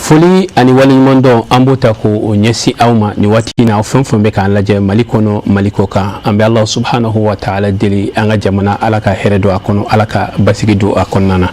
Foli ani waleɲumandɔn, an b'o ta k'o ɲɛsin aw ma nin waati in na, aw fɛn fɛn bɛ k'an lajɛ Mali kɔnɔ, Mali kɔ kan. An bɛ Ala subhanahu wa taala deli, an ka jamana, Ala ka hɛrɛ don a kɔnɔ, Ala ka basigi don a kɔnɔna na.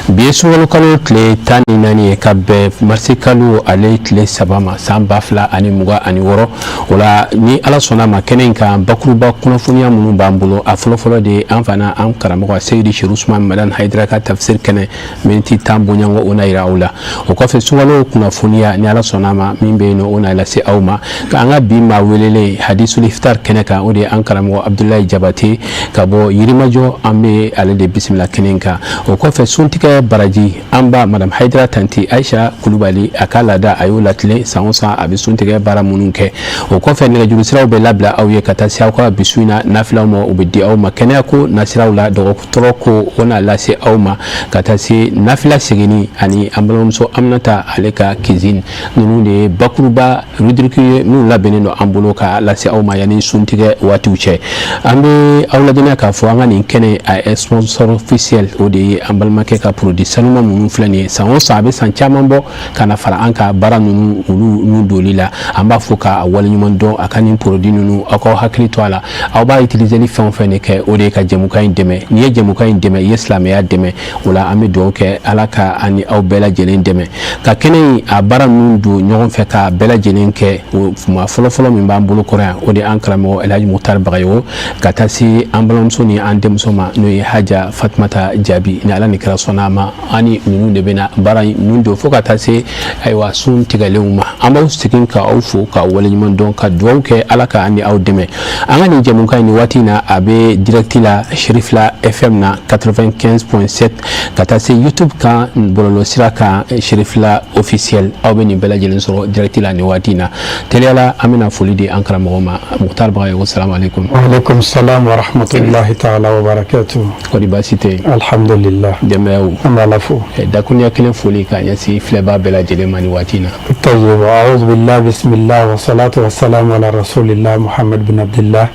Bi ye sunkalo kalo tile 14 ye, ka bɛn marisi kalo ale tile 3 ma, san 2026. O la, ni Ala sɔnna ma, kɛnɛ in kan, bakuruba kunnafoniya minnu b'an bolo, a fɔlɔfɔlɔ de ye an fana an karamɔgɔ Seyidi Serifu Usumani Madani Hayidara ka tafsir kɛnɛ miniti 10 bɔɲɔgɔnko, o na yira aw la. O kɔfɛ, sunkalo kunnafoniya, ni Ala sɔnna ma, min bɛ yen nɔ, o na lase aw ma. Ka an ka bi maa welelen hadisul iftar kɛnɛ kan, o de ye an karamɔgɔ Abudulayi Jabate ka bɔ Yirimajɔ. An bɛ ale de bisimila kɛnɛ kan. O kɔfɛ, suntigɛ baraji, an ba Madame Hayidara tanti Ayisa Kulubali, a ka laada, a y'o latilen. San o san, a bɛ suntigɛ baara minnu kɛ. O kɔfɛ, nɛgɛjuru siraw bɛ labila aw ye ka taa se aw ka bi su in na nafilaw ma, o bɛ di aw ma. Kɛnɛya ko nasiraw la, dɔgɔtɔrɔ ko, o na lase aw ma, ka taa se nafila seginni ani an balimamuso Aminata ale ka cuisine. Ninnu de ye bakuruba rubrique ye minnu labɛnnen don an bolo ka lase aw ma yanni suntigɛ waatiw cɛ. An bɛ aw ladɔnniya k'a fɔ an ka nin kɛnɛ, a sponsor officiel, o de ye an balimakɛ ka produit sanuma minnu filɛ nin ye. San o san, a bɛ san caman bɔ ka na fara an ka baara ninnu olu n'u doli la. An b'a fɔ k'a waleɲuman dɔn a ka nin produit ninnu. Aw k'aw hakili to a la, aw b'a utiliser ni fɛn o fɛn de kɛ, o de ye ka jɛmukan in dɛmɛ. N'i ye jɛmukan in dɛmɛ, i ye silamɛya dɛmɛ. O la, an bɛ dugawu kɛ, Ala ka an ni aw bɛɛ lajɛlen dɛmɛ ka kɛnɛ in a baara ninnu don ɲɔgɔn fɛ, ka bɛɛ lajɛlen kɛ. O maa fɔlɔfɔlɔ min b'an bolo kɔrɔ yan, o de ye an karamɔgɔ Elhaji Mukutari Bagayogo, ka taa se an balimamuso ni an denmuso ma, n'o ye Haja Fatumata Jaabi. Ni Ala ni kira sɔnna a ma, an ni ninnu de bɛna baara ninnu don fo ka taa se, ayiwa, sun tigɛlenw ma. An b'aw segin ka aw fo ka waleɲuman dɔn, ka dugawu kɛ, Ala ka an ni aw dɛmɛ. An ka nin jɛmukan in, nin waati in na, a bɛ direct la Sherifila FM na 95.7, ka taa se YouTube kan, bɔlɔlɔ sira kan, Sherifila officiel. Aw bɛ nin bɛɛ lajɛlen sɔrɔ direct la nin waati in na. Teliyala, an bɛna foli di an karamɔgɔ ma, Mukutari Bagayogo. Salamu aleykum. Waaleykum salam wa rahmatullahi taala wa barakatuh. Kɔni baasi tɛ yen? Alhamdulillah. Denbayaw? An bɛ Ala fo. Dakuruɲɛ kelen foli k'a ɲɛsin filɛbaa bɛɛ lajɛlen ma nin waati in na. طيب، أعوذ بالله، بسم الله والصلاة والسلام على رسول الله محمد بن عبد الله.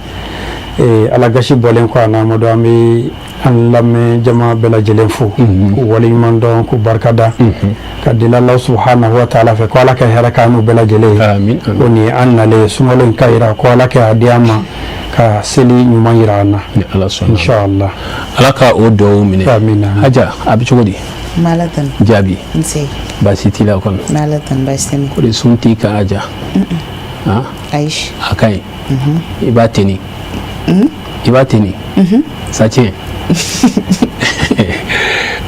Ala gasi bɔlen kɔ a na, Amadu, an bɛ an lamɛn jama bɛɛ lajɛlen fo k'u waleɲuman dɔn, k'u barikada, ka deli Ala subhanahu wa taala fɛ ko Ala ka hɛrɛ k'an n'u bɛɛ lajɛlen ye. Amin. Ko nin ye an nalen sunkalo in ka yira ko Ala ka di an ma ka seli ɲuman yira an na. Ni Ala sɔnna. Inshallah. Ala ka o dugawu minɛ. Amina. Haja, a bɛ cogo di? M'Ala tanu. Jaabi. Nse. Baasi t'i la kɔni? M'Ala tanu, baasi tɛ n na. O de sun t'i kan, Haja? Han? Ayi. A ka ɲi, i b'a teni, i b'a teni, ça tient.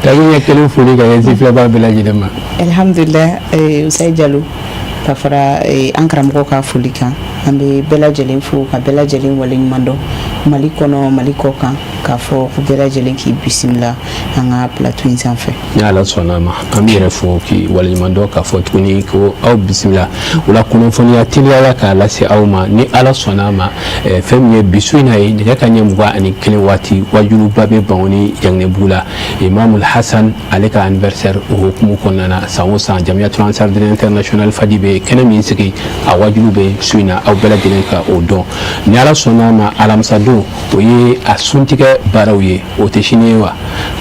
Dakuruɲɛ kelen foli ka ɲɛsin filɛbaa bɛɛ lajɛlen ma. Alhamdulillah, Usayi Jalo, ka fara an karamɔgɔ ka foli kan, an bɛ bɛɛ lajɛlen fo ka bɛɛ lajɛlen waleɲuman dɔn, Mali kɔnɔ, Mali kɔ kan, k'a fɔ ko bɛɛ lajɛlen k'i bisimila an ka plateau in sanfɛ. Ni Ala sɔnna a ma, an bɛ yɛrɛ fo k'i waleɲuman dɔn, k'a fɔ tuguni ko aw bisimila. O la, kunnafoniya teliyala k'a lase aw ma. Ni Ala sɔnna a ma, fɛn min ye bi su in na ye, nɛgɛ ka ɲɛ 21 waati, wajuluba bɛ Bangoni Janginɛbugu la, Imamul Hasan ale ka anniversaire o hukumu kɔnɔna na. San o san, Jamiyatul Ansar International Fadi bɛ kɛnɛ min sigi, a wajulu bɛ su in na, aw bɛɛ lajɛlen ka o dɔn. Ni Ala sɔnna a ma, alamisadon, o ye a suntigɛ baaraw ye. O tɛ sini ye wa?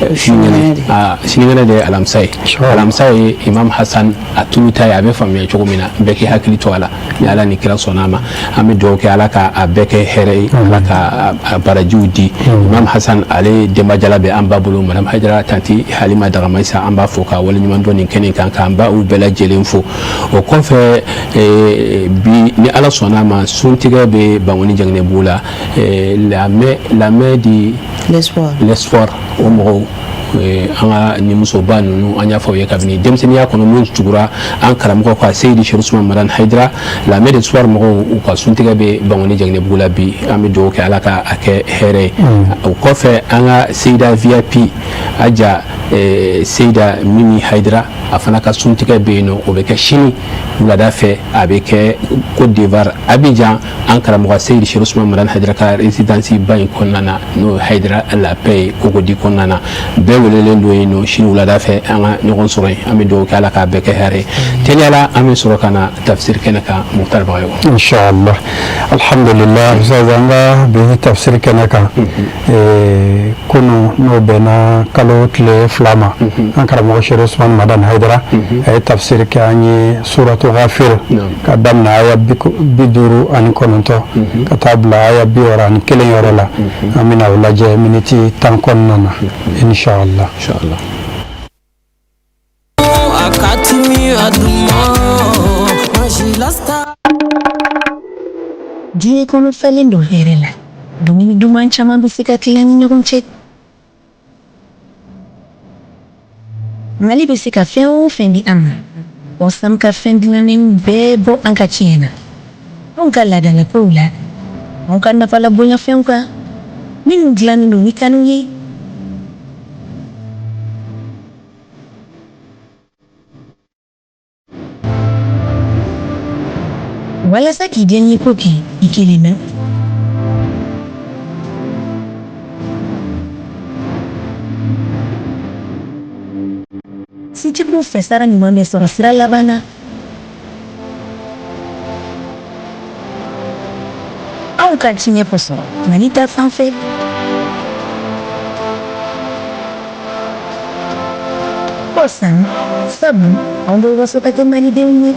Sinikɛnɛ, sinikɛnɛ de ye alamisa ye. Alamisa ye Imam Hasan a tulu ta ye. A bɛ faamuya cogo min na, bɛɛ k'i hakili to a la. Ni Ala ni kira sɔnna a ma, an bɛ dugawu kɛ, Ala ka a bɛɛ kɛ hɛrɛ ye, Ala ka a barajiw di Imam Hasan ale denbajala bɛ an ba bolo, Madame Hajara tanti Halima Dagamayisa. An b'a fo ka waleɲuman dɔn nin kɛnɛ kan, k'an ba u bɛɛ lajɛlen fo. O kɔfɛ, bi, ni Ala sɔnna a ma, suntigɛ bɛ Bangoni Janginɛbugu la, la main di l'espoir. L'espoir, o mɔgɔw, an ka nin musoba ninnu, an y'a fɔ aw ye kabini denmisɛnninya kɔnɔ, min tugura an karamɔgɔ ka Seyidi Serifu Usumani Madani Hayidara, la main d'espoir mɔgɔw, u ka suntigɛ bɛ Bangoni Janginɛbugu la bi. An bɛ dugawu kɛ, Ala ka a kɛ hɛrɛ ye. O kɔfɛ, an ka Seyida VIP Aja, Seyida Mimi Hayidara, a fana ka suntigɛ bɛ yen nɔ. O bɛ kɛ sini wulada fɛ, a bɛ kɛ Côte d'Ivoire, Abidjan, an karamɔgɔ Seyidi Serifu Usumani Madani Hayidara ka résidence ba in kɔnɔna na, n'o ye Hayidara la paix ye, Cocody kɔnɔna na. Bɛɛ Bɛɛ welelen don yen nɔ sini wulada fɛ, an ka ɲɔgɔn sɔrɔ yen. An bɛ dugawu kɛ, Ala k'a bɛɛ kɛ hɛrɛ ye. Teliya la, an bɛ sɔrɔ ka na tafsir kɛnɛ kan. Mukutari Bagayogo. Inshallah, alhamdulillah. Ustaz, an ka bi tafsir kɛnɛ kan, kunu, n'o bɛnna kalo tile 2 ma, an karamɔgɔ Sherif Usman Madani Haidara a ye tafsir kɛ an ye suratu Ghafir, ka daminɛ aya 59 ka taa bila aya 61 yɔrɔ la. An bɛna o lajɛ miniti 10 kɔnɔna na, inshallah. Inshallah. Akatimi aduma Majilasta. Diɲɛ kɔnɔ falen don hɛrɛ la. Dumuni duman caman bɛ se ka tila ni ɲɔgɔn cɛ. Mali bɛ se ka fɛn o fɛn di an ma, Kɔsam ka fɛn dilannen bɛɛ bɔ an ka tiɲɛ na, anw ka laadalakow la, anw ka nafalabonyafɛnw kan, minnu dilannen don ni kanu ye. Walasa k'i diyaɲɛ ko kɛ i kelen na, sintigiw fɛ, sara ɲuman bɛ sɔrɔ sira laban na. Anw ka tiɲɛ kosɔn, Mali ta fan fɛ. Kɔsan sabu anw bɛ waso ka kɛ malidenw ye.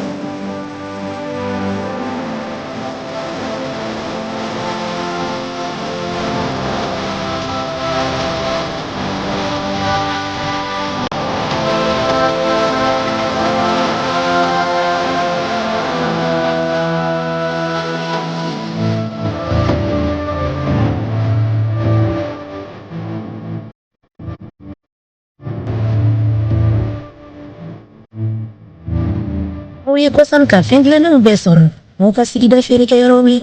Aw ye Kɔsan ka fɛn dilannenw bɛɛ sɔrɔ aw ka sigida feerekɛyɔrɔw ye.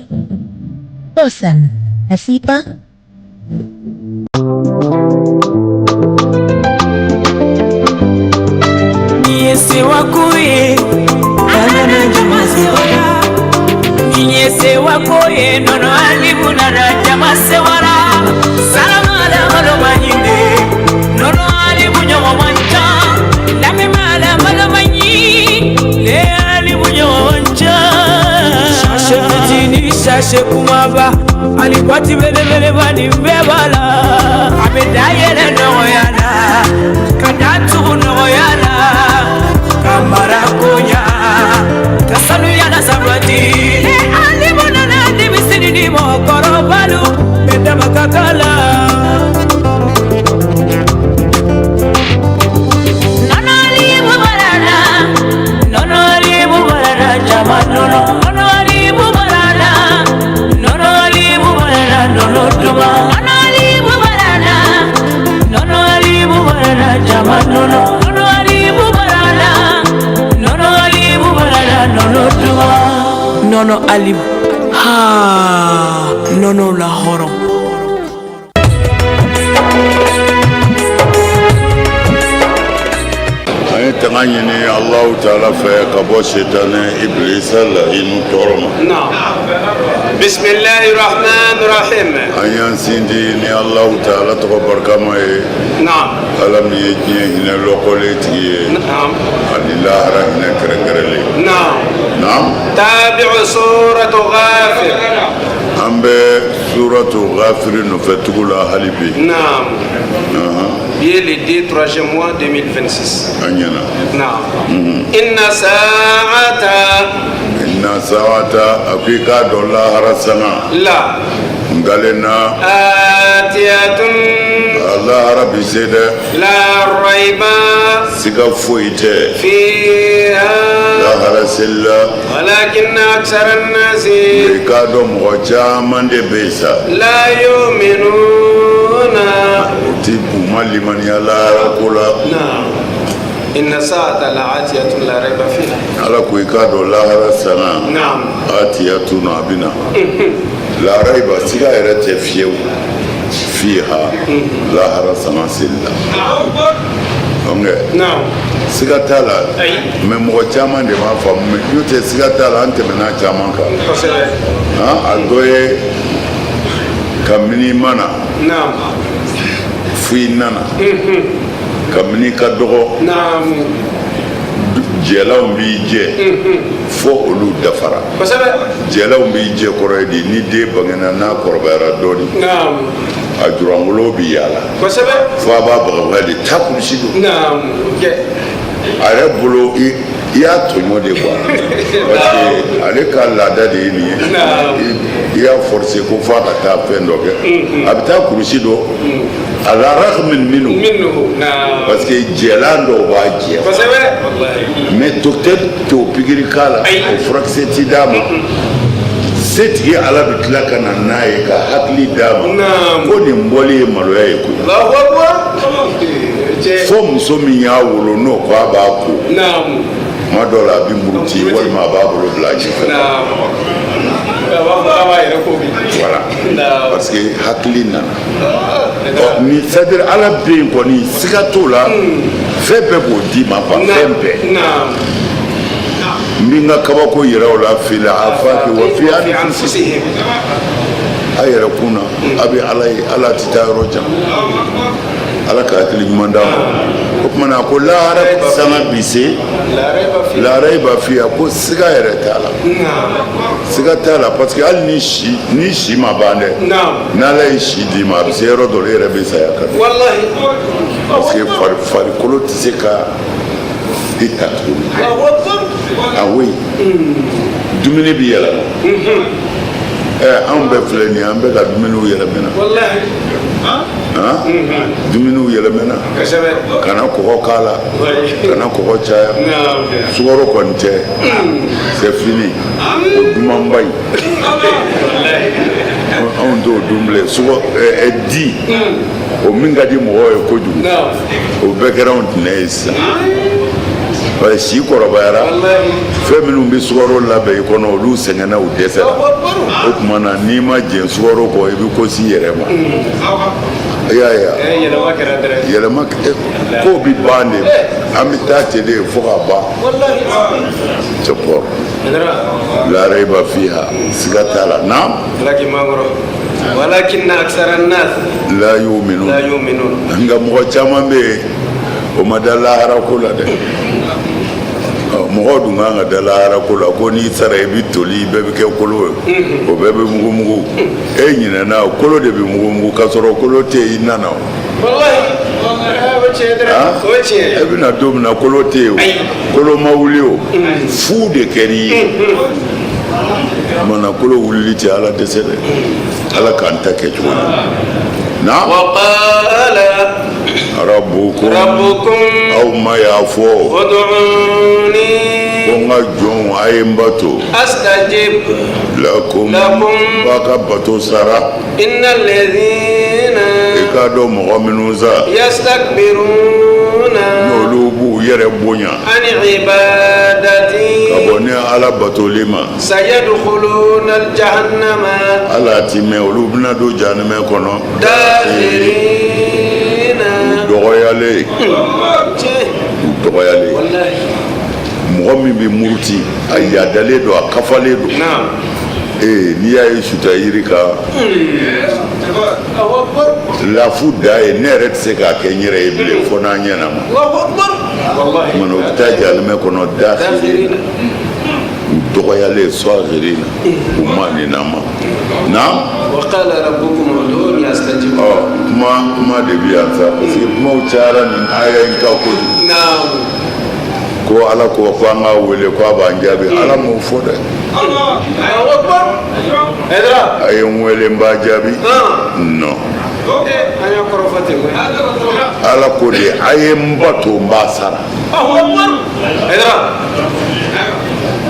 Kɔsan a sipa. Ni sewa ko ye, nana jama sewara. Ni sewa ko ye, nɔnɔ alibu nana jama sewara. Salama la malo maɲinde, nɔnɔ alibu ɲɔgɔn man ca. Lamɛnba la malo maɲi, le alibu ɲɔgɔn man ca. Sachet fitini, sachet kumaba, ani boîte belebeleba, nin bɛɛ b'a la. A bɛ da yɛlɛ nɔgɔya la, ka da tugu nɔgɔya la, ka mara koɲa, ka sanuya la sabati. Ne alibu nana denmisɛnnin ni mɔgɔkɔrɔbalu bɛɛ dama ka k'a la. Nɔnɔ alibu barala, nɔnɔ alibu barala, jama nɔnɔ. Nɔnɔ alibu barala, nɔnɔ alibu barala, nɔnɔ duman. Nɔnɔ alibu barala, nɔnɔ alibu barala, jama nɔnɔ. Nɔnɔ alibu barala, nɔnɔ alibu barala, nɔnɔ duman. Nɔnɔ alibu ha, nɔnɔ la hɔrɔn. An ye tanga ɲini Alahu taala fɛ ka bɔ setanɛ ibilisa layinu tɔɔrɔ ma. نعم، بسم الله الرحمن الرحيم. An y'an sindi ni Alahu taala tɔgɔ barikama ye, Ala min ye diɲɛ hinɛ lɔkɔlen tigi ye ani lahara hinɛ kɛrɛnkɛrɛnlen. Naam. تابع سورة غافر. An bɛ suratu Ghafiri nɔfɛ tugu la hali bi. Bi ye le 2 troisième mois 2026. An ɲɛna. نعم، إن ساعة Inna saata, a ko i k'a dɔn lahara sanga la nkalen na آتية lahara bi se dɛ. لا ريب Siga foyi tɛ فيها lahara selila. ولكن أكثر الناس I k'a dɔn mɔgɔ caman de bɛ yen sa, لا يؤمنون. u ti u ma limaniya lahara ko la. نعم، إن الساعة لآتية لا ريب فيها. Ala ko i k'a dɔn lahara sanga atiyatun, a bɛ na, la raiba, siga yɛrɛ tɛ fiyewu, fiha, lahara sanga seli la. Ok, siga t'a la. Ayi. Mais mɔgɔ caman de m'a faamu, mais n'o tɛ, siga t'a la, an tɛmɛna caman kan. Han, a dɔ ye kabini i ma na fo i nana. Kabini ka dɔgɔ, jɛlanw b'i jɛ fo olu dafara. Jɛlanw b'i jɛ kɔrɔ ye di? Ni den bangena, n'a kɔrɔbayara dɔɔni, a jurangolo bɛ yaala fo a b'a bagabaga de taa kulusi don. A yɛrɛ bolo, i y'a tɔɲɔ de quoi, parce que ale ka laada de ye nin ye. I y'a forcer ko f'a ka taa fɛn dɔ kɛ, a bɛ taa kurusi don ala ragmin minhu, parce que jɛlan dɔw b'a jɛ, mais docteur t'o pikiri k'a la, o furakisɛ ti d'a ma. Setigi Ala bɛ tila ka na n'a ye ka hakili d'a ma ko nin bɔli ye maloya ye koyi. Fo muso min y'a wolo, n'o ko a b'a ko, tuma dɔw la a bɛ muruti walima a b'a bolo bila a ɲɛfɛ. Voilà, parce que hakili nana. Ɔ ni c'est à dire Ala bɛ yen kɔni, siga t'o la, fɛn bɛɛ b'o d'i ma quoi, fɛn bɛɛ. N bɛ n ka kabako yira o la fil afaki wa fi anfusihim, a yɛrɛ kun na a bɛ Ala ye. Ala tɛ taa yɔrɔ jan. Ala ka hakili ɲuman d'a ma. O tuma na, ko lahara sanga bi se, la raiba fiha, ko siga yɛrɛ t'a la, siga t'a la, parce que hali ni si ni si ma ban dɛ, n'Ala ye si d'i ma, a bɛ se yɔrɔ dɔ la, e yɛrɛ bɛ saya ka don, parce que farikolo tɛ se ka i ta tuguni. Ah oui, dumuni bi yɛlɛma. Ɛ, anw bɛɛ filɛ nin ye, an bɛ ka dumuniw yɛlɛmɛna. Han, dumuniw yɛlɛmɛna. Kana kɔgɔ k'a la, kana kɔgɔ caya, sukaro kɔni tɛ, c'est fini. O dumanba in, anw t'o dun bilen. Sukaro ɛ di o min ka di mɔgɔw ye kojugu, o bɛɛ kɛra anw tɛnɛ ye sisan, parce que si kɔrɔbayara. Fɛn minnu bɛ sukaro labɛn i kɔnɔ, olu sɛgɛnna, u dɛsɛra. O tuma na, n'i ma jɛn sukaro kɔ, i bɛ ko s'i yɛrɛ ma. I y'a ye wa? Yɛlɛma ko bɛ ban de, an bɛ taa ten de fo ka ban. Cɛpɔr la raiba fiha, siga t'a la. Naam. Walakinna aksara nas la yu'minun. La yu'minun. Nka mɔgɔ caman bɛ yen, o ma da lahara ko la dɛ. Mɔgɔw dun kan ka da lahara ko la, ko n'i sara, i bɛ toli, bɛɛ bɛ kɛ kolo ye, o bɛɛ bɛ mugumugu. E ɲinɛna, kolo de bɛ mugumugu, k'a sɔrɔ kolo tɛ yen, i nana o. E bɛna don min na, kolo tɛ yen, o kolo ma wuli, o fu de kɛr'i ye. Mana kolo wulili tɛ Ala dɛsɛ dɛ. Ala k'an ta kɛ cogo di na? Waqala rabbukum rabbukum aw ma y'a fɔ ud'uni ko n ka jɔnw, a ye n bato, astajib lakum lakum n b'a ka bato sara. Innal ladhina I k'a dɔn, mɔgɔ minnu sa yastakbiruna n'olu b'u yɛrɛ bonya an ibadati ka bɔ ne Ala batoli ma, sayadkhuluna aljahannama ala ti mɛn, olu bɛna don jahanamɛ kɔnɔ dakhirina u dɔgɔyalen, u dɔgɔyalen. Mɔgɔ min bɛ muruti, a yadalen don, a kafalen don. Ee, n'i y'a ye suta yiri kan, lafu da ye, ne yɛrɛ tɛ se k'a kɛ n yɛrɛ ye bilen fo n'a ɲɛna ma. Kumana, u bɛ taa jahanamɛ kɔnɔ dakhirina, u dɔgɔyalen, saghirina, u ma ninama. Naam. Wa qala rabbukum ud'uni astajib. Ɔ, kuma kuma de bɛ yan sa, parce que kumaw cayara nin aya in kan kojugu. Ko Ala ko ko an k'a wele ko a b'an jaabi, Ala m'o fɔ dɛ. Allahu akbar. Haidara. A ye n wele, n b'a jaabi, non. An y'a kɔrɔfɔ ten koyi. Ala ko de, a ye n bato, n b'a sara. Allahu akbar. Haidara.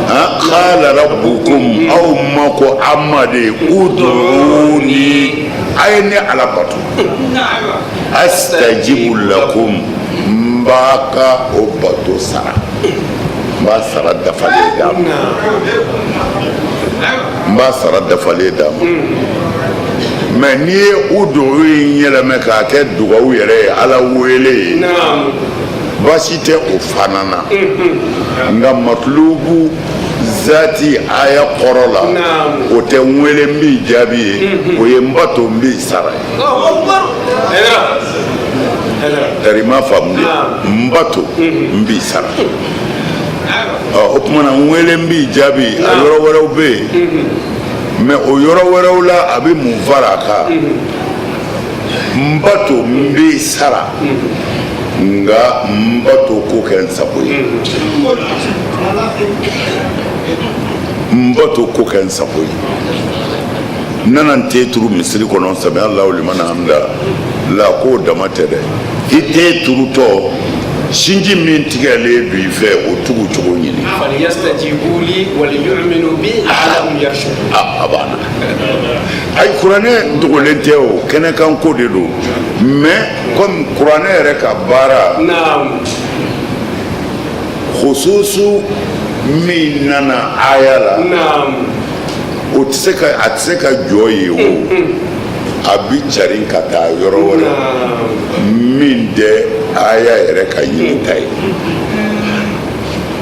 Han, qala rabbukum, aw ma ko an ma de, ud'uni, a ye ne Ala bato, astajibu lakum, n b'a ka o bato sara, n b'a sara dafalen d'a ma, n b'a sara dafalen d'a ma. Mais n'i ye ud'u in yɛlɛmɛ k'a kɛ dugawu yɛrɛ ye, Ala wele ye, baasi tɛ o fana na. Nka matulubu zati aya kɔrɔ la, o tɛ n wele n b'i jaabi ye, o ye n bato, n b'i sara ye. Allahu akbar. Haidara. Tari i m'a faamu de, n bato n b'i sara. Ɔ, o tuma na, n wele n b'i jaabi, a yɔrɔ wɛrɛw bɛ yen, mais o yɔrɔ wɛrɛw la, a bɛ mun fara a kan? N bato n b'i sara, nka n bato ko kɛ n sago ye, n bato ko kɛ n sago ye. N nana n ten turu misiri kɔnɔ, sami Alahu liman hamida la, k'o dama tɛ dɛ, i ten turutɔ, sinji min tigɛlen don i fɛ, o tugu cogo ɲini. A banna. Ayi, kuranɛ dogolen tɛ, o kɛnɛkan ko de don. Mais comme kuranɛ yɛrɛ ka baara khususu min nana aya la, o tɛ se ka, a tɛ se ka jɔ yen, o a bi carin ka taa yɔrɔ wɛrɛ min tɛ aya yɛrɛ ka ɲinita ye.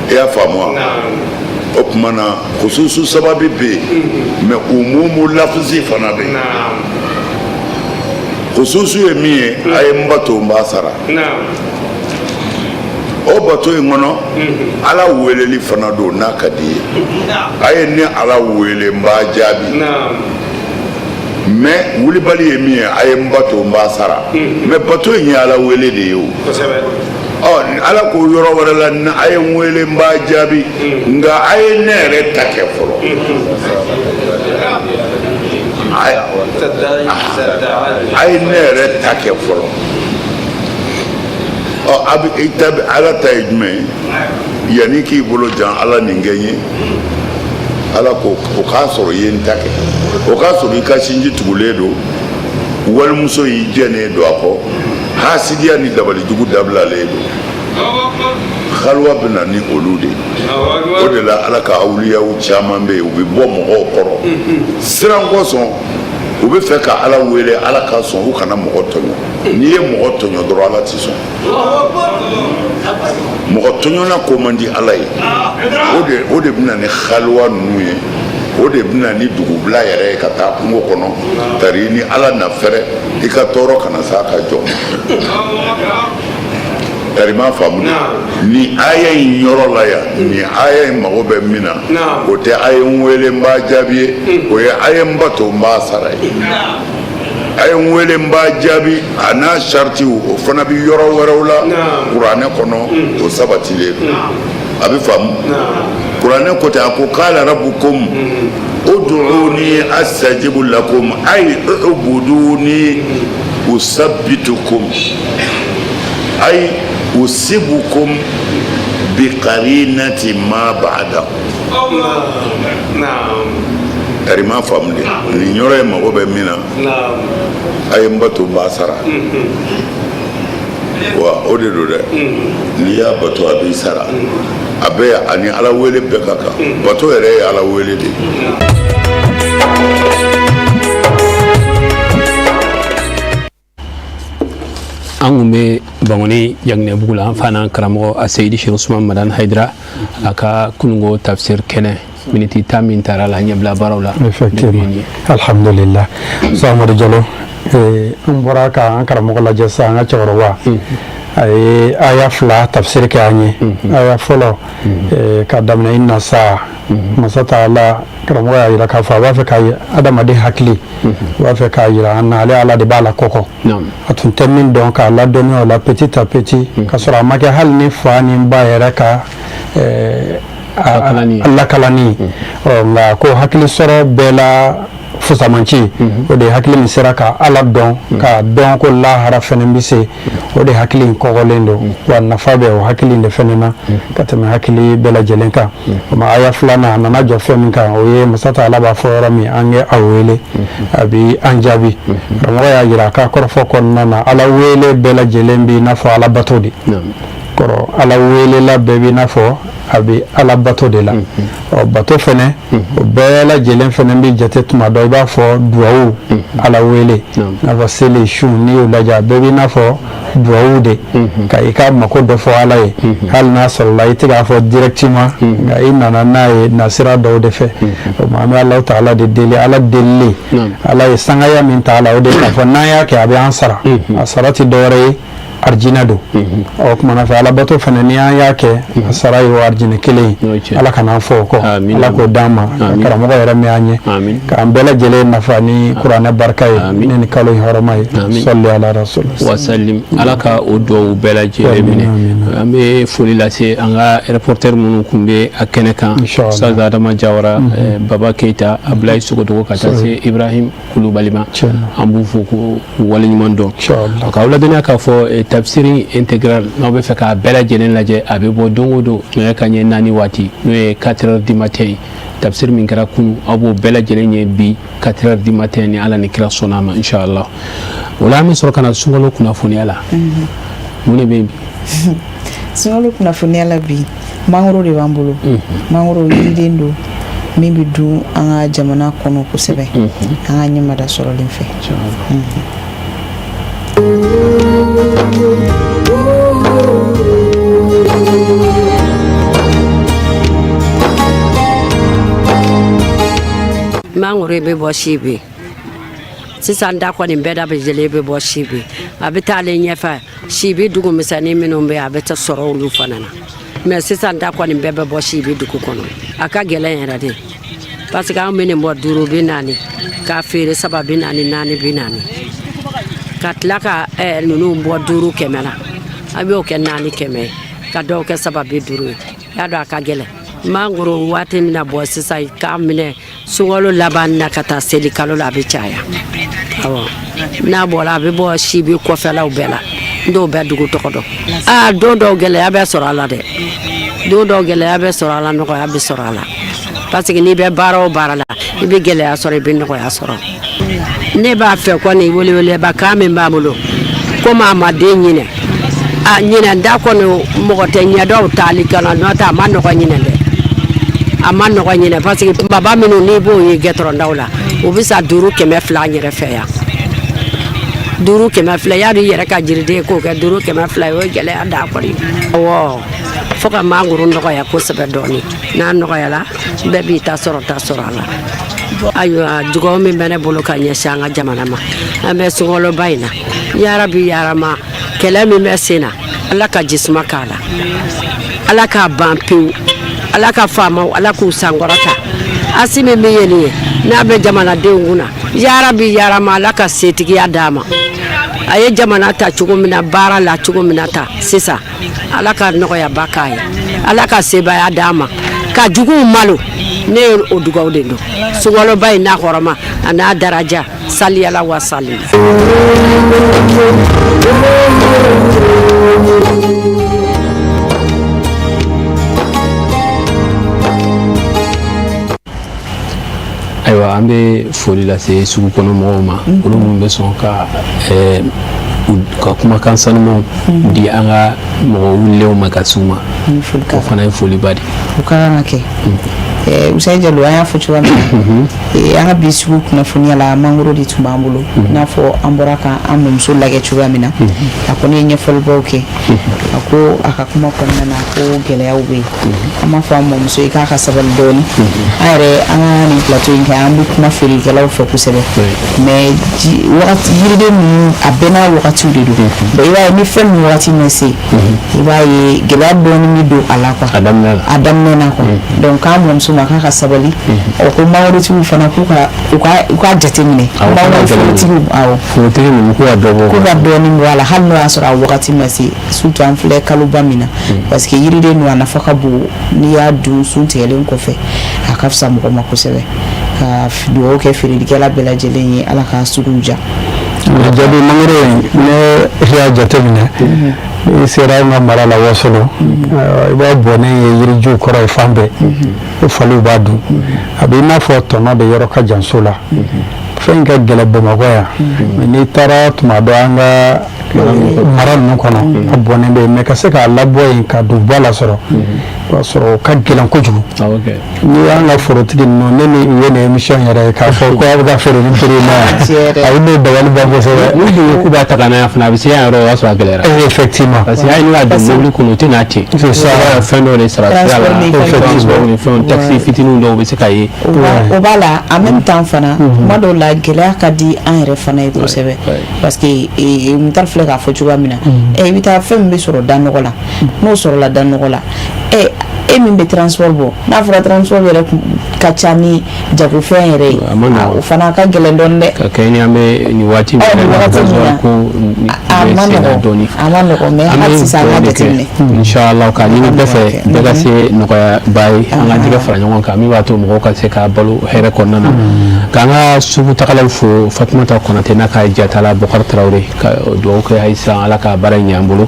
I y'a faamu wa? O tuma na, khususu sababi bɛ yen, mais umumu lafuzi fana bɛ yen. Khususu ye min ye, a ye n bato n b'a sara. O bato in kɔnɔ, Ala weleli fana don. N'a ka di ye, a ye ne Ala wele, n b'a jaabi. Mais wulibali ye min ye, a ye n bato n b'a sara. Mais bato in ye Ala wele de ye. O ɔ, Ala ko yɔrɔ wɛrɛ la, ni a ye n wele n b'a jaabi, nka a ye ne yɛrɛ ta kɛ fɔlɔ. A ye ne yɛrɛ ta kɛ fɔlɔ. Ɔ, a bɛ i ta, Ala ta ye jumɛn ye? Yanni k'i bolo jan Ala nin kɛ n ye, Ala ko o k'a sɔrɔ i ye n ta kɛ, o k'a sɔrɔ i ka sinji tugulen don, walimuso y'i jɛnnen don a kɔ, hasidiya ni dabalijugu dabilalen don. Xaluwa bɛ na ni olu de ye. O de la, Ala ka awuliyaw caman bɛ yen, u bɛ bɔ mɔgɔw kɔrɔ siran kosɔn. U bɛ fɛ ka Ala wele, Ala ka sɔn, u kana mɔgɔ tɔɲɔ. N'i ye mɔgɔ tɔɲɔ dɔrɔn, Ala tɛ sɔn. Mɔgɔ tɔɲɔna ko man di Ala ye. O de bɛ na ni xaluwa ninnu ye, o de bɛ na ni dugubila yɛrɛ ye, ka taa kungo kɔnɔ tari ni Ala na fɛrɛ i ka tɔɔrɔ kana s'a ka jɔ tari. M'a faamu de, ni aya in yɔrɔ la yan, ni aya in mago bɛ min na, o tɛ a ye n wele n b'a jaabi ye, o ye a ye n bato n b'a sara ye. A ye n wele n b'a jaabi, a n'a saritiw, o fana bɛ yɔrɔ wɛrɛw la kuranɛ kɔnɔ, o sabatilen don. A bɛ faamu, kuranɛ ko ten, a ko kala rabukum ud'uni astajibu lakum ay ubuduni usabbitukum ay usibukum biqarinati ma ba'da. Tari m'a faamu de, nin yɔrɔ in mago bɛ min na, a ye n bato n b'a sara. Wa o de don dɛ, n'i y'a bato a b'i sara. A bɛɛ ani Ala wele bɛɛ ka kan. Bato yɛrɛ ye Ala wele de ye. An kun bɛ Bankoni Jaginɛbugu la, an fa n'an karamɔgɔ Aseyidi Seku Usumani Madani Hayidara, a ka kununko tafsir kɛnɛ, miniti 10 min taara la ɲɛbila baaraw la. Effectivement, alhamdulillah. Amadu Jalo, an bɔra ka an karamɔgɔ lajɛ sisan, an ka cɛkɔrɔba, a ye aya fila tafsir kɛ an ye. Aya fɔlɔ, ka daminɛ inna saa, masa taala, karamɔgɔ y'a jira k'a fɔ a b'a fɛ ka adamaden hakili, a b'a fɛ k'a jira an na, ale Ala de b'a la kɔkɔ, a tun tɛ min dɔn, k'a ladɔnniya o la petit à petit, ka sɔrɔ a ma kɛ hali ni fa ni ba yɛrɛ ka lakalanni. Ɔ, nka ko hakili sɔrɔ bɛɛ la fusamanci, o de ye hakili min sera ka Ala dɔn, k'a dɔn ko lahara fɛnɛ bɛ se, o de hakili in kɔgɔlen don. Wa nafa bɛ o hakili in de fɛnɛ na ka tɛmɛ hakili bɛɛ lajɛlen kan. O ma, aya filanan, a nana jɔ fɛn min kan, o ye masa taala b'a fɔ yɔrɔ min an kɛ a wele, a bi an jaabi. Karamɔgɔ y'a jira a ka kɔrɔfɔ kɔnɔna na, Ala wele bɛɛ lajɛlen b'i n'a fɔ Ala bato de kɔrɔ. Ala welela bɛɛ b'i n'a fɔ a bɛ Ala bato de la. Ɔ, bato fɛnɛ, o bɛɛ lajɛlen fɛnɛ bɛ jate tuma dɔ i b'a fɔ duwawu, Ala wele, n'a fɔ seli, sun, n'i y'o lajɛ, a bɛɛ b'i n'a fɔ duwawu de, ka i ka mako dɔ fɔ Ala ye, hali n'a sɔrɔla i tɛ k'a fɔ directement, nka i nana n'a ye nasira dɔw de fɛ. O ma, an bɛ Alahu taala de deli. Ala delili, Ala ye sangaya min ta a la, o de k'a fɔ n'an y'a kɛ, a bɛ an sara. A sara tɛ dɔwɛrɛ ye. Arijinɛ don. O kumana fɛ, alabato fana, ni an y'a kɛ, a sara ye o arijinɛ kelen ye. Ala kana an fɔ o kɔ, Ala k'o d'an ma. Karamɔgɔ yɛrɛ min an ye, k'an bɛɛ lajɛlen nafa ni kuranɛ barika ye, ni kalo in hɔrɔma ye. Sɔli ala rasul. Wasalim. Ala ka o duwawu bɛɛ lajɛlen minɛ. An bɛ foli lase an ka reporter minnu tun bɛ a kɛnɛ kan, Ustaz Adama Jawara, Baba Keyita, Abulayi Sogodogo, ka taa se Ibrahim Kulubali ma. An b'u fo k'u waleɲuman dɔn, k'aw ladɔnniya k'a fɔ tafsiri intégral, n'aw bɛ fɛ k'a bɛɛ lajɛlen lajɛ, a bɛ bɔ don o don nɛgɛ kanɲɛ 4 waati, n'o ye 4 heures du matin ye. Tafsiri min kɛra kunu, aw b'o bɛɛ lajɛlen ye bi 4 heures du matin, ni Ala ni kira sɔnna a ma, inshallah. O la, an bɛ sɔrɔ ka na sunkalo kunnafoniya la. Mun de bɛ yen bi? Sunkalo kunnafoniya la bi, mangoro de b'an bolo. Mangoro yiriden don min bɛ dun an ka jamana kɔnɔ kosɛbɛ. An ka ɲɛmada sɔrɔlen fɛ. Mangoro bɛ bɔ Sibi sisan da kɔni bɛɛ da bɛ jɛlen bɛ bɔ Sibi. A bɛ taalen ɲɛfɛ, Sibi dugu misɛnnin minnu bɛ yen, a bɛ taa sɔrɔ olu fana na. Mais sisan da kɔni bɛɛ bɛ bɔ Sibi dugu kɔnɔ. A ka gɛlɛn yɛrɛ de, parce que an bɛ nin bɔ duuru bi naani k'a feere saba bi naani, naani bi naani, ka tila ka ninnu bɔ duuru kɛmɛ la, an b'o kɛ naani kɛmɛ ye, ka dɔw kɛ saba bi duuru ye. Y'a dɔn a ka gɛlɛn. Mangoro waati min na bɔ sisan, k'a minɛ sunkalo laban na ka taa seli kalo la, a bɛ caya. Awɔ, n'a bɔra, a bɛ bɔ Sibi kɔfɛlaw bɛɛ la. N t'o bɛɛ dugu tɔgɔ dɔn. Aa, don dɔw gɛlɛya bɛ sɔrɔ a la dɛ, don dɔw gɛlɛya bɛ sɔrɔ a la, nɔgɔya bɛ sɔrɔ a la, parce que n'i bɛ baara o baara la, i bɛ gɛlɛya sɔrɔ, i bɛ nɔgɔya sɔrɔ. Ne b'a fɛ kɔni, weleweleba kan min b'a bolo, komi a ma den ɲinɛ, a ɲinɛ da kɔni mɔgɔ tɛ ɲɛdɔw taali kana, n'o tɛ a ma nɔgɔ ɲinɛ dɛ, a ma nɔgɔ ɲinɛ, parce que kunbaba minnu n'i b'o ye gɛtɔrɔndaw la, u bɛ sa duuru kɛmɛ fila an yɛrɛ fɛ yan, duuru kɛmɛ fila. Y'a dɔn i yɛrɛ ka jiriden k'o kɛ duuru kɛmɛ fila ye, o ye gɛlɛya da kɔni. Awɔ, fo ka mangoro nɔgɔya kosɛbɛ dɔɔni. N'a nɔgɔyala, bɛɛ b'i ta sɔrɔ, ta sɔrɔ a la. Ayiwa, dugawu min bɛ ne bolo ka ɲɛsin an ka jamana ma, an bɛ sunkaloba in na, yarabi yarama, kɛlɛ min bɛ sen na, Ala ka jisuma k'a la, Ala k'a ban pewu, Ala ka faamaw, Ala k'u sankɔrɔta. Asimi min ye nin ye, n'a bɛ jamanadenw kunna, yarabi yarama, Ala ka setigiya d'a ma. A ye jamana ta cogo min na, baara la cogo min na ta sisan, Ala ka nɔgɔyaba k'a ye, Ala ka sebaaya d'a ma ka juguw malo. Ne ye o dugaw de don sunkaloba in n'a hɔrɔma a n'a daraja. Saliyala wa salim. Ayiwa, an bɛ foli lase sugu kɔnɔ mɔgɔw ma, olu minnu bɛ sɔn ka kumakan sanumanw di an ka mɔgɔ wulilenw ma ka s'u ma. O fana ye foliba de ye. O ka kan ka kɛ. Usayi Jalo, an y'a fɔ cogoya min na, an ka bi sugu kunnafoniya la, mangoro de tun b'an bolo. I n'a fɔ an bɔra ka an mɔmuso lajɛ cogoya min na, a kɔni ye ɲɛfɔlibaw kɛ. A ko a ka kuma kɔnɔna na ko gɛlɛyaw bɛ yen. An b'a fɔ an mɔmuso ye k'a ka sabali dɔɔni. An yɛrɛ, an ka nin plateau in kɛ, an bɛ kuma feerekɛlaw fɛ kosɛbɛ, mais wagati yiriden ninnu, a bɛɛ n'a wagatiw de don. Bon, i b'a ye ni fɛn min wagati ma se, i b'a ye gɛlɛya dɔɔni bɛ don a la quoi, a daminɛ la. A daminɛ na quoi. Donc k'an mɔmuso ma k'a ka sabali. O ko mangorotigiw fana k'u ka u ka jateminɛ, mangoro forotigiw, awɔ. Forotigi ninnu, k'u ka dɔ bɔ. K'u ka dɔɔni bɔ a la, hali n'o y'a sɔrɔ a wagati ma se, surtout an filɛ kaloba min na, parce que yiriden ninnu, a nafa ka bon. N'i y'a dun sun tigɛlen kɔfɛ, a ka fisa mɔgɔ ma kosɛbɛ. Ka dugawu kɛ feerelikɛla bɛɛ lajɛlen ye, Ala ka suguw diya. Jaabi, mangoro in, ne y'a jateminɛ, n'i sera an ka mara la Wasolo, i b'a bɔnnen ye yirijuw kɔrɔ ye fan bɛɛ, ko faliw b'a dun. A bɛ i n'a fɔ tɔnɔ de yɔrɔ ka jan so la. Fɛn in ka gɛlɛn Bamakɔ yan, mais n'i taara tuma dɔ an ka mara ninnu kɔnɔ, a bɔnnen bɛ yen. Mais ka se k'a labɔ yen ka don ba la sɔrɔ, o b'a sɔrɔ o ka gɛlɛn kojugu. N'i y'an ka forotigi ninnu, ne ni u ye nin émission yɛrɛ ye k'a fɔ ko a bɛ ka feere ni prix in na, a bɛ n'o dabali ban kosɛbɛ. N'u dun ko k'u b'a ta ka na yan fana, a bɛ se yan yɔrɔ, o y'a sɔrɔ a gɛlɛyara. Effectivement. Parce que hali n'u y'a don mobili kɔnɔ, u tɛ n'a ten. C'est ça. Fɛn dɔw de sara sira la, transport ni fɛnw, taxi fitininw dɔw bɛ se ka ye. O b'a la. En même temps fana, kuma dɔw la la gɛlɛya ka di an yɛrɛ fana ye kosɛbɛ, parce que Mutari filɛ k'a fɔ cogoya min na, i bɛ taa fɛn min bɛ sɔrɔ da nɔgɔ la, n'o sɔrɔla da nɔgɔ la, e min bɛ transport bɔ, n'a fɔra transport yɛrɛ ka ca ni jagofɛn yɛrɛ ye, o fana ka gɛlɛn dɔɔnin dɛ. Ka kɛ ni an bɛ nin waati min na, ko a ma nɔgɔn, a ma nɔgɔn, mais hali sisan an ka jateminɛ. Inshallah, ka ɲini bɛɛ fɛ, bɛɛ ka se nɔgɔyaba ye, an k'an tɛgɛ fara ɲɔgɔn kan min b'a to mɔgɔw ka se ka balo hɛrɛ kɔnɔna na. K'an ka sugutagalaw fo, Fatumata Kɔnatɛ n'a ka jatala Bɔkari Tarawele, ka dugawu kɛ halisa Ala ka baara in ɲɛ an bolo.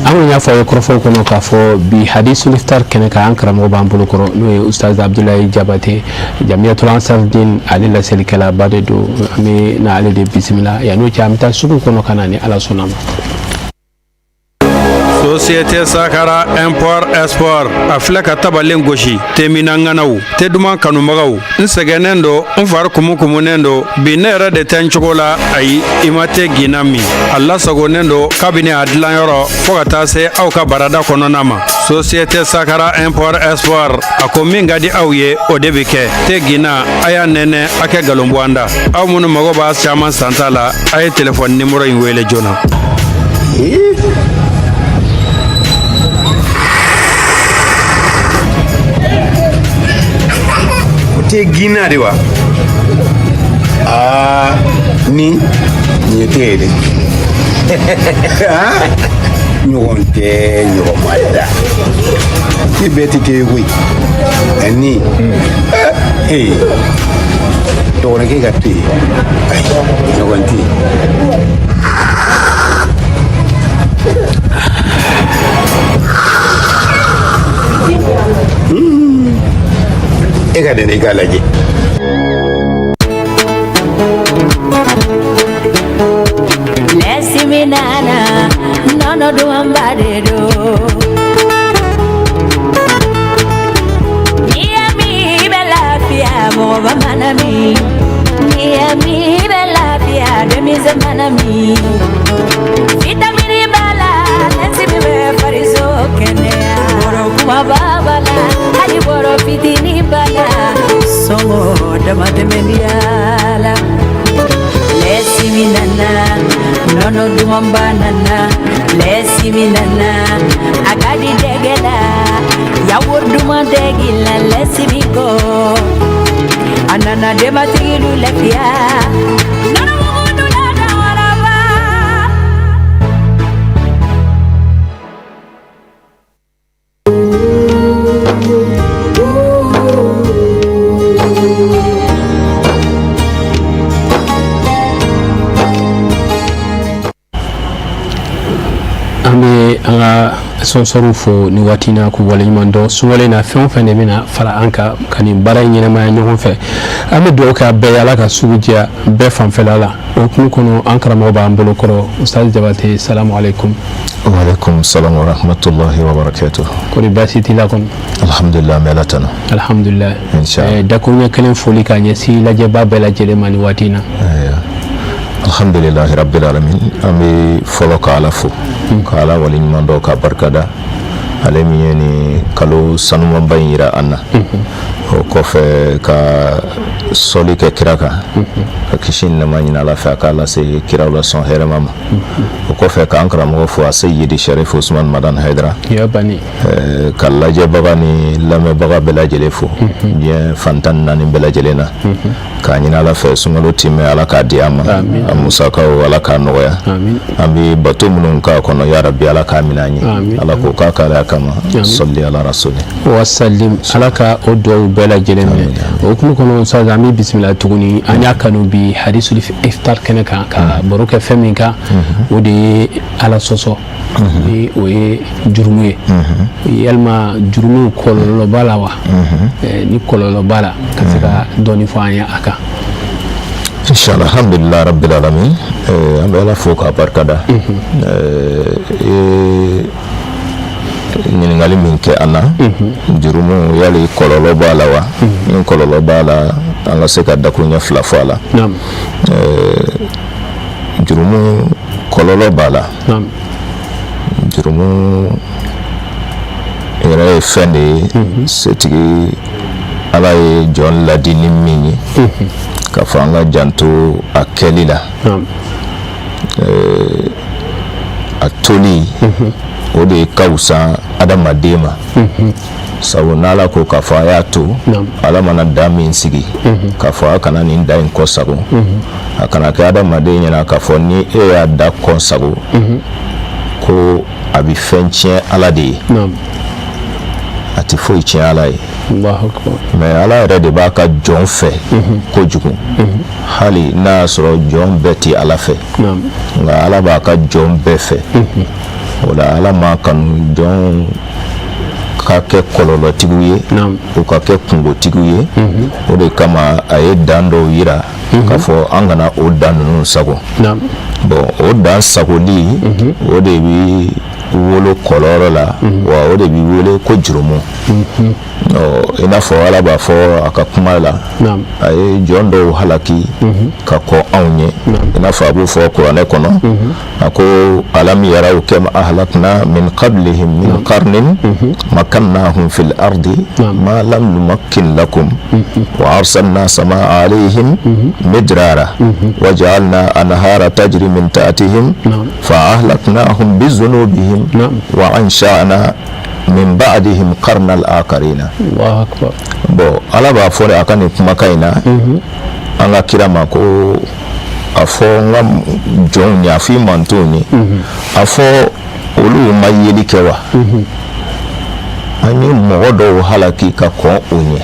An kɔni y'a fɔ aw ye kɔrɔfɔw kɔnɔ k'a fɔ bi Hadisul Iftar kɛnɛ kan, an karamɔgɔ b'an bolo kɔrɔ, n'o ye Ustaz Abdulayi Jabate, Jamiyatul Ansar-Din, ale laselikɛlaba de don. An bɛ na ale de bisimila. Yan'o cɛ, an bɛ taa sugu kɔnɔ ka na ni Ala sɔnna ma. Société Sakara Import Export a filɛ ka tabalen gosi. Temina ŋanaw, te duman kanubagaw, n sɛgɛnnen don, n fari kumukumunen don bi, ne yɛrɛ de tɛ n cogo la. Ayi, i ma te ginna min, a lasagonnen don kabini a dilanyɔrɔ fɔɔ ka taa se aw ka barada kɔnɔna ma. Société Sakara Import Export a ko min ka di aw ye, o de bɛ kɛ. Te ginna, a y'a nɛnɛ, a kɛ galon bɔ an da. Aw minnu mago b'a caman santa la, a ye telefɔni nimoro in wele joona. Te ginna de wa? Aa, ni nin ye te ye dɛ. Ɲɔgɔn tɛ ɲɔgɔn ma da, ni bɛɛ tɛ te ye koyi. Ni ee dɔgɔnɔkɛ ka te, ayi, ɲɔgɔn tɛ yen. E ka dɛnɛ, i k'a lajɛ. Lɛsimi nana, nɔnɔ dumanba de don. N'i y'a min, i bɛ lafiya, mɔgɔba mana min. N'i y'a min, i bɛ lafiya, denmisɛn mana min. Vitamini b'a la, lɛsimi bɛ fariso kɛnɛya. Bɔrɔ kumaba b'a la, hali bɔrɔ fitinin b'a la. Sɔngɔ dama tɛmɛniya la. Lɛsimi nana, nɔnɔ dumanba nana. Lɛsimi nana, a ka di dɛgɛ la. Yawuru duman tɛ la lɛsimi kɔ. A nana denbatigilu lafiya. Nɔnɔ mugu dula dawaraba. An bɛ an ka sponsɔrw fo ni waati na, k'u waleɲuman dɔn. Sunkalo in na, fɛn o fɛn de bɛna fara an kan ka nin baara in ɲɛnamaya ɲɔgɔn fɛ, an bɛ dugawu kɛ a bɛɛ ye, Ala ka sugu diya bɛɛ fanfɛla la. O hukumu kɔnɔ, an karamɔgɔ b'an bolo kɔrɔ, Ustaz Jabate, salamu aleykum. Waaleykum salam wa rahmatulahi wa barakatuh. Kɔri baasi t'i la kɔni? Alhamdulilah, an bɛ Ala tanu. Alhamdulilah. Inshallah. Dakuruɲɛ kelen foli ka ɲɛsin lajɛba bɛɛ lajɛlen ma nin waati in na. Alhamdulilahi rabbil alamin, an bɛ fɔlɔ ka Ala fo, ka Ala waleɲuman dɔn, ka barikada ale min ye nin kalo sanumanba in yira an na. O kɔfɛ, ka sɔli kɛ kira kan, ka kisi ni nɛɛma ɲini Ala fɛ, a k'a lase kiraw la sɔn hɛrɛma ma. O kɔfɛ, k'an karamɔgɔ fo, a Seyidi Sharif Usman Madan Haidara. Ya bani. Ka lajɛbaga ni lamɛnbaga bɛɛ lajɛlen fo diɲɛ fan 14 bɛɛ lajɛlen na, k'a ɲini Ala fɛ, sunkalo timɛ, Ala k'a di an ma, a musakaw, Ala k'a nɔgɔya. An bɛ bato minnu k'a kɔnɔ, ya Rabbi, Ala k'a minɛ an ye, Ala k'o k'a k'a kama. Sɔli ala rasuli. Wasalim, Ala ka o duwawu bɛɛ lajɛlen minɛ. O hukumu kɔnɔ, Ustaz, an bɛ bisimila tuguni. An y'a kanu bi Hadisul Iftar kɛnɛ kan ka baro kɛ fɛn min kan, o de ye Ala sɔsɔ, ni o ye jurumu ye. Yalima jurumu kɔlɔlɔ b'a la wa? Ni kɔlɔlɔ b'a la, ka se ka dɔɔni fɔ an ye a kan. Inshallah. Alhamdulillah rabbil alamin, an bɛ Ala fo k'a barikada. Ɲininkali min kɛ an na, jurumu, yali kɔlɔlɔ b'a la wa? Ni kɔlɔlɔ b'a la, an ka se ka dakuruɲɛ fila fɔ a la. Jurumu kɔlɔlɔ b'a la. Jurumu yɛrɛ ye fɛn de ye, setigi Ala ye jɔn ladi ni min ye. K'a fɔ an ka janto a kɛli la. A toli o de ka wusa adamaden ma, sabu n'Ala ko k'a fɔ a y'a to, Ala mana dan min sigi k'a fɔ a kana nin dan in kɔ sago, a kana kɛ adamaden ɲɛna k'a fɔ ni e y'a da kɔ sago ko a bɛ fɛn tiɲɛ Ala de ye. A tɛ foyi tiɲɛ Ala ye, mais Ala yɛrɛ de b'a ka jɔn fɛ kojugu, hali n'a y'a sɔrɔ jɔn bɛɛ tɛ Ala fɛ, nka Ala b'a ka jɔn bɛɛ fɛ. O la Ala m'a kanu jɔn ka kɛ kɔlɔlɔtigiw ye, u ka kɛ kunkotigiw ye. O de kama a ye dan dɔw yira k'a fɔ an kana o dan ninnu sago. Bon, o dan sagoli, o de bɛ wolo kɔlɔlɔ la, wa o de bɛ wele ko jurumu. I n'a fɔ Ala b'a fɔ a ka kuma la, a ye jɔn dɔw halaki ka kɔn anw ɲɛ. I n'a fɔ a b'o fɔ kuranɛ kɔnɔ, a ko alam yaraw kam ahlakna min qablihim min qarnin makkannahum fil ardi ma lam numakkin lakum wa arsalna samaa alayhim midrara wa ja'alna anhara tajri min tahtihim fa ahlaknahum bizunubihim wa ansha'na min ba'dihim qarnan akharina. Allahu akbar. Bon, Ala b'a fɔ a ka nin kumakan in na an ka kira ma ko a fɔ n ka jɔnw ye, a fɔ i mantonw ye, a fɔ olu ma yeli kɛ wa? An ye mɔgɔ dɔw halaki ka kɔn u ɲɛ,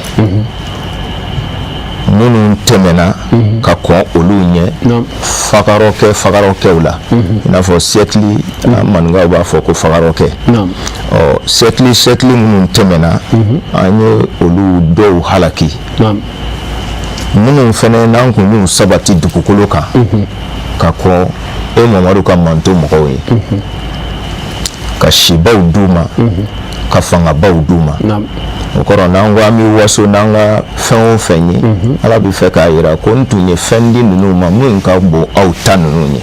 minnu tɛmɛna ka kɔn olu ɲɛ fagarɔkɛ fagarɔkɛw la, i n'a fɔ siècle, maninkaw b'a fɔ ko fagarɔkɛ. Ɔ siècle siècle minnu tɛmɛna, an ye olu dɔw halaki, minnu fana n'an kun y'u sabati dugukolo kan ka kɔn e Mamadu ka manton mɔgɔw ye, ka sibaw d'u ma, ka fangabaw d'u ma. O kɔrɔ, n'an ko an bɛ waso n'an ka fɛn o fɛn ye, Ala bɛ fɛ k'a jira ko n tun ye fɛn di ninnu ma min ka bon aw ta ninnu ye,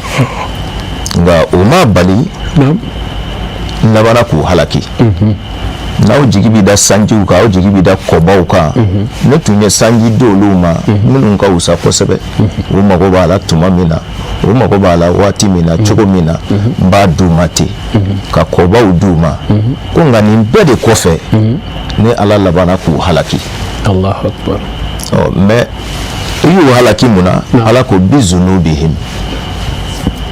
nka o ma bali n labanna k'u halaki. N'aw jigi bɛ da sanjiw kan, aw jigi bɛ da kɔbaw kan, ne tun ye sanji di olu ma minnu ka wusa kosɛbɛ. U mago b'a la tuma min na, u mago b'a la waati min na, cogo min na, n b'a d'u ma ten, ka kɔbaw d'u ma. Ko nka nin bɛɛ de kɔfɛ, ne Ala labanna k'u halaki. Allahu akbar. Ɔ mais i y'u halaki mun na? Ala ko bizunubihim,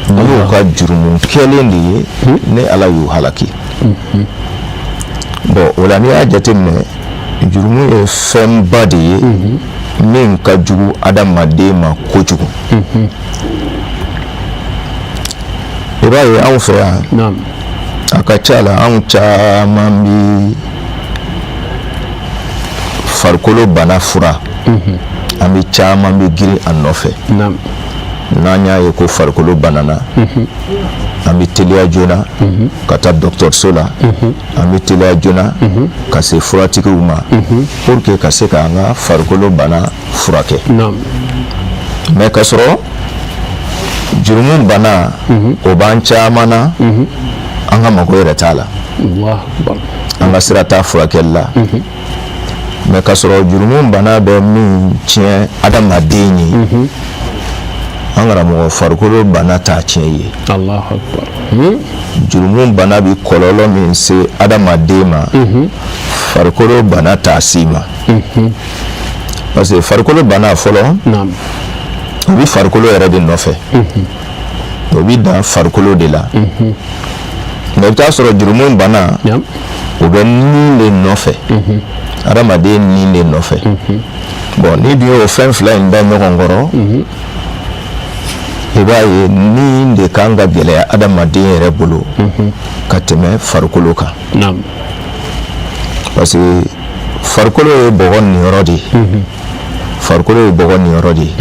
n'u ka jurumu kɛlen de ye, ne Ala y'u halaki. Bon, o la n'i y'a jateminɛ, jurumu ye fɛnba de ye min ka jugu adamaden ma kojugu. I b'a ye anw fɛ yan, a ka ca la anw caman bi farikolo bana fura, an bɛ caman bɛ girin a nɔfɛ. N'an y'a ye ko farikolo banana, an bɛ teliya joona ka taa dɔgɔtɔrɔso la, an bɛ teliya joona ka se furatigiw ma pour que ka se k'an ka farikolo bana furakɛ. Mais k'a sɔrɔ jurumu bana, o b'an caman na, an ka mago yɛrɛ t'a la, an ka sira t'a furakɛli la. Mais k'a sɔrɔ jurumu bana bɛ min tiɲɛ adamaden ye, an karamɔgɔ, farikolo bana t'a tiɲɛ ye. Allahu akbar. Jurumu bana bɛ kɔlɔlɔ min se adamaden ma, farikolo bana t'a s'i ma, parce que farikolo bana fɔlɔ, o bɛ farikolo yɛrɛ de nɔfɛ, o bɛ dan farikolo de la. Mais i bɛ taa sɔrɔ jurumu bana, o bɛ ni de nɔfɛ, adamaden ni de nɔfɛ. Bon, n'i dun y'o fɛn fila in da ɲɔgɔn kɔrɔ, i b'a ye ni de kan ka gɛlɛya adamaden yɛrɛ bolo ka tɛmɛ farikolo kan, parce que farikolo ye bɔgɔ niyɔrɔ de ye, farikolo ye bɔgɔ niyɔrɔ de ye.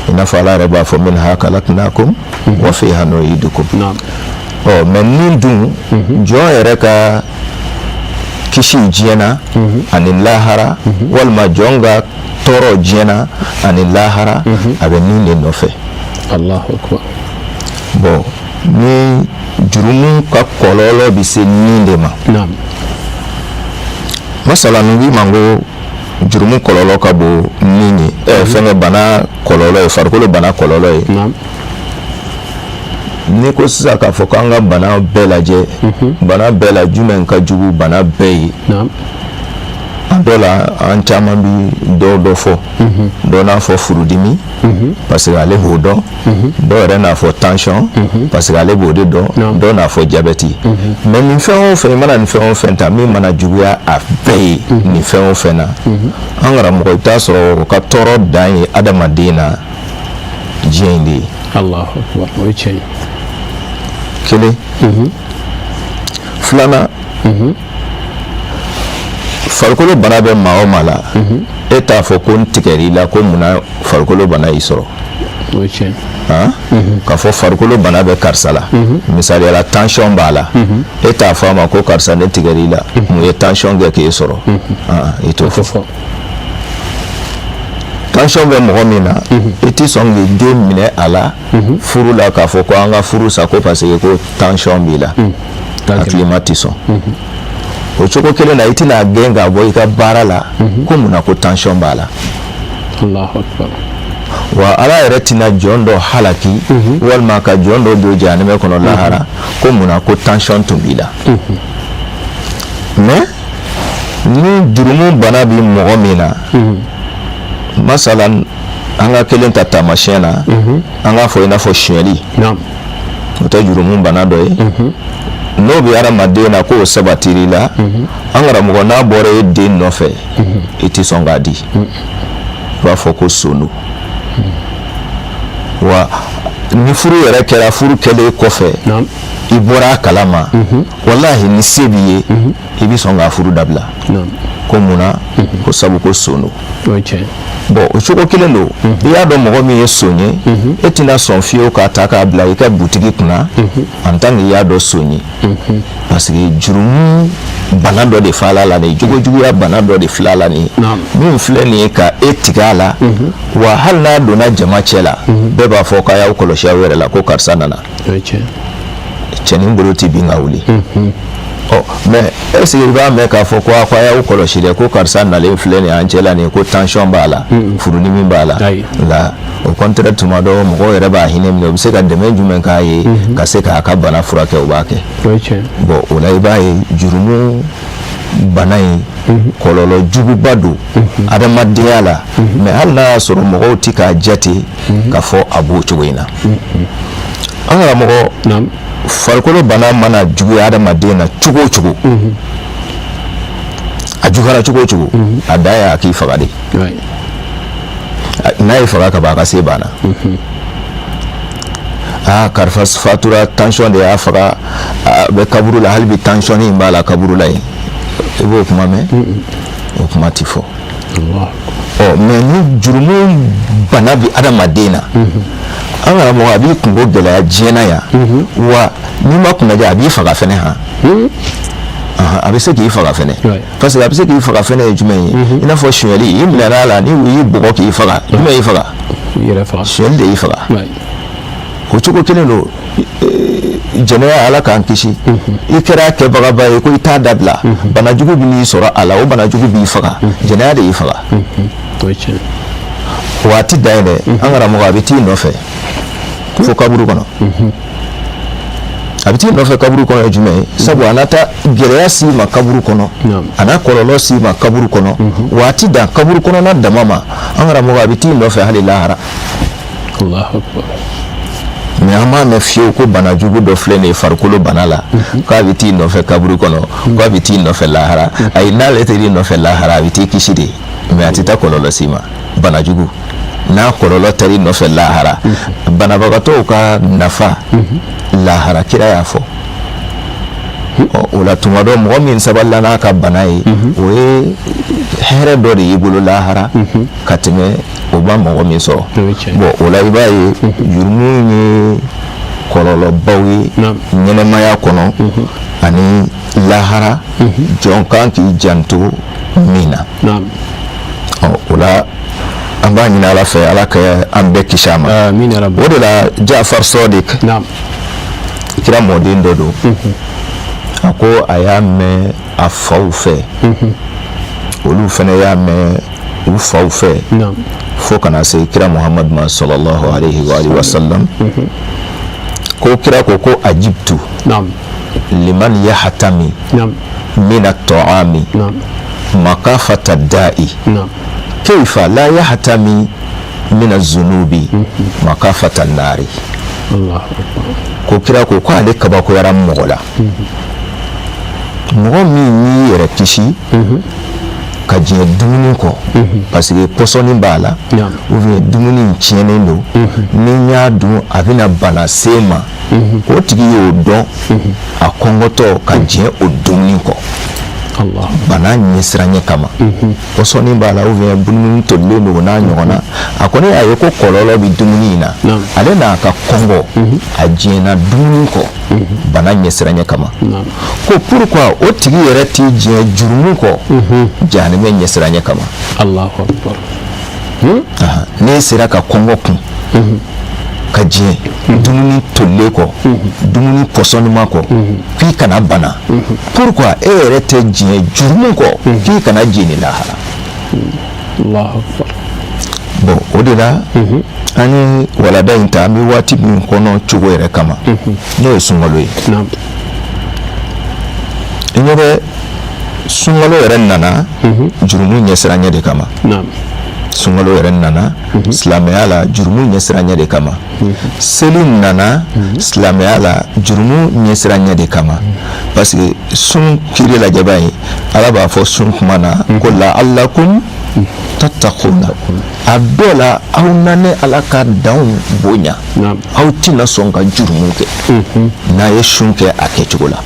I n'a fɔ Ala yɛrɛ b'a fɔ minha khalaqnakum wa fiha nu'idukum. Ɔ mais ni dun, jɔn yɛrɛ ka kisi diɲɛ na ani lahara, walima jɔn ka tɔɔrɔ diɲɛ na ani lahara, a bɛ ni de nɔfɛ. Allahu akbar. Bon, ni jurumu ka kɔlɔlɔ bɛ se ni de ma, masala n k'i ma ko Jurumu kɔlɔlɔ ka bon min ye, fɛnkɛ bana kɔlɔlɔ ye, farikolo bana kɔlɔlɔ ye. N'i ko sisan k'a fɔ k'an ka bana bɛɛ lajɛ, bana bɛɛ la jumɛn ka jugu bana bɛɛ ye? A dɔ la, an caman bi dɔw dɔ fɔ. Dɔ n'a fɔ furudimi, parce que ale b'o dɔn. Dɔw yɛrɛ n'a fɔ tension, parce que ale b'o de dɔn. Dɔw n'a fɔ jabɛti. Mais nin fɛn o fɛn, i mana nin fɛn o fɛn ta, min mana juguya a bɛɛ ye nin fɛn o fɛn na, an karamɔgɔ, i bɛ taa sɔrɔ o ka tɔɔrɔ dan ye adamaden na diɲɛ in de ye. Allahu akbar, o ye tiɲɛ ye. Kelen. Filanan, farikolo bana bɛ maa o maa la, e t'a fɔ ko n tigɛr'i la ko munna farikolo bana y'i sɔrɔ. O ye tiɲɛ. K'a fɔ farikolo bana bɛ karisa la, misaliya la tension b'a la, e t'a fɔ a ma ko karisa, ne tigɛr'i la, mun ye tension kɛ k'e sɔrɔ? I t'o fɔ. Tension bɛ mɔgɔ min na, i t'i sɔn k'i den minɛ a la furu la k'a fɔ ko an ka furu sa ko parce que ko tension b'i la. Hakilima tɛ sɔn. O cogo kelen na, i tɛna gɛn ka bɔ i ka baara la ko munna ko tension b'a la. Allahu akbar. Wa Ala yɛrɛ tɛna jɔn dɔ halaki walima ka jɔn dɔ don jahanɛmɛ kɔnɔ lahara ko munna ko tension tun b'i la. Mais ni jurumu bana bɛ mɔgɔ min na, masalan, an ka kelen ta taamasiyɛn na, an k'a fɔ i n'a fɔ sonyɛli, o tɛ jurumu bana dɔ ye? N'o bɛ hadamaden na k'o sabatir'i la, an karamɔgɔ, n'a bɔra e den nɔfɛ, i tɛ sɔn k'a di, i b'a fɔ ko son don. Wa ni furu yɛrɛ kɛra, furu kɛlen kɔfɛ i bɔra a kalama, walahi, ni se b'i ye, i bɛ sɔn k'a furu dabila. Ko munna? Ko sabu ko son don. Bon, o cogo kelen don, i y'a dɔn mɔgɔ min ye son ye, e tɛna sɔn fiyewu k'a ta k'a bila i ka butigi kunna en tant que i y'a dɔn son ye, parce que jurumu bana dɔ de fala la nin ye, jogojuguya bana dɔ de filɛ la nin ye, min filɛ nin ye ka e tigɛ a la. Wa hali n'a donna jama cɛ la, bɛɛ b'a fɔ k'a y'aw kɔlɔsi aw yɛrɛ la ko karisa nana, cɛnin bolo tɛ bin ka wuli. Ɔ mais est ce que i b'a mɛn k'a fɔ ko a ko a y'aw kɔlɔsi dɛ, ko karisa nalen filɛ nin ye an cɛ la nin ye, ko tension b'a la, furudimi b'a la? Nka au contraire, tuma dɔ mɔgɔw yɛrɛ b'a hinɛ minɛ, u bɛ se ka dɛmɛ jumɛn k'a ye ka se k'a ka bana furakɛ, u b'a kɛ. Bon, o la i b'a ye jurumu bana in kɔlɔlɔ juguba don adamadenya la. Mais hali n'a y'a sɔrɔ mɔgɔw ti k'a jate k'a fɔ a b'o cogo in na, an karamɔgɔ, farikolo bana mana juguya adamaden na cogo o cogo, a juguyara cogo o cogo, a dan ye a k'i faga de. N'a y'i faga ka ban, a ka se banna. Aa, karisa fatura, tension de y'a faga, a bɛ kaburu la hali bi, tension in b'a la kaburu la yen. I b'o kuma mɛn? O kuma ti fɔ. Ɔ mais ni jurumu bana bɛ adamaden na, an karamɔgɔ, a b'i kunko gɛlɛya diɲɛ na yan. Wa n'i ma kunnaja, a b'i faga fɛnɛ. Han, a bɛ se k'i faga fɛnɛ, parce que a bɛ se k'i faga fɛnɛ ye jumɛn ye? I n'a fɔ sonyɛli, i minɛna a la, ni u y'i bugɔ k'i faga, jumɛn y'i faga? Sonyɛli de y'i faga. O cogo kelen don, jɛnɛya, Ala k'an kisi, i kɛra kɛbagaba ye ko i t'a dabila, banajugu bɛ n'i sɔrɔ a la, o banajugu b'i faga. Jɛnɛya de y'i faga. Wa a ti dan yen dɛ, an karamɔgɔ, a bɛ t'i nɔfɛ fo kaburu kɔnɔ. A bɛ t'i nɔfɛ kaburu kɔnɔ ye jumɛn ye? Sabu a na taa gɛlɛya s'i ma kaburu kɔnɔ, a n'a kɔlɔlɔ s'i ma kaburu kɔnɔ. Wa a ti dan kaburu kɔnɔna dama ma, an karamɔgɔ, a bɛ t'i nɔfɛ hali lahara. Mais an m'a mɛn fiyewu ko bana jugu dɔ filɛ nin ye farikolo bana la, k'a bɛ t'i nɔfɛ kaburu kɔnɔ, k'a bɛ t'i nɔfɛ lahara. Ayi, n'ale tɛ nɔfɛ lahara, a bɛ t'i kisi de, mais a tɛ taa kɔlɔlɔ s'i ma. Bana jugu n'a kɔlɔlɔ taar'i nɔfɛ lahara, banabagatɔw ka nafa lahara, kira y'a fɔ. O la tuma dɔ, mɔgɔ min sabalila n'a ka bana ye, o ye hɛrɛ dɔ de y'i bolo lahara ka tɛmɛ o ma mɔgɔ min sɔrɔ. Bon, o la i b'a ye jurumu ye kɔlɔlɔbaw ye ɲɛnɛmaya kɔnɔ ani lahara, jɔn kan k'i janto min na. Ɔ o la an b'a ɲini Ala fɛ, Ala ka an bɛɛ kisi a ma. O de la Jafar Sɔdik, kira mɔden dɔ don, a ko a y'a mɛn a faw fɛ. Olu fana y'a mɛn u faw fɛ fo ka na se kira Muhamadu ma sallallahu alayhi wa alihi wa sallam. Ko kira ko ko ajibtu liman yahtami min at-ta'ami makafata da'i kayfa la yahtami min az-zunubi makafata an-nari. Ko kira ko ko ale kabakoyara mɔgɔ la, mɔgɔ min y'i yɛrɛ kisi ka diɲɛ dumuni kɔ parce que pɔsɔni b'a la ou bien dumuni in tiɲɛnen don, ni n y'a dun a bɛna bana se n ma, o tigi y'o dɔn, a kɔngɔtɔ ka diɲɛ o dumuni kɔ bana ɲɛsiranɲɛ kama, pɔsɔni b'a la ou bien dumuni tolilen don, o n'a ɲɔgɔn na, a kɔni y'a ye ko kɔlɔlɔ bɛ dumuni in na, ale n'a ka kɔngɔ a diɲɛna dumuni kɔ bana ɲɛsiranɲɛ kama. Ko pourquoi o tigi yɛrɛ t'i diɲɛ jurumu kɔ jahanamɛ ɲɛsiranɲɛ kama? Allahu akbar. N'e sera ka kɔngɔ kun ka diɲɛ dumuni tolilen kɔ, dumuni pɔsɔnima kɔ, k'i kana bana, pourquoi e yɛrɛ tɛ diɲɛ jurumu kɔ k'i kana jeni lahara? Allahu akbar. Bon, o de la an ye walada in ta an bɛ waati min kɔnɔ cogo yɛrɛ kama, n'o ye sunkalo ye. I ɲɛ bɛ sunkalo yɛrɛ nana jurumu ɲɛsiranɲɛ de kama. Sunkalo yɛrɛ nana silamɛya la jurumu ɲɛsiranɲɛ de kama. Seli nana silamɛya la jurumu ɲɛsiranɲɛ de kama, parce que sun kiri lajɛba ye, Ala b'a fɔ sun kuma na ko la'allakum tattaquna, a dɔ la aw na ne Ala ka danw bonya, aw tɛna sɔn ka jurumu kɛ n'a ye sun kɛ a kɛcogo la.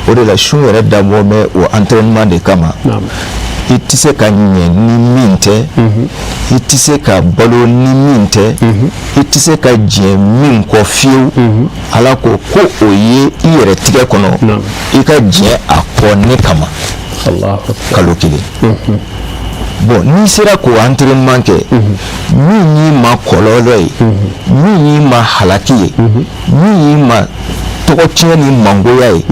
O de la sun yɛrɛ dabɔ bɛ o entraînement de kama. I tɛ se ka ɲɛ ni min tɛ, i tɛ se ka balo ni min tɛ, i tɛ se ka diɲɛ min kɔ fiyewu, Ala ko ko o ye i yɛrɛ tigɛ kɔnɔ, i ka diɲɛ a kɔ ne kama kalo kelen. Bon, n'i sera k'o entraînement kɛ, min y'i ma kɔlɔlɔ ye, min y'i ma halaki ye, min y'i ma tɔgɔ tiɲɛ ni mangoya ye,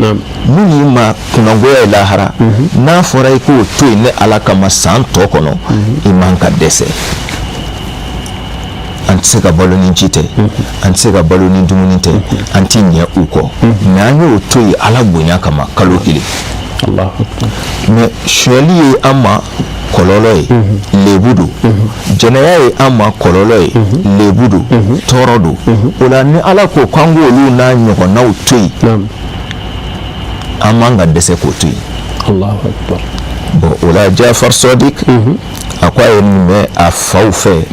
min y'i ma kunnangoya ye lahara, n'a fɔra i k'o to yen ne Ala kama san tɔ kɔnɔ, i man ka dɛsɛ. An tɛ se ka balo ni ji tɛ, an tɛ se ka balo ni dumuni tɛ, an tɛ ɲɛ u kɔ, mais an y'o to yen Ala bonya kama kalo kelen. Mais sonyali ye an ma kɔlɔlɔ ye, lebu don. Jɛnɛya ye an ma kɔlɔlɔ ye, lebu don, tɔɔrɔ don. O la ni Ala ko k'an k'olu n'a ɲɔgɔnnaw to yen, an man ka dɛsɛ k'o to yen. Bon, o la Jafar Sadiq a ko a ye nin mɛn a faw fɛ,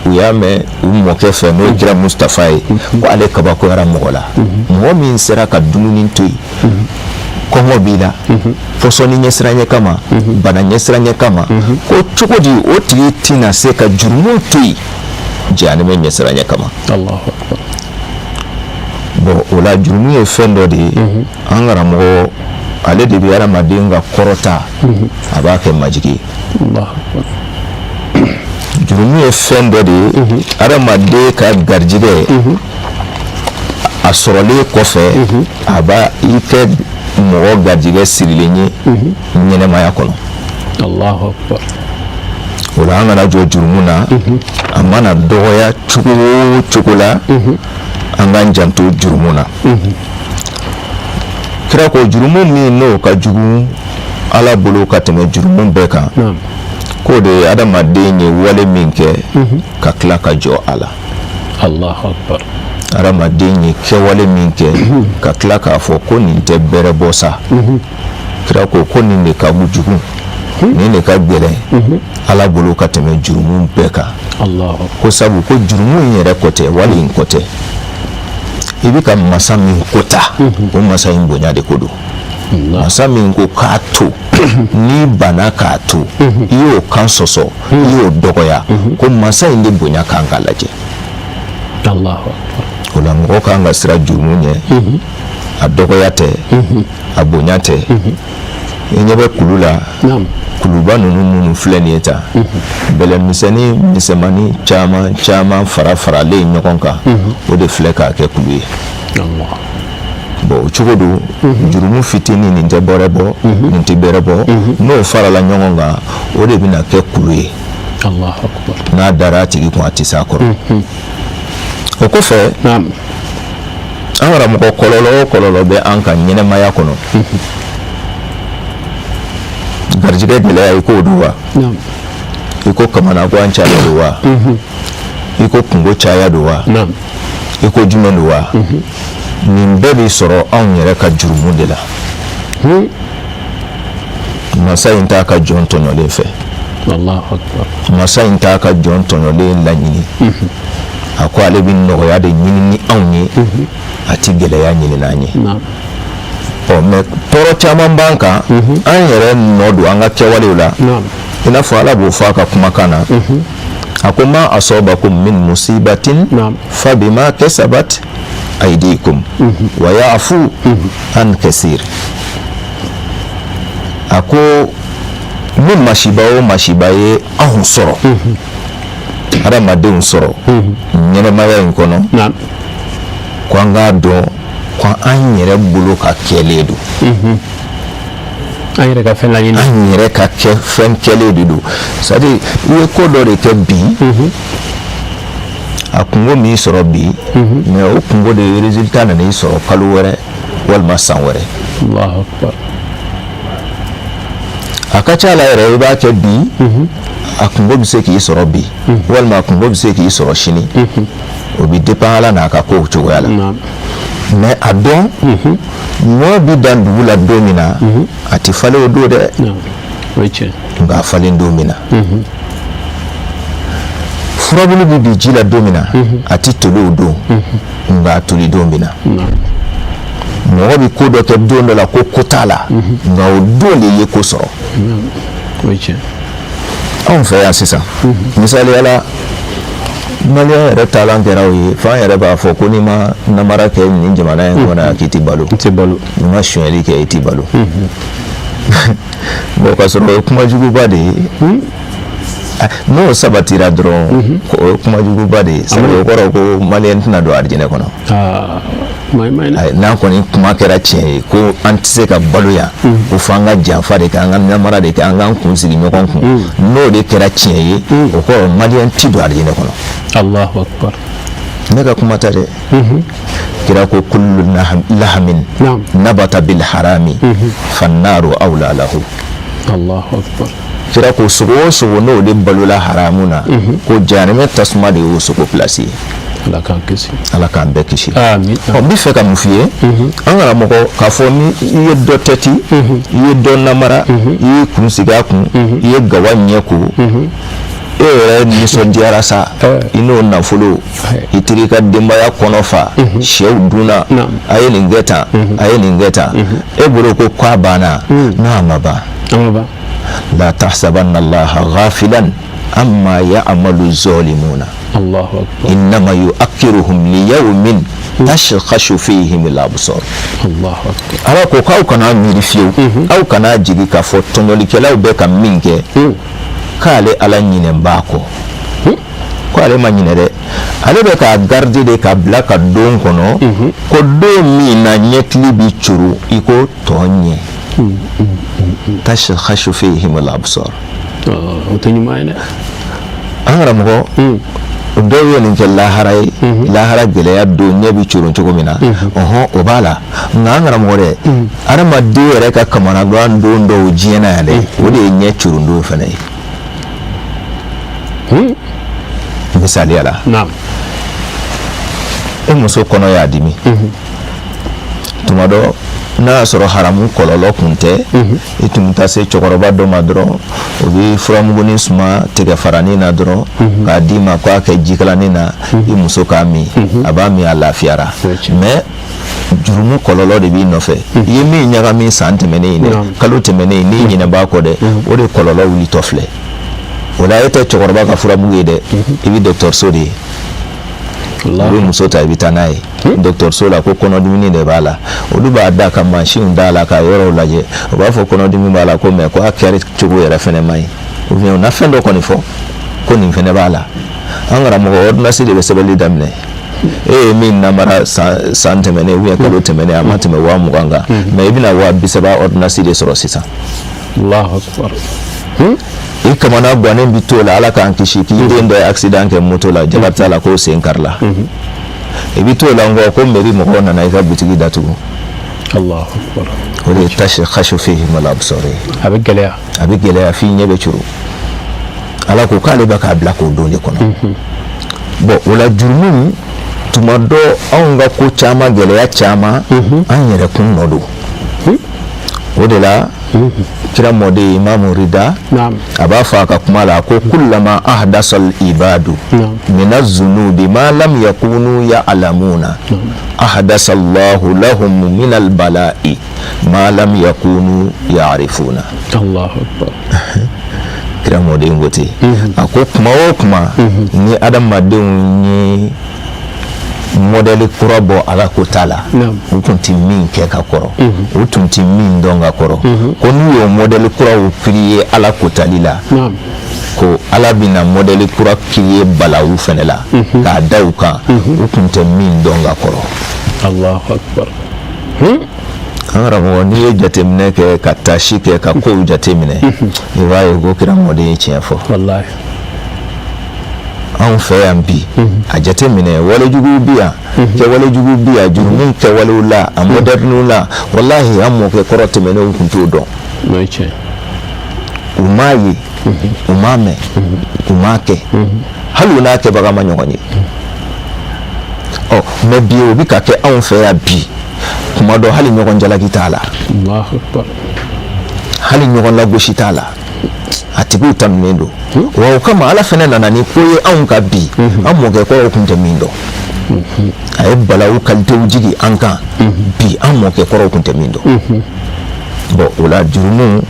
u y'a mɛn u mɔkɛ fɛ, n'o ye kira Mustafa ye, ko ale kabakoyara mɔgɔ la, mɔgɔ min sera ka dumuni to yen, kɔngɔ b'i la, pɔsɔni ɲɛsiranɲɛ kama, bana ɲɛsiranɲɛ kama, ko cogo di o tigi tɛna se ka jurumu to yen jahanamɛ ɲɛsiranɲɛ kama? Bon, o la jurumu ye fɛn dɔ de ye, an karamɔgɔ ale de bɛ hadamaden ka kɔrɔta, a b'a kɛ majigi ye. Jurumu ye fɛn dɔ de ye, hadamaden ka garijɛgɛ a sɔrɔlen kɔfɛ, a b'a i kɛ mɔgɔ garijɛgɛ sirilen ye ɲɛnɛmaya kɔnɔ. O la an kana jɔ jurumu na, a mana dɔgɔya cogo o cogo la, an k'an janto jurumu na. Kira ko jurumu min n'o ka jugu Ala bolo ka tɛmɛ jurumu bɛɛ kan, k'o de ye adamaden ye wale min kɛ ka tila ka jɔ a la. Adamaden ye kɛwale min kɛ ka tila k'a fɔ ko nin tɛ bɛrɛ bɔ sa, kira ko ko nin de ka jugu, nin de ka gɛlɛn Ala bolo ka tɛmɛ jurumu bɛɛ kan. Ko sabu ko jurumu in yɛrɛ ko tɛ, wale in ko tɛ, i bɛ ka masa min ko ta, o masa in bonya de ko don. Masa min ko k'a to, n'i banna k'a to, i y'o kan sɔsɔ, i y'o dɔgɔya, ko masa in de bonya kan ka lajɛ. O la mɔgɔ kan ka siran jurumu ɲɛ, a dɔgɔya tɛ, a bonya tɛ. I ɲɛ bɛ kulu la, kuluba ninnu minnu filɛ nin ye tan, bɛlɛmisɛnnin misɛnmanin caman caman fara faralen ɲɔgɔn kan, o de filɛ k'a kɛ kulu ye. Bon, o cogo don. Jurumu fitinin nin tɛ bɔrɛ bɔ, nin tɛ bɛrɛ bɔ. N'o farala ɲɔgɔn kan, o de bɛna kɛ kulu ye. Allahu akbar. N'a dara a tigi kun, a tɛ s'a kɔrɔ. O kɔfɛ, an karamɔgɔ, kɔlɔlɔ o kɔlɔlɔ bɛ an ka ɲɛnɛmaya kɔnɔ, garijɛgɛ gɛlɛya, i k'o don wa, i ko kamanagan caya don wa, i ko kunko caya don wa, i ko jumɛn don wa, nin bɛɛ bɛ sɔrɔ anw yɛrɛ ka jurumu de la. Masa in t'a ka jɔn tɔɲɔlen fɛ. Masa in t'a ka jɔn tɔɲɔlen laɲini. A ko ale bɛ nɔgɔya de ɲini ni anw ye, a ti gɛlɛya ɲini n'an ye. Ɔ, mais tɔɔrɔ caman b'an kan, an yɛrɛ nɔ don an ka kɛwalew la. I n'a fɔ Ala b'o fɔ a ka kumakan na, a ko: ma asabakum min musibatin fa bima kasabat aydikum wa ya'fu an kasir. A ko ni masiba o masiba ye anw sɔrɔ, hadamadenw sɔrɔ ɲɛnɛmaya in kɔnɔ, ko an k'a dɔn ko an yɛrɛ bolo ka kɛlen don. An yɛrɛ ka fɛn laɲini. An yɛrɛ ka kɛ fɛn kɛlen de don. C'est à dire, i ye ko dɔ de kɛ bi, a kunko m'i sɔrɔ bi, mais o kunko de résultat nana i sɔrɔ kalo wɛrɛ walima san wɛrɛ. Allahu akbar. A ka ca la yɛrɛ, i b'a kɛ bi, a kunko bɛ se k'i sɔrɔ bi, walima a kunko bɛ se k'i sɔrɔ sini. O bɛ dépend Ala n'a ka kow cogoya la. Mais a dɔn, ɲɔ bɛ dan dugu la don min na, a tɛ falen o don dɛ. O ye tiɲɛ. Nka a falen don min na, furabulu bɛ bin ji la don min na, a tɛ toli o don, nka a toli don min na. Mɔgɔ bɛ ko dɔ kɛ don dɔ la ko ko t'a la, nka o don de ye ko sɔrɔ. O ye tiɲɛ. Anw fɛ yan sisan, misaliyala, maliyɛn yɛrɛ taalan kɛra o ye, f'an yɛrɛ b'a fɔ ko n'i ma namara kɛ nin jamana in kɔnɔ yan, k'i ti balo. I tɛ balo. N'i ma sonyɛli kɛ, i ti balo. Bon, k'a sɔrɔ o ye kuma juguba de ye. N'o sabatira dɔrɔn, o ye kuma juguba de ye, sabu o kɔrɔ ko maliyɛn tɛna don arijinɛ kɔnɔ. N'a kɔni kuma kɛra tiɲɛ ye ko an tɛ se ka balo yan, ko fo an ka janfa de kɛ, an ka namara de kɛ, an k'an kun sigi ɲɔgɔn kun, n'o de kɛra tiɲɛ ye, o kɔrɔ maliyɛn ti don arijinɛ kɔnɔ. Allahu akbar. Ne ka kuma tɛ dɛ. Kira ko: kullu lahamin nabata bil harami fannaru awla lahu. Allahu akbar. Kira ko sogo o sogo n'o de balola haramu na, ko jahanamɛ tasuma de y'o sogo place ye. Ala k'an kisi. Ala k'an bɛɛ kisi. Amin. Ɔ, n bɛ fɛ ka mun f'i ye, an karamɔgɔ, k'a fɔ ni i ye dɔ tɛti, i ye dɔ namara, i y'i kun sigi a kun, i ye gawa ɲɛ ko, e yɛrɛ nisɔndiyara sa, i n'o nafolo, i taara i ka denbaya kɔnɔ fa, sɛw dunna, a ye nin kɛ tan, a ye nin kɛ tan, e bolo ko k'a banna. N'a ma ban, la tahsabanna allaha ghafilan amma ya'malu zalimuna. Allahu akbar. Innama yu'akhiruhum liyawmin tashkhasu fihim al-absar. Allahu akbar. Ala ko k'aw kana miiri fiyewu, aw kana jigi k'a fɔ tɔɲɔlikɛlaw bɛ ka min kɛ, k'ale Ala ɲinɛ b'a kɔ. Ko ale ma ɲinɛ dɛ, ale bɛ k'a garder de ka bila ka don kɔnɔ, ko don min na ɲɛkili bi coro i ko tɔ ɲɛ, tashkhasu fihim al-absar. O tɛ ɲuman ye dɛ. An karamɔgɔ, dɔw ye nin kɛ lahara ye, lahara gɛlɛya don, ɲɛ bɛ coron cogo min na, ɔhɔn, o b'a la. Nka an karamɔgɔ dɛ, adamaden yɛrɛ ka kamanagan don dɔw diɲɛ na yan dɛ, o de ye ɲɛ coron don fana ye. Misaliya la, e muso kɔnɔ y'a dimi tuma dɔ, n'a y'a sɔrɔ haramu kɔlɔlɔ kun tɛ, i tun bɛ taa se cɛkɔrɔba dɔ ma dɔrɔn, o bɛ furamugunin suma tigɛ faranin na dɔrɔn k'a d'i ma k'a kɛ jikalanin na, i muso k'a min, a b'a min, a lafiyara. Mais jurumu kɔlɔlɔ de b'i nɔfɛ. I ye min ɲagami san tɛmɛnen in dɛ, kalo tɛmɛnen, n'i ɲinɛ b'a kɔ dɛ, o de kɔlɔlɔ wulitɔ filɛ. O la, e tɛ cɛkɔrɔba ka furamugu ye dɛ, i bɛ dɔgɔtɔrɔso de ye, i bɛ muso ta, i bɛ taa n'a ye dɔgɔtɔrɔso la, ko kɔnɔdimi de b'a la. Olu b'a da ka mansinw da la ka yɔrɔw lajɛ, u b'a fɔ kɔnɔdimi b'a la, ko mais ko a kɛra cogo yɛrɛ fɛnɛ man ɲi, ou bien u na fɛn dɔ kɔni fɔ ko nin fɛnɛ b'a la. An karamɔgɔ, ordonnance de bɛ sɛbɛnni daminɛ. E ye min namara san tɛmɛnen ou bien kalo tɛmɛnen, a ma tɛmɛ 20 000 kan, mais i bɛna 30 000 ordonnance de sɔrɔ sisan. Allahu akbar. I kamana gannen bi t'o la. Ala k'an kisi, k'i den dɔ ye accident kɛ moto la, Jakarta la, k'o sen karila. I bi t'o la nkɔ ko mairie mɔgɔw nana i ka butigi datugu. Allahu akbar. O de ye tashkhasu fihim al-absar ye. A bɛ gɛlɛya. A bɛ gɛlɛya f'i ɲɛ bɛ curu. Ala ko k'ale bɛ k'a bila k'o don de kɔnɔ. Bon, o la jurumu, tuma dɔ anw ka ko caman, gɛlɛya caman, an yɛrɛ kun nɔ don. O de la kira mɔden Imamu Rida a b'a fɔ a ka kuma la ko kullama ahdasal ibadu mina zunubi ma lam yakunu ya'lamuna ahdasallahu lahum minal bala'i ma lam yakunu ya'rifuna. Allahu akbar. Kira mɔden ko ten. A ko kuma o kuma ni adamadenw ye mɔdɛli kura bɔ Ala ko ta la, u tun tɛ min kɛ ka kɔrɔ, u tun tɛ min dɔn ka kɔrɔ, ko n'u y'o mɔdɛli kuraw créer Ala kotali la, ko Ala bɛna mɔdɛli kura créer balawu fɛnɛ la k'a da u kan, u tun tɛ min dɔn ka kɔrɔ. Allahu akbar. An karamɔgɔ, n'i ye jateminɛ kɛ, ka taasi kɛ, ka kow jateminɛ, i b'a ye ko kira mɔden ye tiɲɛ fɔ. Wallahi. Anw fɛ yan bi, a jateminɛ, walejugu bi yan, kɛwalejugu bi yan, jurumu kɛwalew la, a mɔdɛriniw la, walahi an mɔkɛ kɔrɔ tɛmɛnenw tun t'o dɔn. O ye tiɲɛ. U m'a ye, u m'a mɛn, u m'a kɛ, hali u n'a kɛbaga ma ɲɔgɔn ye. Ɔ mais bi, o bɛ ka kɛ anw fɛ yan bi. Kuma dɔ hali ɲɔgɔn jalaki t'a la, Allahu akbar. hali ɲɔgɔn lagosi t'a la, a tigiw tanunen don. Wa o kama Ala fɛnɛ nana ni ko ye anw ka bi, an mɔkɛ kɔrɔw tun tɛ min dɔn. A ye balawu kalitew jigi an kan bi, an mɔkɛ kɔrɔw tun tɛ min dɔn. Bon, o la jurumu,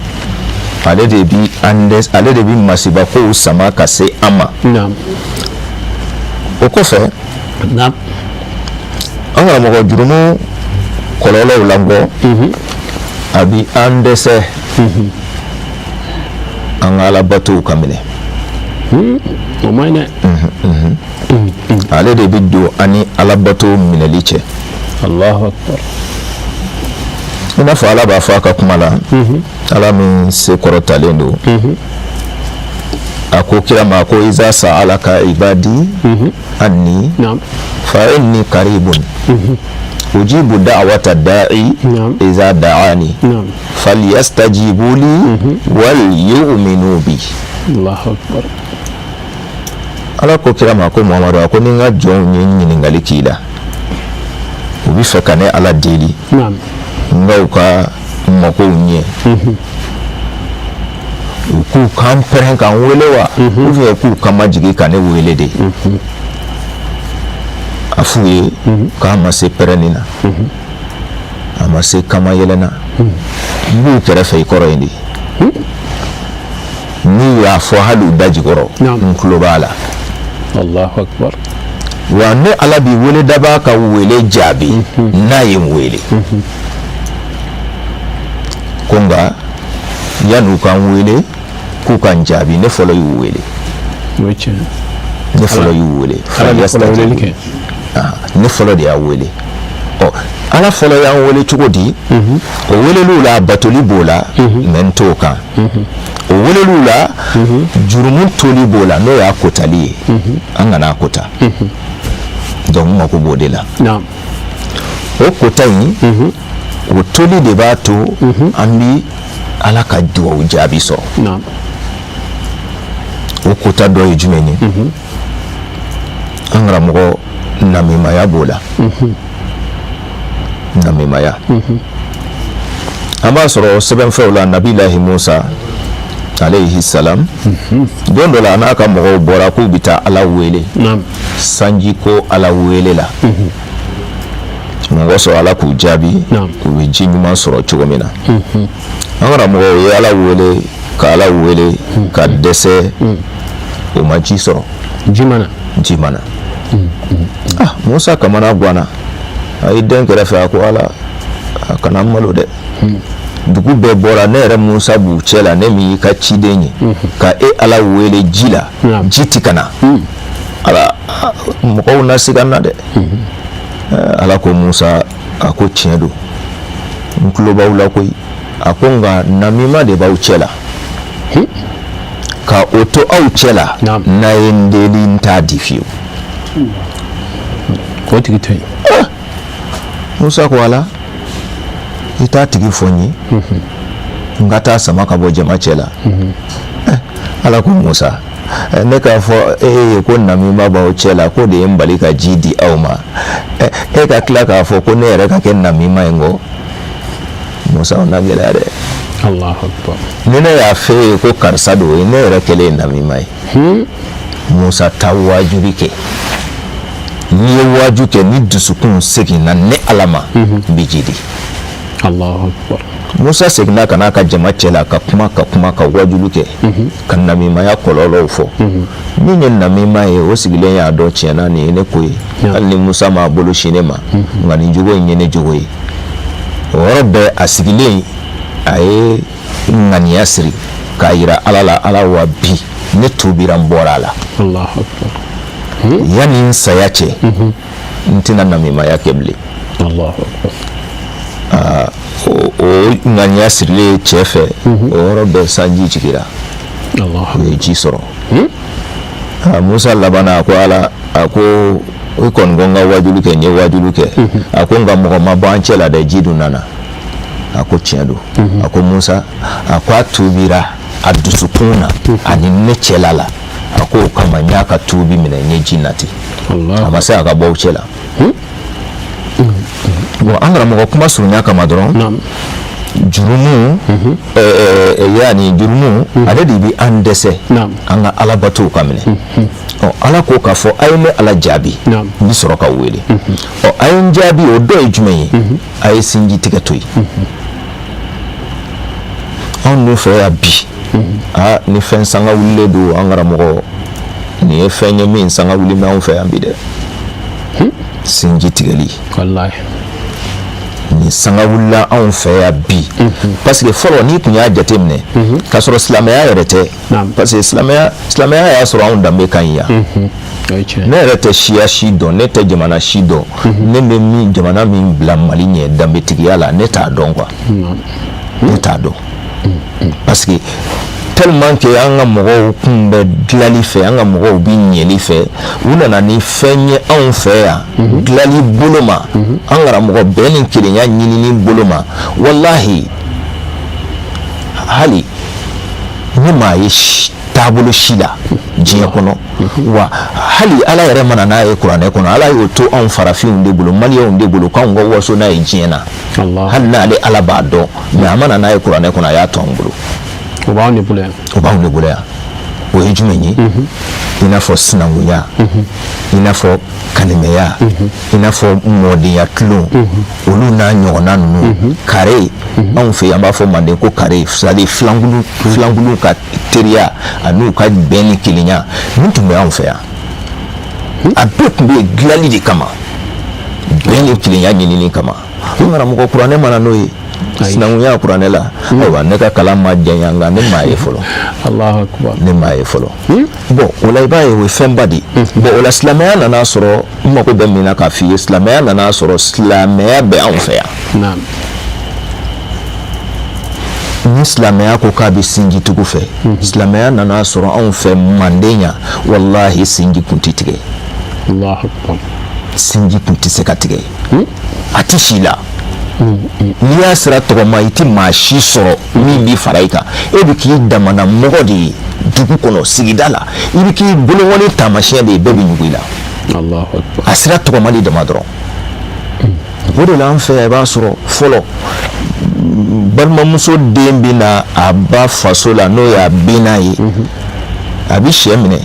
ale de bi an dɛs, ale de bi masibakow sama ka se an ma. O kɔfɛ, an karamɔgɔ, jurumu kɔlɔlɔw labɔ, a bi an dɛsɛ an ka alabatow ka minɛ. O man ɲi dɛ. Ale de bi don an ni alabato minɛli cɛ. Allahu akbar. I n'a fɔ Ala b'a fɔ a ka kuma la, Ala min se kɔrɔtalen don, a ko kira ma ko iza sa'alaka ibadi anni fa inni qaribun ujibu da'wata da'i iza da'ani falyastajibu li wal yu'minu bi. Allahu akbar. Ala ko kira ma ko Muhamadu, a ko ni n ka jɔnw ye ɲininkali k'i la, u bɛ fɛ ka ne Ala deli n ka u ka makow ɲɛ, u k'u kan pɛrɛn k'an wele wa, ou bien k'u kan majigin ka ne wele de? A f'u ye k'a ma se pɛrɛnni na, a ma se kama yɛlɛ na, n b'u kɛrɛfɛ i kɔrɔ yen de. N'u y'a fɔ hali u da jukɔrɔ, n tulo b'a la. Allahu akbar. Wa ne Ala bi wele dabaa ka wele jaabi n'a ye n wele. Ko nka yan'u ka n wele k'u ka n jaabi, ne fɔlɔ y'u wele. O ye tiɲɛ. Ne fɔlɔ y'u wele. Ala de fɔlɔ weleli kɛ. Ne fɔlɔ de y'a wele. Ɔ, Ala fɔlɔ y'an wele cogo di? O weleliw la, batoli b'o la, mais n t'o kan. O weleliw la, jurumu toli b'o la, n'o y'a kotali ye, an kana a kota. Donc n mako b'o de la. O kota in, o toli de b'a to an bi Ala ka duwawu jaabi sɔrɔ. O kota dɔ ye jumɛn ye? An karamɔgɔ, namimaya b'o la. Namimaya, an b'a sɔrɔ sɛbɛnfɛnw la, Nabilahi Musa alayhi salam, don dɔ la a n'a ka mɔgɔw bɔra k'u bɛ taa Ala wele sanji ko Ala wele la, mɔgɔ sɔrɔ Ala k'u jaabi, u bɛ ji ɲuman sɔrɔ cogo min na. An karamɔgɔ, u ye Ala wele ka Ala wele ka dɛsɛ, u ma ji sɔrɔ. Ji ma na. Ji ma na. Ah, Musa kamana ganna, a y'i den kɛrɛfɛ, a ko Ala, a kana n malo dɛ. Dugu bɛɛ bɔra, ne yɛrɛ Musa b'u cɛ la, ne min y'i ka ciden ye, ka e Ala wele ji la, ji ti ka na. Ala, mɔgɔw na siga n na dɛ. Ala ko Musa, a ko tiɲɛ don, n tulo b'aw la koyi. A ko nka namima de b'aw cɛ la, ka o to aw cɛ la, n'a ye n deli, n t'a di fiyewu. K'o tigi to yen. Musa ko Ala, i t'a tigi fɔ n ye, n ka taa sama ka bɔ jama cɛ la. Ala ko Musa, ne k'a fɔ e ye ko namima b'aw cɛ la, k'o de ye n bali ka ji di aw ma. E ka tila k'a fɔ ko ne yɛrɛ ka kɛ namima ye. N ko Musa, o na gɛlɛya dɛ. Allahu akbar. Ni ne y'a fɛ ye ko karisa don, o ye ne yɛrɛ kɛlen ye namima ye. Musa, taa waajuli kɛ. N'i ye waaju kɛ, ni dusukun seginna ne Ala ma, n bɛ ji di. Allahu akbar. Musa seginna ka n'a ka jama cɛ la, ka kuma, ka kuma, ka waajuli kɛ, ka namimaya kɔlɔlɔw fɔ. Min ye namima ye, o sigilen y'a dɔn tiɲɛna nin ye ne ko ye, hali ni Musa m'a bolo sin ne ma, nka nin jogo in ye ne jogo ye. O yɔrɔ bɛɛ, a sigilen, a ye ŋaniya siri k'a yira Ala la: Ala wa, bi ne tubira, n bɔra a la. Allahu akbar. Yanni n saya cɛ, n tɛna namimaya kɛ bilen. Allahu akbar. Aa, o ŋaniya sirilen cɛ fɛ, o yɔrɔ bɛɛ sanji jigira, u ye ji sɔrɔ. Aa, Musa labanna, a ko Ala, a ko i kɔni ko n ka wajulu kɛ, n ye wajulu kɛ. A ko nka mɔgɔ ma bɔ an cɛ la dɛ, ji dun nana. A ko tiɲɛ don. A ko Musa, a ko a tubira a dusukun na ani ne cɛla la. A ko o kama n y'a ka tuubi minɛ, n ye ji nati, a ma se a ka bɔ aw cɛ la. Bon, an karamɔgɔ, kuma surunya kama dɔrɔn, jurumu, yaani jurumu, ale de bɛ an dɛsɛ an ka alabatow ka minɛ. Ɔ, Ala ko k'a fɔ a ye ne Ala jaabi, n bɛ sɔrɔ ka wele. Ɔ, a ye n jaabi, o dɔ ye jumɛn ye? A ye sinji tigɛ to yen. Anw dun fɛ yan bi, aa, ni fɛn sanga wulilen don, an karamɔgɔ, nin ye fɛn ye min sanga wuli bɛ anw fɛ yan bi dɛ, sinji tigɛli. Walahi. Nin sanga wulila anw fɛ yan bi, parce que fɔlɔ, n'i tun y'a jateminɛ, k'a sɔrɔ silamɛya yɛrɛ tɛ, parce que silamɛya y'a sɔrɔ anw danbe ka ɲi yan. Ne yɛrɛ tɛ siya si dɔn, ne tɛ jamana si dɔn. Ne bɛ min jamana min bila Mali ɲɛ danbetigiya la, ne t'a dɔn quoi, ne t'a dɔn, parce que tellement que an ka mɔgɔw kun bɛ dilali fɛ, an ka mɔgɔw bɛ ɲɛli fɛ, u nana ni fɛn ye anw fɛ yan dilali bolo ma, an karamɔgɔ, bɛn ni kelenya ɲinini bolo ma. Walahi, hali ne m'a ye taabolo si la diɲɛ kɔnɔ wa. Hali Ala yɛrɛ mana n'a ye kuranɛ kɔnɔ, Ala y'o to anw farafinw de bolo, maliyɛnw de bolo, k'anw ka waso n'a ye diɲɛ na. Hali n'ale Ala b'a dɔn, mais a mana n'a ye kuranɛ kɔnɔ, a y'a to anw bolo. O b'anw de bolo yan. O b'anw de bolo yan. O ye jumɛn ye? I n'a fɔ sinankunya, i n'a fɔ kanimɛya, i n'a fɔ mɔdenya tulon, olu n'a ɲɔgɔnna ninnu. Kare, anw fɛ yen, an b'a fɔ manden ko kare, c'est à dire filankulu, filankulu ka teriya an'u ka bɛn ni kelenya min tun bɛ anw fɛ yan, a bɛɛ tun bɛ yen dilanli de kama, bɛn ni kelenya ɲinini kama. N karamɔgɔ, kuranɛ mana n'o ye, sinankunya kuranɛ la. Ayiwa, ne ka kalan ma janya, nka ne m'a ye fɔlɔ. Allahu akbar. Ne m'a ye fɔlɔ. Bon, o la i b'a ye o ye fɛnba de ye. Bon, o la silamɛya nana sɔrɔ, n mako bɛ min na k'a f'i ye, silamɛya nana sɔrɔ, silamɛya bɛ anw fɛ yan. Ni silamɛya ko k'a bɛ sinjitugu fɛ, silamɛya nana sɔrɔ anw fɛ manden yan, walahi sinji kun tɛ tigɛ. Allahu akbar. Sinji kun tɛ se ka tigɛ, a tɛ si la. N'i y'a sira tɔgɔma, i tɛ maa si sɔrɔ min b'i fara i kan. E bɛ k'i damana mɔgɔ de ye dugu kɔnɔ, sigida la, i bɛ k'i bolokɔni taamasiyɛn de ye, bɛɛ bɛ ɲugu i la. Allahu akbar. A sira tɔgɔmali dama dɔrɔn. O de la an fɛ yan, i b'a sɔrɔ fɔlɔ, balimamuso den bɛ na a ba faso la, n'o y'a benna ye, a bɛ sɛ minɛ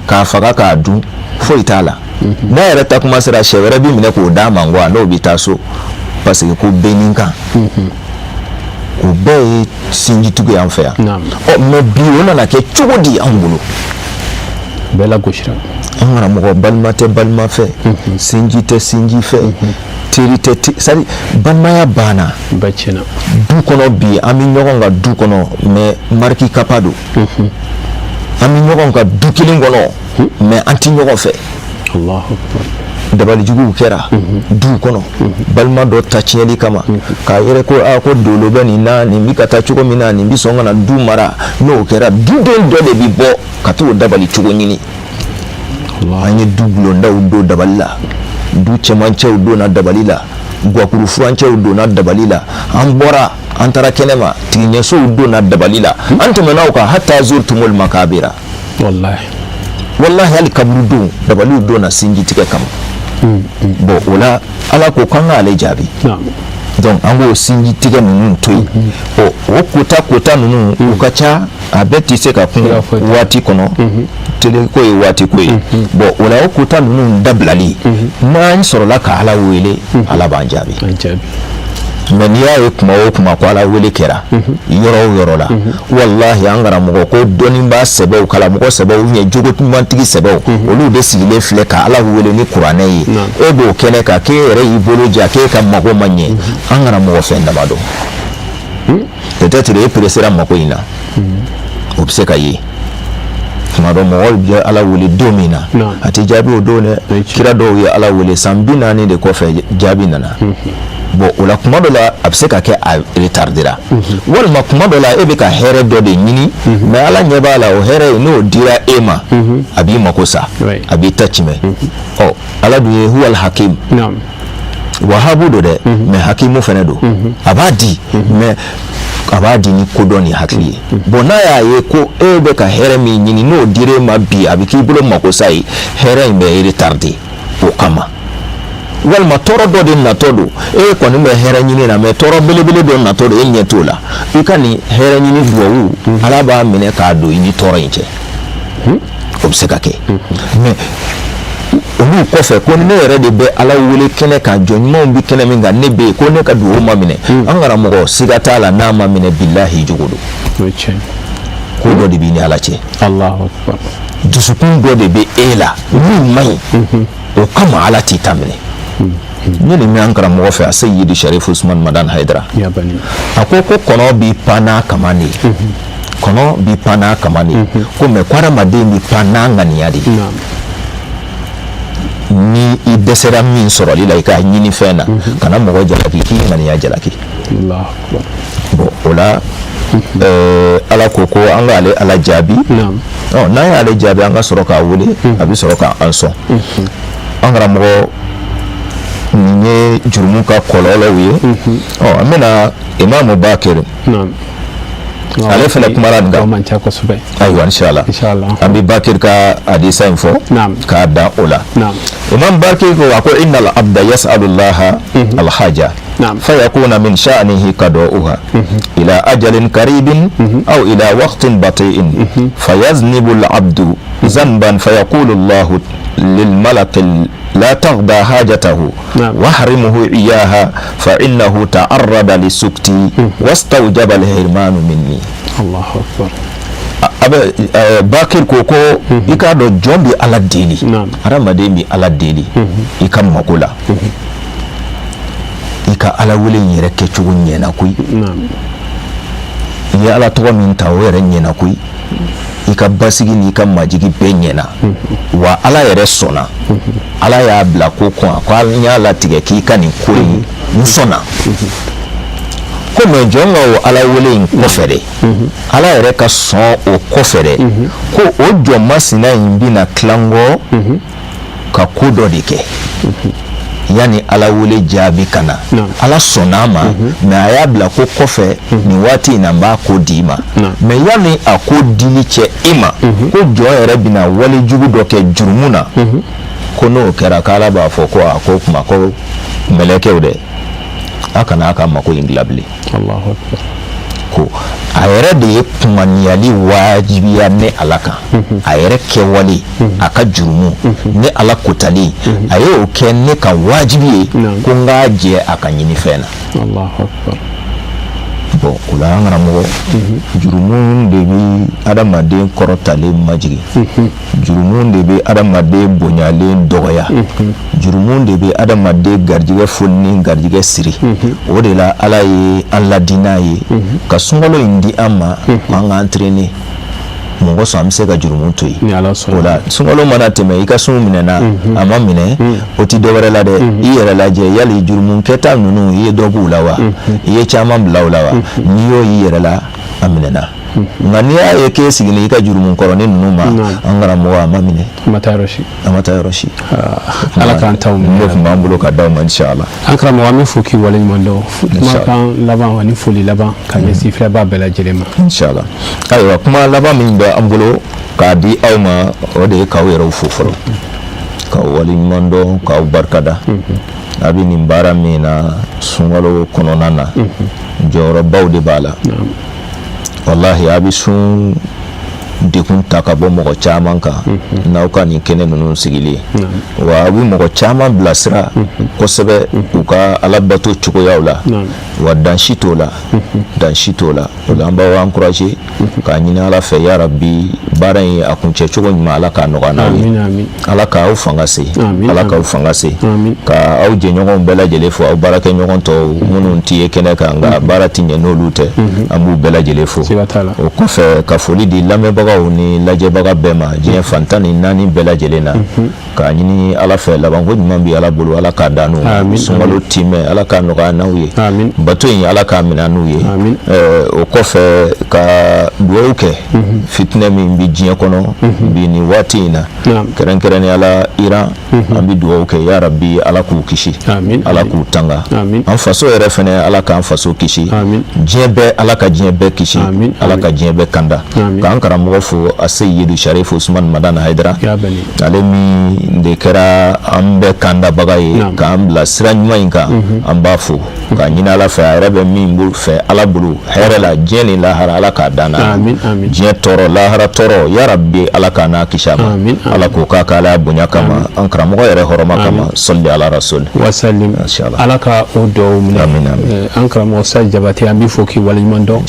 k'a faga k'a dun, foyi t'a la. N'a yɛrɛ ta kuma sera, sɛ wɛrɛ bɛ minɛ k'o d'a ma quoi, n'o bɛ taa so, parce que ko benni kan. O bɛɛ ye sinjitugu ye an fɛ yan. Ɔ, mais bi, o nana kɛ cogo di anw bolo? Bɛɛ lagosira. An karamɔgɔ, balima tɛ balima fɛ, sinji tɛ sinji fɛ, teri tɛ, c'est à dire balimaya banna. Bɛɛ tiɲɛna. Du kɔnɔ bi, an bɛ ɲɔgɔn kan du kɔnɔ, mais mariki kapa don. An bɛ ɲɔgɔn kan du kelen kɔnɔ, mais an tɛ ɲɔgɔn fɛ. Dabalijuguw kɛra duw kɔnɔ, balima dɔ ta tiɲɛli kama, k'a yɛrɛ ko aa ko dolo bɛ nin na, nin bɛ ka taa cogo min na, nin bɛ sɔn ka na du mara. N'o kɛra, duden dɔ de bɛ bɔ ka t'o dabali cogo ɲini. An ye du bulondaw don dabali la, du cɛmancɛw donna dabali la, guwakuru furancɛw donna dabali la, an bɔra an taara kɛnɛma, tigiɲɛsow donna dabali la, an tɛmɛna o kan hatta zurtumul makabira. Wallahi. Wallahi, hali kaburudenw dabaliw donna sinji tigɛ kama. Bon, o la Ala ko k'an k'ale jaabi. Donc an k'o sinji tigɛ ninnu to yen. Ɔ, o kota kota ninnu u ka ca, a bɛɛ tɛ se ka kun waati kɔnɔ, tele ko ye waati ko ye. Bon, o la o kota ninnu dabilali, n'an sɔrɔla ka Ala wele, Ala b'an jaabi. Mais n'i y'a ye kuma o kuma ko Ala wele kɛra yɔrɔ o yɔrɔ la, walahi, an karamɔgɔ ko dɔnnibaa sɛbɛw, karamɔgɔ sɛbɛw, ɲɛ jogo ɲumantigi sɛbɛw, olu de sigilen filɛ ka Ala wele ni kuranɛ ye. E b'o kɛnɛ kan k'e yɛrɛ y'i bolo ja k'e ka mago ma ɲɛ. An karamɔgɔ, fɛn damadɔ, peut-être e peresera mako in na, o bɛ se ka ye. Tuma dɔ mɔgɔw bɛ Ala wele don min na, a tɛ jaabi o don dɛ. Kira dɔw ye Ala wele san 40 de kɔfɛ, jaabi nana. Bon, o la kuma dɔ la a bɛ se ka kɛ a retardera, walima kuma dɔ la e bɛ ka hɛrɛ dɔ de ɲini, mais Ala ɲɛ b'a la, o hɛrɛ in n'o dira e ma, a b'i mako sa, a b'i ta timɛ. Ɔ, Ala dun ye huwal hakim, wahabu don dɛ, mais hakimu fɛnɛ don. A b'a di, mais a b'a di ni kodɔn ni hakili ye. Bon, n'a y'a ye ko e bɛ ka hɛrɛ min ɲini, n'o dir'e ma bi, a bɛ k'i bolo makosa ye, hɛrɛ in bɛ retarder o kama. Walima tɔɔrɔ dɔ de natɔ don, e kɔni bɛ hɛrɛ ɲini na, mais tɔɔrɔ belebele dɔ natɔ don, e ɲɛ t'o la. I ka nin hɛrɛ ɲini duwawu, Ala b'a minɛ k'a don i ni tɔɔrɔ in cɛ. O bɛ se ka kɛ. Mais olu kɔfɛ, ko ne yɛrɛ de bɛ Ala wele kɛnɛ kan, jɔn ɲumanw bɛ kɛnɛ min kan, ne bɛ yen, ko ne ka duwawu ma minɛ, an karamɔgɔ, siga t'a la, n'a ma minɛ, bilahi, jogo don. Ko dɔ de b'i ni Ala cɛ, dusukun dɔ de bɛ e la min man ɲi, o kama Ala t'i ta minɛ. Ne nin bɛ an karamɔgɔ fɛ, a Seyidi Sharif Usman Madan Hayidara, a ko ko kɔnɔ b'i pan n'a kaman de ye, kɔnɔ b'i pan n'a kaman de ye, ko mais ko hadamaden b'i pan n'a ŋaniya de ye. Ni i dɛsɛra min sɔrɔli la i ka ɲini fɛn na, kana mɔgɔ jalaki, k'i ŋaniya jalaki. Bon, o la Ala ko ko an k'ale Ala jaabi. N'an y'ale jaabi, an ka sɔrɔ k'a wele, a bɛ sɔrɔ k'an sɔn. An karamɔgɔ, nin ye jurumu ka kɔlɔlɔw ye. Ɔ, an bɛna Imamu Bakiri, ale fana kumara nin kan. Ayiwa, inshallah an bɛ Bakiri ka hadisa in fɔ k'a dan o la. Imam Bakiri ko, a ko innal abda yas'alullaha alhaja fayakuna min sha'nihi qada'uha ila ajalin qaribin aw ila waqtin bati'in, fayaznibu al-abdu zanban, fayaqulu Allahu lil malaki la taqda hajatahu wahrimuhu iyaha fa innahu ta'arrada li sukti wastawjaba al-hirmanu minni. Allahu akbar. A bɛ Bakir ko ko i k'a dɔn, jɔn bɛ Ala deli, hadamaden bɛ Ala deli i ka mako la, i ka Ala wele in yɛrɛ kɛcogo ɲɛna koyi, i ye Ala tɔgɔ min ta, o yɛrɛ ɲɛna koyi, i ka basigi n'i ka majigi bɛɛ ɲɛna wa, Ala yɛrɛ sɔnna, Ala y'a bila ko kɔn, ko n y'a latigɛ k'i ka nin ko in, n sɔnna ko. Mais jɔn ka o Ala wele in kɔfɛ dɛ, Ala yɛrɛ ka sɔn o kɔfɛ dɛ, ko o jɔn masina in bɛna tilankɔ ka ko dɔ de kɛ yanni Ala wele jaabi ka na. Ala sɔnna a ma, mais a y'a bila ko kɔfɛ, nin waati in na n b'a ko d'i ma. Mais yanni a ko dili cɛ e ma, ko jɔn yɛrɛ bɛna wale jugu dɔ kɛ jurumu na, ko n'o kɛra, k'Ala b'a fɔ ko a ko kuma ko mɛlɛkɛw dɛ, a kana a ka mako in dilan bilen. Ko a yɛrɛ de ye kumaniyali wajibiya ne Ala kan, a yɛrɛ kɛwale, a ka jurumu, ne Ala kotali, a ye o kɛ ne ka wajibi ye, ko n k'a jɛ a ka ɲinifɛn na. Bon, o la an karamɔgɔ, jurumu de bɛ adamaden kɔrɔtalen majigin, jurumu de bɛ adamaden bonyalen dɔgɔya, jurumu de bɛ adamaden garijɛgɛ foni ni garijɛgɛ siri. O de la Ala ye an ladi n'a ye ka sunkalo in di an ma, an ka entraîner. Mun kosɔn an bɛ se ka jurumu to yen? O la sunkalo mana tɛmɛ, i ka sun minɛna, a ma minɛ, o tɛ dɔwɛrɛ la dɛ, i yɛrɛ lajɛ, yali jurumu kɛta ninnu, i ye dɔ b'u la wa? I ye caman bila u la wa? N'i y'o y'i yɛrɛ la, a minɛna. Nka n'i y'a ye k'e sigilen i ka jurumu kɔrɔnin ninnu ma, an karamɔgɔ, a ma minɛ. A ma taa yɔrɔ si. A ma taa yɔrɔ si. Ala k'an taw minɛ. Ne tun b'an bolo ka d'aw ma, inshallah. An karamɔgɔ, an bɛ fo k'i waleɲuman dɔn. Kumakan laban ani foli laban ka ɲɛsin filɛbaa bɛɛ lajɛlen ma. Inshallah. Ayiwa, kuma laban min bɛ an bolo k'a di aw ma, o de ye k'aw yɛrɛw fo fɔlɔ, k'aw waleɲuman dɔn, k'aw barikada. A bɛ nin baara min na sunkalo kɔnɔna na, jɔyɔrɔbaw de b'a la. Walahi, a bɛ sun degun ta ka bɔ mɔgɔ caman kan n'aw ka nin kɛnɛ ninnu sigili ye. Wa a bɛ mɔgɔ caman bilasira kosɛbɛ u ka alabato cogoyaw la. Wa dan si t'o la, dan si t'o la. O la an b'aw encourager k'a ɲini Ala fɛ, yarabi, baara in a kuncɛ cogo ɲuman, Ala k'a nɔgɔya n'aw ye, Ala k'aw fanga se, Ala k'aw fanga se, ka aw jɛɲɔgɔnw bɛɛ lajɛlen fo, aw baarakɛɲɔgɔn tɔw minnu tɛ ye kɛnɛ kan nka baara tɛ ɲɛ n'olu tɛ, an b'u bɛɛ lajɛlen fo. O kɔfɛ, ka foli di lamɛnbagaw ni lajɛbaga bɛɛ ma diɲɛ fan 14 bɛɛ lajɛlen na, k'a ɲini Ala fɛ, labanko ɲuman bɛ Ala bolo, Ala k'a d'an n'u ma. Sunkalo timɛ, Ala k'a nɔgɔya n'aw ye, bato in, Ala k'a minɛ n'u ye. O kɔfɛ, ka dugawu kɛ fitinɛ min bɛ diɲɛ kɔnɔ bi nin waati in na, kɛrɛnkɛrɛnnenya la Iran, an bɛ dugawu kɛ, yarabi, Ala k'u kisi, Ala k'u tanga. An faso yɛrɛ fɛnɛ, Ala k'an faso kisi. Diɲɛ bɛɛ, Ala ka diɲɛ bɛɛ kisi, Ala ka diɲɛ bɛɛ kanda. K'an karamɔgɔ fo, Aseyidu Sharifu Usumani Madani Hayidara, ale min de kɛra an bɛɛ kandabaga ye k'an bila sira ɲuman in kan, an b'a fo k'a ɲini Ala fɛ, a yɛrɛ bɛ min fɛ Ala bolo hɛrɛ la diɲɛ ni lahara, Ala k'a dan na diɲɛ tɔɔrɔ, lahara tɔɔrɔ, yarabi, Ala k'a n'a kisi a ma. Ala k'o k'a ka Ala bonya kama, an karamɔgɔ yɛrɛ hɔrɔma kama. Sɔli ala rasul wasalim. Ala ka o dugawu minɛ. An karamɔgɔ Sa Jabate, an b'i fo k'i waleɲuman dɔn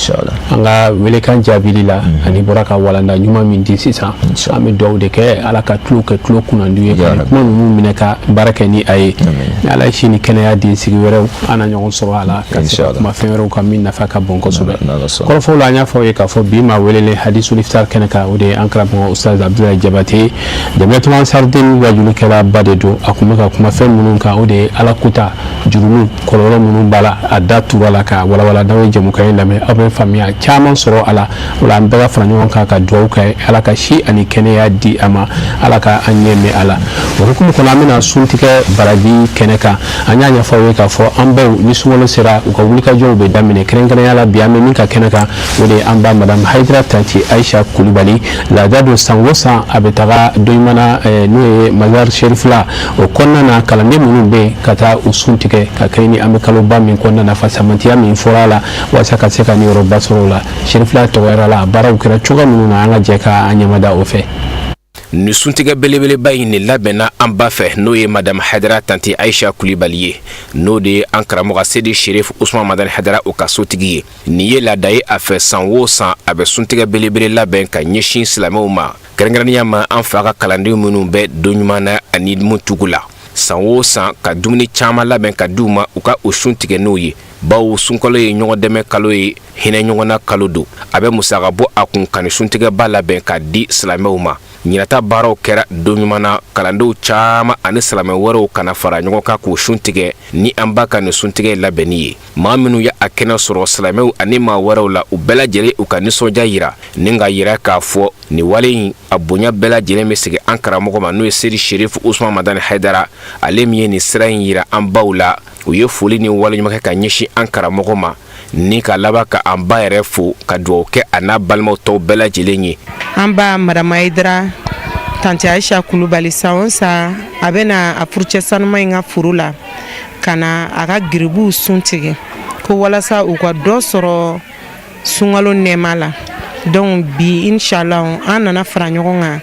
an ka welekan jaabili la, ani bɔra ka walanda ɲuman min di sisan. An bɛ dugawu de kɛ, Ala ka tulo kɛ tulo kunnandi ye ka kuma ninnu minɛ ka baara kɛ ni a ye. Ni Ala ye si ni kɛnɛya di, sigi wɛrɛw an na ɲɔgɔn sɔrɔ a la ka se ka kuma fɛn wɛrɛw kan min nafa ka bon kosɛbɛ. Kɔrɔfɔw la, an y'a fɔ aw ye k'a fɔ bi maa welelen Hadisul Iftar kɛnɛ kan, o de ye an karamɔgɔ Ustaz Abdulayi Jabate, Jamiyatul Ansardin wajulikɛlaba de don. A tun bɛ ka kuma fɛn minnu kan, o de ye Ala kuta, jurumu kɔlɔlɔ minnu b'a la, a da tura la ka walawala. N'aw ye jɛmukan in lamɛn, aw bɛ faamuya caman sɔrɔ a la. O la an bɛɛ ka fara ɲɔgɔn kan ka dugawu kɛ, Ala ka si ani kɛnɛya di a ma, Ala ka an ɲɛ mɛn a la. O hukumu kɔnɔ, an bɛna suntigɛ baraji kɛnɛ kan. An y'a ɲɛfɔ aw ye k'a fɔ an baw, ni sunkalo sera, u ka wulikajɔw bɛ daminɛ. Kɛrɛnkɛrɛnya la, bi an bɛ min ka kɛnɛ kan, o de ye an ba Madame Hayidara Tanti Ayisa Kulubali. Laada don, san o san a bɛ taga Doɲumana, n'o ye Mazar Sherifila o kɔnɔna na, kalanden minnu bɛ yen, ka taa u sun tigɛ ka kɛɲɛ ni an bɛ kaloba min kɔnɔna na, fasamantiya min fɔra a la, walasa ka se ka niyɔrɔba sɔrɔ o la. Sherifila tɔgɔyara la, a baaraw kɛra cogoya minnu na, an ka jɛ ka an ɲɛmada o fɛ. Nin suntigɛ belebeleba in nin labɛnna an ba fɛ, n'o ye Madame Hayidara Tanti Ayisa Kulibali ye, n'o de ye an karamɔgɔ Sedi Sherif Usman Madani Hayidara o ka sotigi ye. Nin ye laada ye a fɛ, san o san a bɛ suntigɛ belebele labɛn ka ɲɛsin silamɛw ma, kɛrɛnkɛrɛnnenya ma an fa ka kalanden minnu bɛ Doɲumana na ani Muntugu la. San o san ka dumuni caman labɛn ka di u ma, u ka u sun tigɛ n'o ye, bawo sunkalo ye ɲɔgɔn dɛmɛ kalo ye, hinɛ ɲɔgɔn na kalo don. A bɛ musaka bɔ a kun ka nin suntigɛba labɛn ka di silamɛw ma. Ɲinata baaraw kɛra Doɲumana na, kalandenw caman ani silamɛ wɛrɛw kana fara ɲɔgɔn kan k'u sun tigɛ ni an ba ka nin suntigɛ labɛnni ye. Maa minnu ye a kɛnɛ sɔrɔ, silamɛw ani maa wɛrɛw la, u bɛɛ lajɛlen u ka nisɔndiya yira ni ka yira k'a fɔ nin wale in a bonya bɛɛ lajɛlen bɛ segin an karamɔgɔ ma, n'o ye Sedi Sherif Usman Madani Hayidara, ale min ye nin sira in yira an baw la. U ye foli ni waleɲuman kɛ ka ɲɛsin an karamɔgɔ ma, ni ka laban ka an ba yɛrɛ fo ka dugawu kɛ a n'a balimaw tɔw bɛɛ lajɛlen ye. An ba Madame Hayidara Tanti Ayisa Kulubali, san o san a bɛ na a furucɛ sanuma in ka foro la ka na a ka geribuw sun tigɛ, ko walasa u ka dɔ sɔrɔ sunkalo nɛɛma la. Donc bi, inshallah, an nana fara ɲɔgɔn kan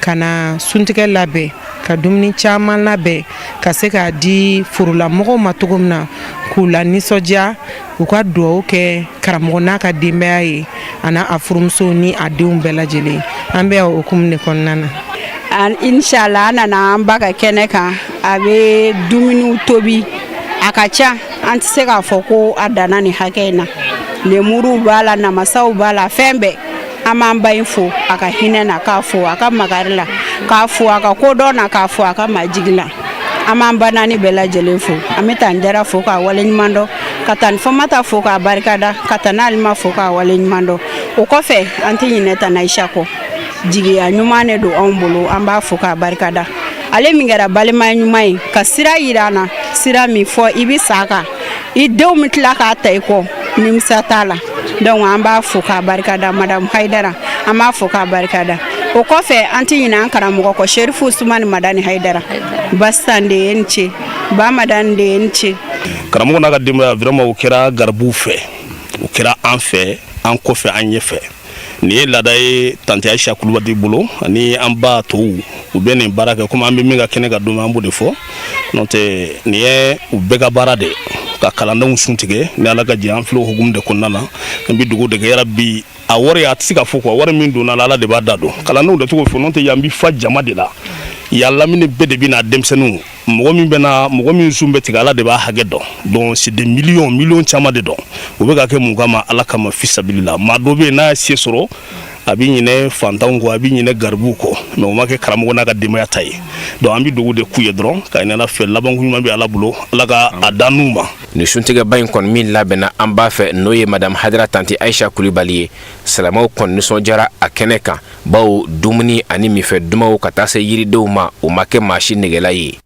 ka na suntigɛ labɛn, ka dumuni caman labɛn ka se k'a di forolamɔgɔw ma cogo min na k'u la nisɔndiya, u ka dugawu kɛ karamɔgɔ n'a ka denbaya ye, a n'a a furumuso ni a denw bɛɛ lajɛlen. An bɛ o hukumu de kɔnɔna na. Inshallah, an nana an ba ka kɛnɛ kan. A bɛ dumuniw tobi, a ka ca, an tɛ se k'a fɔ ko a danna nin hakɛ in na. Lemuruw b'a la, namasaw b'a la, fɛn bɛɛ. An An b'an ba in fo a ka hinɛ na, k'a fo a ka makari la, k'a fo a ka kodɔn na, k'a fo a ka majigi la. An b'an ba naani bɛɛ lajɛlen fo. An bɛ tan Jara fo k'a waleɲuman dɔn, ka tan Fɔmata fo k'a barikada, ka tan Alima fo k'a waleɲuman dɔn. O kɔfɛ, an tɛ ɲinɛ tan Ayisa kɔ. Jigiya ɲuman de don anw bolo, an b'a fo k'a barikada. Ale min kɛra balima ɲuman ye ka sira yira an na, sira min fɔ i bɛ sa kan, i denw bɛ tila k'a ta i kɔ, nimisa t'a la. Donc an b'a fo k'a barikada. Madame Hayidara, an b'a fo k'a barikada. O kɔfɛ, an tɛ ɲinɛ an karamɔgɔ kɔ, Serifu Usumani Madani Hayidara. Basan de ye ni ce, ba Madani de ye ni ce. Karamɔgɔ n'a ka denbaya, vraiment, o kɛra garibuw fɛ, o kɛra an fɛ, an kɔfɛ, an ɲɛfɛ. Nin ye laada ye tante Ayisa Kulubali bolo ani an ba tɔw. U bɛ nin baara kɛ komi an bɛ min ka kɛnɛ ka don, an b'o de fɔ. N'o tɛ, nin ye u bɛɛ ka baara de ye ka kalandenw sun tigɛ. Ni Ala ka jɛ, an filɛ o hukumu de kɔnɔna na. An bɛ dugawu de kɛ yarabi. A wari, a tɛ se ka fɔ quoi. Wari min donna la, Ala de b'a da dɔn. Kalandenw de tɔgɔ fɔ. N'o tɛ, yan bɛ fa jama de la yan, lamini bɛɛ de bɛ na. Denmisɛnninw, mɔgɔ min bɛ na, mɔgɔ min sun bɛ tigɛ, Ala de b'a hakɛ dɔn. Donc c'est des millions, millions caman de dɔn. U bɛ ka kɛ mun kama? Ala kama, fisabilila. Maa dɔ bɛ yen, n'a ye se sɔrɔ, a bɛ ɲinɛ fantanw kɔ, a bɛ ɲinɛ garibuw kɔ, mais o ma kɛ karamɔgɔ n'a ka denbaya ta ye. Donc an bɛ dugawu de k'u ye dɔrɔn ka ɲini Ala fɛ. Labanko ɲuman bɛ Ala bolo, Ala ka a dan n'u ma. Nin suntigɛba in kɔni min labɛnna an b'a fɛ, n'o ye madame Hadara tante Ayisa Kulibali ye, silamɛw kɔni nisɔndiyara a kɛnɛ kan, bawo dumuni ani minfɛn dumanw ka taa se yiridenw ma, o ma kɛ maa si negela ye.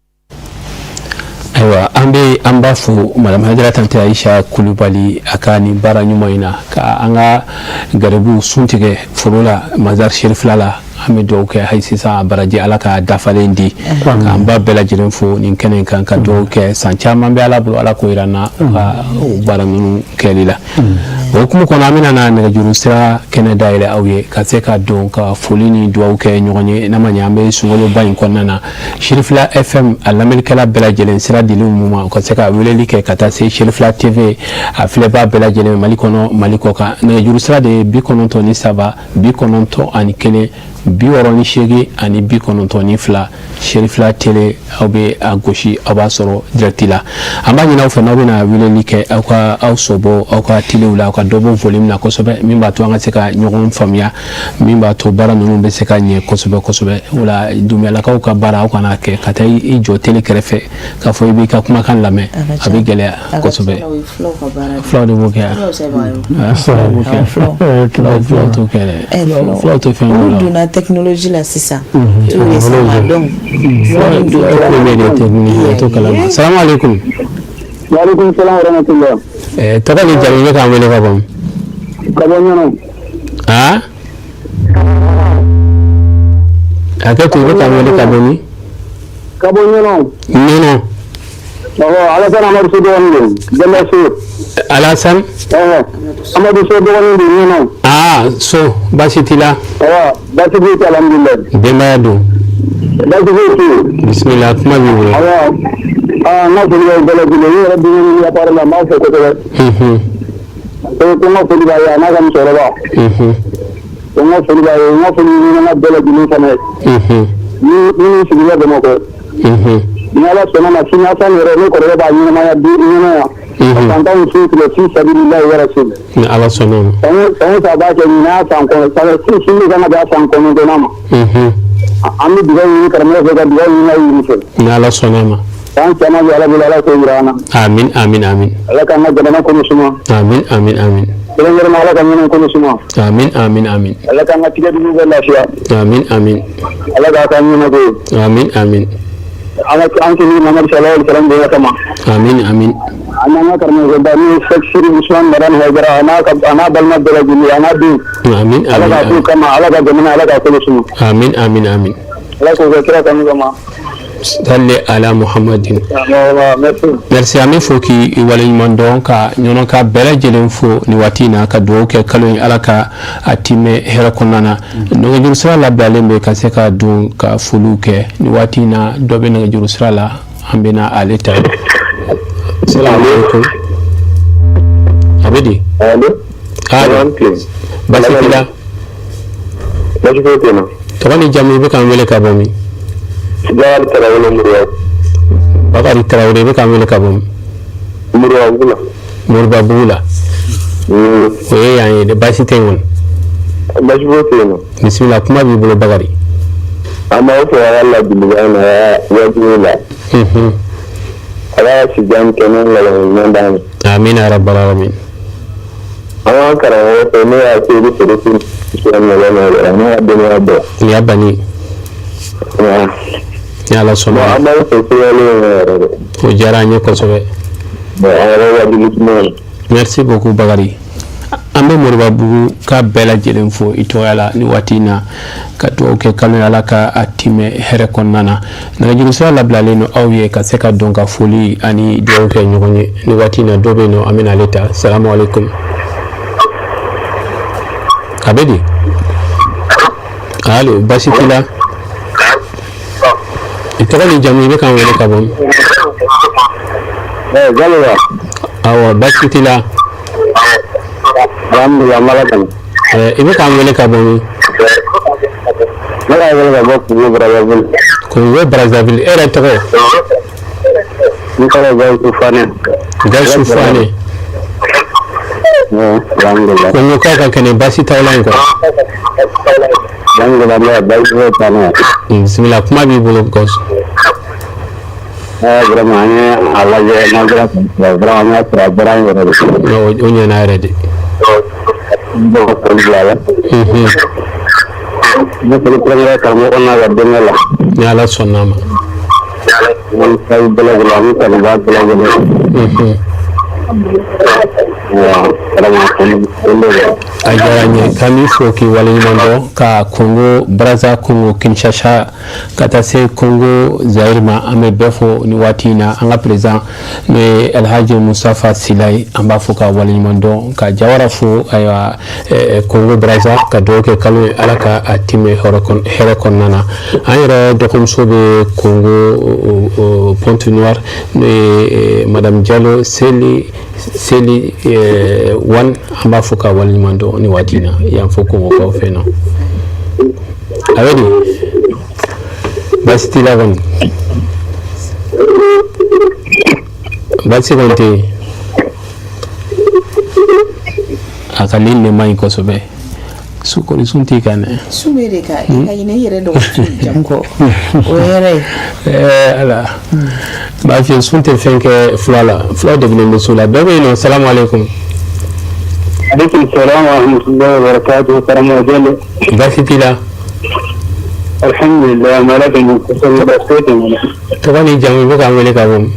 Ayiwa, an bɛ an b'a fo madame Hadara tante Ayisa Kulubali a ka nin baara ɲuman in na ka an ka garibuw sun tigɛ foro la Mazar Serifila la. An bɛ dugawu kɛ hali sisan, a baraji, Ala ka dafalen di. K'an ba bɛɛ lajɛlen fo nin kɛnɛ in kan, ka dugawu kɛ. San caman bɛ Ala bolo, Ala k'o yira an na u ka o baara ninnu kɛli la. O hukumu kɔnɔ, an bɛna na nɛgɛjuru sira kɛnɛ dayɛlɛ aw ye ka se ka don ka foli ni dugawu kɛ ɲɔgɔn ye. N'a ma ɲɛ, an bɛ sunkaloba in kɔnɔna na, Serifila FM a lamɛnnikɛla bɛɛ lajɛlen, sira dilen mu ma u ka se ka weleli kɛ, ka taa se Serifila TV a filɛbaa bɛɛ lajɛlen, Mali kɔnɔ, Mali kɔ kan. Nɛgɛjuru sira de ye 93 91 68 92. Serifila Télé, aw bɛ a gosi, aw b'a sɔrɔ direct la. An b'a ɲini aw fɛ, n'aw bɛna weleli kɛ, aw ka aw sɔbɔ aw ka telew la, aw ka dɔ bɔ volume na kosɛbɛ, min b'a to an ka se ka ɲɔgɔn faamuya, min b'a to baara ninnu bɛ se ka ɲɛ kosɛbɛ kosɛbɛ. O la, Dunbiyalakaw ka baara, aw kana kɛ ka taa i jɔ télé kɛrɛfɛ k'a fɔ i b'i ka kumakan lamɛn, a bɛ gɛlɛya kosɛbɛ. Fulaw de b'o kɛ, fulaw b'o kɛ, fulaw t'o kɛ dɛ, fulaw tɛ fɛn Olu donna technologie la sisan, tout récemment, donc t'o kalama. Salamu aleykum. Waaleykum salam wa rahmatullah. Tɔgɔ ni jamu, i bɛ k'an wele ka bɔ min? Ka bɔ Ɲɔnɔ. Aa, hakɛ to, i bɛ k'an wele ka bɔ min? Ka bɔ Ɲɔnɔ. Ɲɔnɔ. Awɔ, Alassane Amadu So dɔgɔnin don, Jɛnba So. Alassane? Awɔ, Amadu So dɔgɔnin don, Ɲɔnɔ. Aa, So, baasi t'i la? Awɔ, baasi foyi tɛ, alhamdulilayi. Denbaya dun? Baasi foyi tɛ yen. Bisimila, kuma b'i bolo. Awɔ, aa, n ka foli bɛ bɛɛ lajɛlen ye, n yɛrɛ denkɛ min bɛ appareil la, n b'a fo kosɛbɛ. Ko n ka foli b'a ye, a n'a ka musokɔrɔba. Ko n ka foli b'a ye, n ka foli bɛ n ka bɛɛ lajɛlen fana ye. Minnu sigilen bɛ Bamakɔ. Ni Ala sɔnna ma, sini Asan yɛrɛ, ne kɔrɔkɛ b'a ɲɛnamaya bi ɲɛnɛ yan. Ka fantanw sun tigɛ fi sabililahi wa rasuli. Ni Ala sɔnna ma. San o san o san a b'a kɛ, ɲinan y'a san kɔnɔ san sun de kan ka bɛn a san 9nan ma. An bɛ dugawu ɲini karamɔgɔ fɛ, ka dugawu ɲini aw yɛrɛ fɛ. Ni Ala sɔnna ma. San caman bɛ Ala bolo, Ala k'o jira an na. Amin, amin, amin. Ala k'an ka jamana kɔnɔ suma. Amin, amin, amin. Kɛrɛnkɛrɛnnenya, Ala ka ɲɛnɛ kɔnɔ suma. Amin, amin, amin. Ala k'an ka tigɛdugu bɛɛ lafiya. Amin, amin. Ala k'a ka ɲɛnɛ ko ye. Amin, amin. An ka an sigi Mamadu sallallahu alaihi wasallam bonya kama. Amin, amin. An n'an ka karamɔgɔba n'o ye Cheikh Sidi Usman Madani Hayidara, a n'a balima bɛɛ lajɛlen, a n'a denw. Amin. Ala k'a k'u kama, Ala ka jamana, Ala k'a kolo suma. Amin, amin, amin. Ala k'o kɛ kira kanu kama. Salli ala Muhammadin. Merci, an bɛ fo k'i waleɲuman dɔn, ka ɲɔnɔka bɛɛ lajɛlen fo nin waati in na, ka dugawu kɛ kalo in, Ala ka a timɛ hɛrɛ kɔnɔna na. Nɛgɛjuru sira labilalen bɛ ka se ka don ka foliw kɛ nin waati in na. Dɔ bɛ nɛgɛjuru sira la, an bɛna ale ta. Salamu aleykum. A bɛ di? Baasi t'i la? Baasi foyi tɛ n na. Tɔgɔ ni jamu, i bɛ k'an wele ka bɔ min? Bakari Tarawele, Moriba. Bakari Tarawele, i bɛ k'an wele ka bɔ min? Moribabugu la. Moribabugu la. O ye yan ye dɛ, baasi tɛ yen kɔni. Baasi foyi tɛ yen nɔ. Bisimila, kuma b'i bolo Bakari. An b'aw fo a ka ladilikan na wajibi la. Ala ka si jan ni kɛnɛya ni laban ɲuman d'an ma. Amina ya rabbal alamin. An b'an karamɔgɔ fo n'o y'a Seyidu Serefi a n'a ka denbaya bɛɛ. Nin y'a banni. Ni Ala sɔnna. Bon an b'aw fo sunkalo in na yɛrɛ de. O diyara an ye kosɛbɛ. Bon an yɛrɛ wajuli kuma ye. Merci beaucoup Bakari. An bɛ Moribabugu ka bɛɛ lajɛlen fo i tɔgɔya la ni waati in na, ka dugawu kɛ kalo ye, Ala ka a timɛ hɛrɛ kɔnɔna na. Nɛgɛjuru sira labilalen don aw ye ka se ka don ka foli ani dugawu kɛ ɲɔgɔn ye ni waati in na. Dɔ bɛ yen nɔ, an bɛna ale ta. Salamu aleykum. A bɛ di? Allo, baasi t'i la? I tɔgɔ ni jamu, i bɛ k'an wele ka bɔ min? Awɔ, baasi t'i la? Alhamdulilah, n b'Ala tanu. I bɛ k'an wele ka bɔ min? Ne b'a wele ka bɔ Congo Brazzaville. Congo Brazzaville, e yɛrɛ tɔgɔ? N tɔgɔ Gawusu Fane. Gawusu Fane. Alhamdulilah. Kongokaw ka kɛnɛ, baasi t'aw la yen kɔni? Alhamdulilah, baasi foyi t'an na. Bisimila, kuma b'i bolo Gawusu. Vraiment an ye a lajɛ n'an sera vraiment an y'a sɔrɔ a diyara an yɛrɛ de. O ɲɛna yɛrɛ de. N b'o foli bila la. N bɛ foli kɛrɛnkɛrɛn karamɔgɔ n'a ka denkɛ la. Ni Ala sɔnna a ma. An sabu bɛɛ lajɛlen ani kanubaa bɛɛ lajɛlen. A diyara n ye k'an b'i fo k'i waleɲuman dɔn ka Congo Brazza, Congo Kinshasa, ka taa se Congo Zaire ma. An bɛ bɛɛ fo ni waati in na. An ka président n'o ye Alhaji Mustafa Sila ye, an b'a fo ka waleɲuman dɔn, ka Jawara fo. Ayiwa, Congo Brazza, ka dugawu kɛ kalo ye, Ala ka a timɛ hɛrɛ kɔnɔna na. An yɛrɛ dɔgɔmuso bɛ Congo Pointe Noire, n'o ye Madame Jalo Seli Seli Wan, an b'a fo ka waleɲuman dɔn ni waati in na yan fo Kongokaw fɛ nɔ. A bɛ di? Baasi t'i la kɔni? Baasi kɔni tɛ yen. A ka ligne de man ɲi kosɛbɛ. Su kɔni sun t'i kan dɛ. Sun bɛ de kan, i ka ɲinɛ i yɛrɛ dɔgɔmuso jamu kɔ, o ye hɛrɛ ye. Ɛɛ Ala, n b'a f'i ye, sun tɛ fɛn kɛ fula la, fula degunnen bɛ sun la. Bɛɛ bɛ yen nɔ. Salamu aleykum. Aleykum salaam wa rahmatulahi wa barakatuhu, karamɔgɔ Jalo. Baasi t'i la? Alhamdulilah, n b'Ala tanu kosɛbɛ, baasi foyi tɛ n na. Tɔgɔ ni jamu, i bɛ k'an wele ka bɔ min?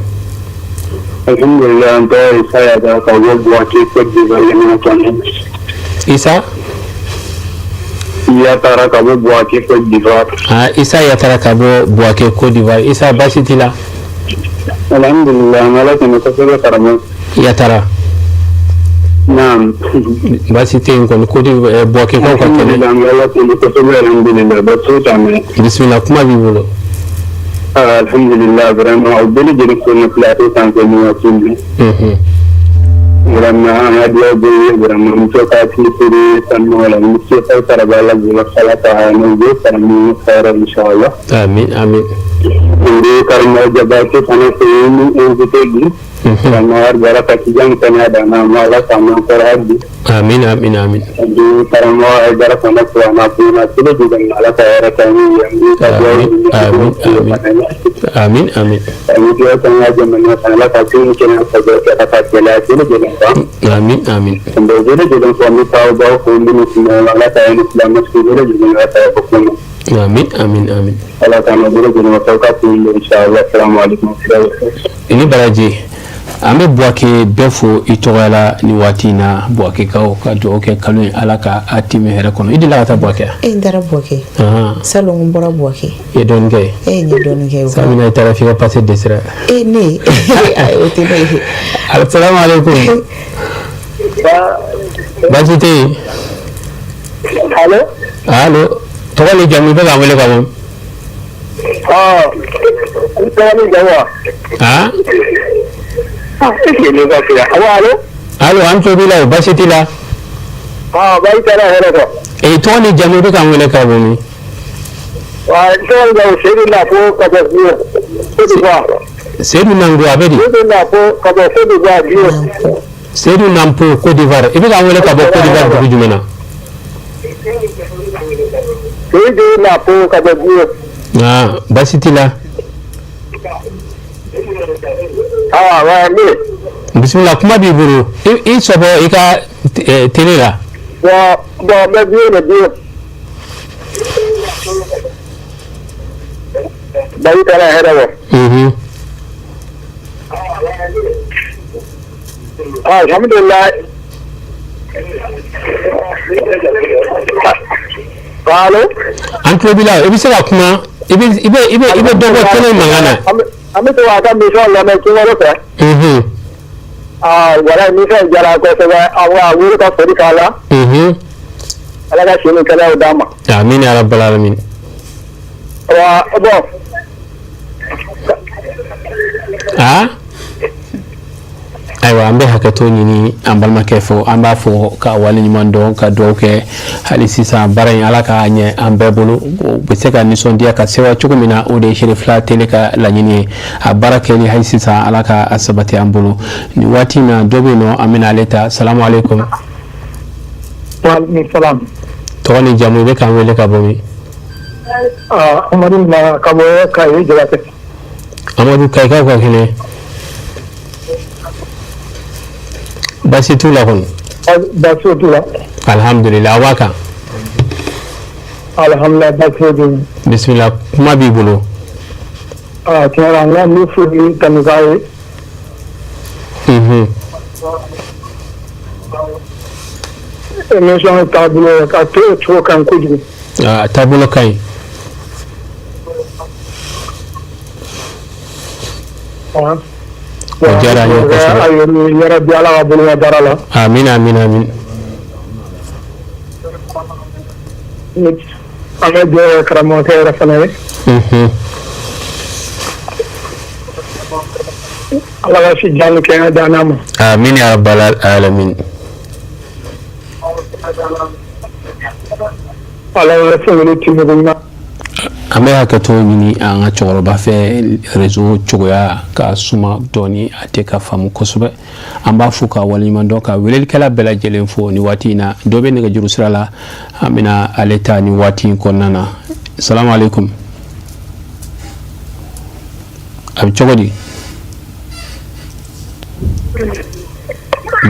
Alhamdulilah, n tɔgɔ Isa Yatara ka bɔ Buwake, Côte d'Ivoire jamana kɔnɔ. Isa? Yatara ka bɔ Buwake, Côte d'Ivoire. Ah, Isa Yatara ka bɔ Buwake, Côte d'Ivoire. Isa, baasi t'i la? Alhamdulilah, n b'Ala tanu kosɛbɛ, karamɔgɔ. Yatara. Naam. Baasi tɛ yen kɔni, Côte d'Ivoire, Buwakekaw ka kɛnɛ. Alhamdulilah, n b'Ala tanu kosɛbɛ, alhamdulilah, baasi foyi t'an na. Bisimila, kuma b'i bolo. Ah, alhamdulilah, vraiment aw bɛɛ lajɛlen fo ni plateau sanfɛ nin waati in na. Vraiment an ka dugawu bɛ ye, vraiment muso ka cɛsiri sanuya la, muso ka sara b'a la bolo, Ala ka n'o bɛ sara ni hɛrɛ inshallah. Amin amin. N bɛ karamɔgɔ Jabate fana fo ni invité bi. Vraiment hali ka jan kɛnɛya d'an ma, Ala k'an mɛn kɔrɔ hali bi. Amin amin amin. N karamɔgɔ Hayidara fana fo a n'a bonda bɛɛ lajɛlen, Ala ka hɛrɛ k'an ye. Amin amin amin amin. An bɛ dugawu kɛ an ka jamana kan, Ala ka ko in kɛnɛya sabati, Ala ka gɛlɛya bɛɛ lajɛlen ban. Amin amin. N bɛ bɛɛ lajɛlen fo, an bɛ taa baw fo minnu tun bɛ Ala ka hinɛ silamɛ su bɛɛ lajɛlen, Ala ka yafa k'u ma. Amin amin amin. Ala k'an bɛɛ lajɛlen wasa ka kun inshallah. Assalamu alaikum. I ni baraji. An bɛ Buwake bɛɛ fo i tɔgɔ la ni waati in na. Buwakekaw, ka dugawu kɛ kalo ye, Ala ka a timɛ hɛrɛ kɔnɔ. I delila ka taa Buwake wa? E, n taara Buwake. Salon n bɔra Buwake. I ye dɔɔnin kɛ yen? E, n ye dɔɔnin kɛ. San min na i taara f'i ka pase dɛsɛra. E, ne o tɛ ne ye. Assalamu alaikum. Baasi tɛ yen? Allo. Allo, tɔgɔ ni jamu, i bɛ k'an wele ka bɔ? N tɔgɔ ni jamu wa? Ah? Ne ka sira. Allo allo. Allo, an tulo b'i la o, baasi t'i la? Ah, baasi tɛ la, hɛrɛ kɔ. Ee, tɔgɔ ni jamu, i bɛ k'an wele ka bɔ min? Wa n tɔgɔ ni jamu, Seydou Nafo ka bɔ Guinée, Côte d'Ivoire. Seydou Nango, a bɛ di? Seydou Nafo ka bɔ Côte d'Ivoire, Guinée. Seydou Nampo, Côte d'Ivoire. I bɛ k'an wele ka bɔ Côte d'Ivoire dugu jumɛn na? Seydou la po ka bɔ Buye. Ah, baasi t'i la? Ah, ouais, ne. Bisimila, kuma b'i bolo. I sɔbɔ i ka télé la. Bon, n bɛ Buye de Buye. Bayi kana hɛrɛ wɔ. Alhamdulillah. Allo. An tulo b'i la, i bɛ se ka kuma, i bɛ i bɛ i bɛ i bɛ dɔ bɔ télé mankan na. An bɛ to k'a ka émission lamɛn sunkalo fɛ. Aa wala émission diyara kosɛbɛ, a wele ka foli k'a la. Ala ka si ni kɛnɛyaw d'an ma. Amin ya rabbal alamin. Wa bon. Ah? Ayiwa, an bɛ hakɛto ɲini an balimakɛ fɔ, an b'a fɔ ka waleɲuman dɔn, ka dugawu kɛ hali sisan baara in Ala k'a ɲɛ an bɛɛ bolo, u bɛ se ka nisɔndiya ka sewa cogo min na. O de ye Cherifla Télé ka laɲini ye. A baara kɛli hali sisan, Ala ka a sabati an bolo nin waati in na. Dɔ bɛ yen nɔ, an bɛna ale ta. Salamu aleykum. Waaleykum salam. Tɔgɔ ni jamu, i bɛ k'an wele ka bɔ min? Amadu ma ka bɔ Kayi Jabatɛ. Amadu, Kayikaw ka kɛnɛ? Baasi t'u la kɔni? Baasi t'u la. Alhamdulilah, aw b'a kan. Alhamdulilah, baasi t'u la. Bisimila, kuma b'i bolo. Aa tiɲɛ la, n ka n bɛ foli tanu k'a ye. Émission taabolo ka to o cogo kan kojugu. Aa, taabolo ka ɲi. O diyara an ye kosɛbɛ. Yarabi Ala ka bolo mɛn baara la. Amin amin amin. An bɛ dugawu kɛ karamɔgɔkɛ yɛrɛ fana ye. Ala ka si jan ni kɛnɛya d'an n'a ma. Amin ya rabbal alamin. Ala yɛrɛ fɛn tɛmɛ ɲuman. An bɛ hakɛto ɲini an ka cɛkɔrɔba fɛ, réseau cogoya ka suma dɔɔni, a tɛ ka faamu kosɛbɛ. An b'a fo ka waleɲuman dɔn, ka welelikɛla bɛɛ lajɛlen fo nin waati in na. Dɔ bɛ nɛgɛjuru sira la, an bɛna ale ta nin waati in kɔnɔna na. Salamu aleykum. A bɛ cogo di?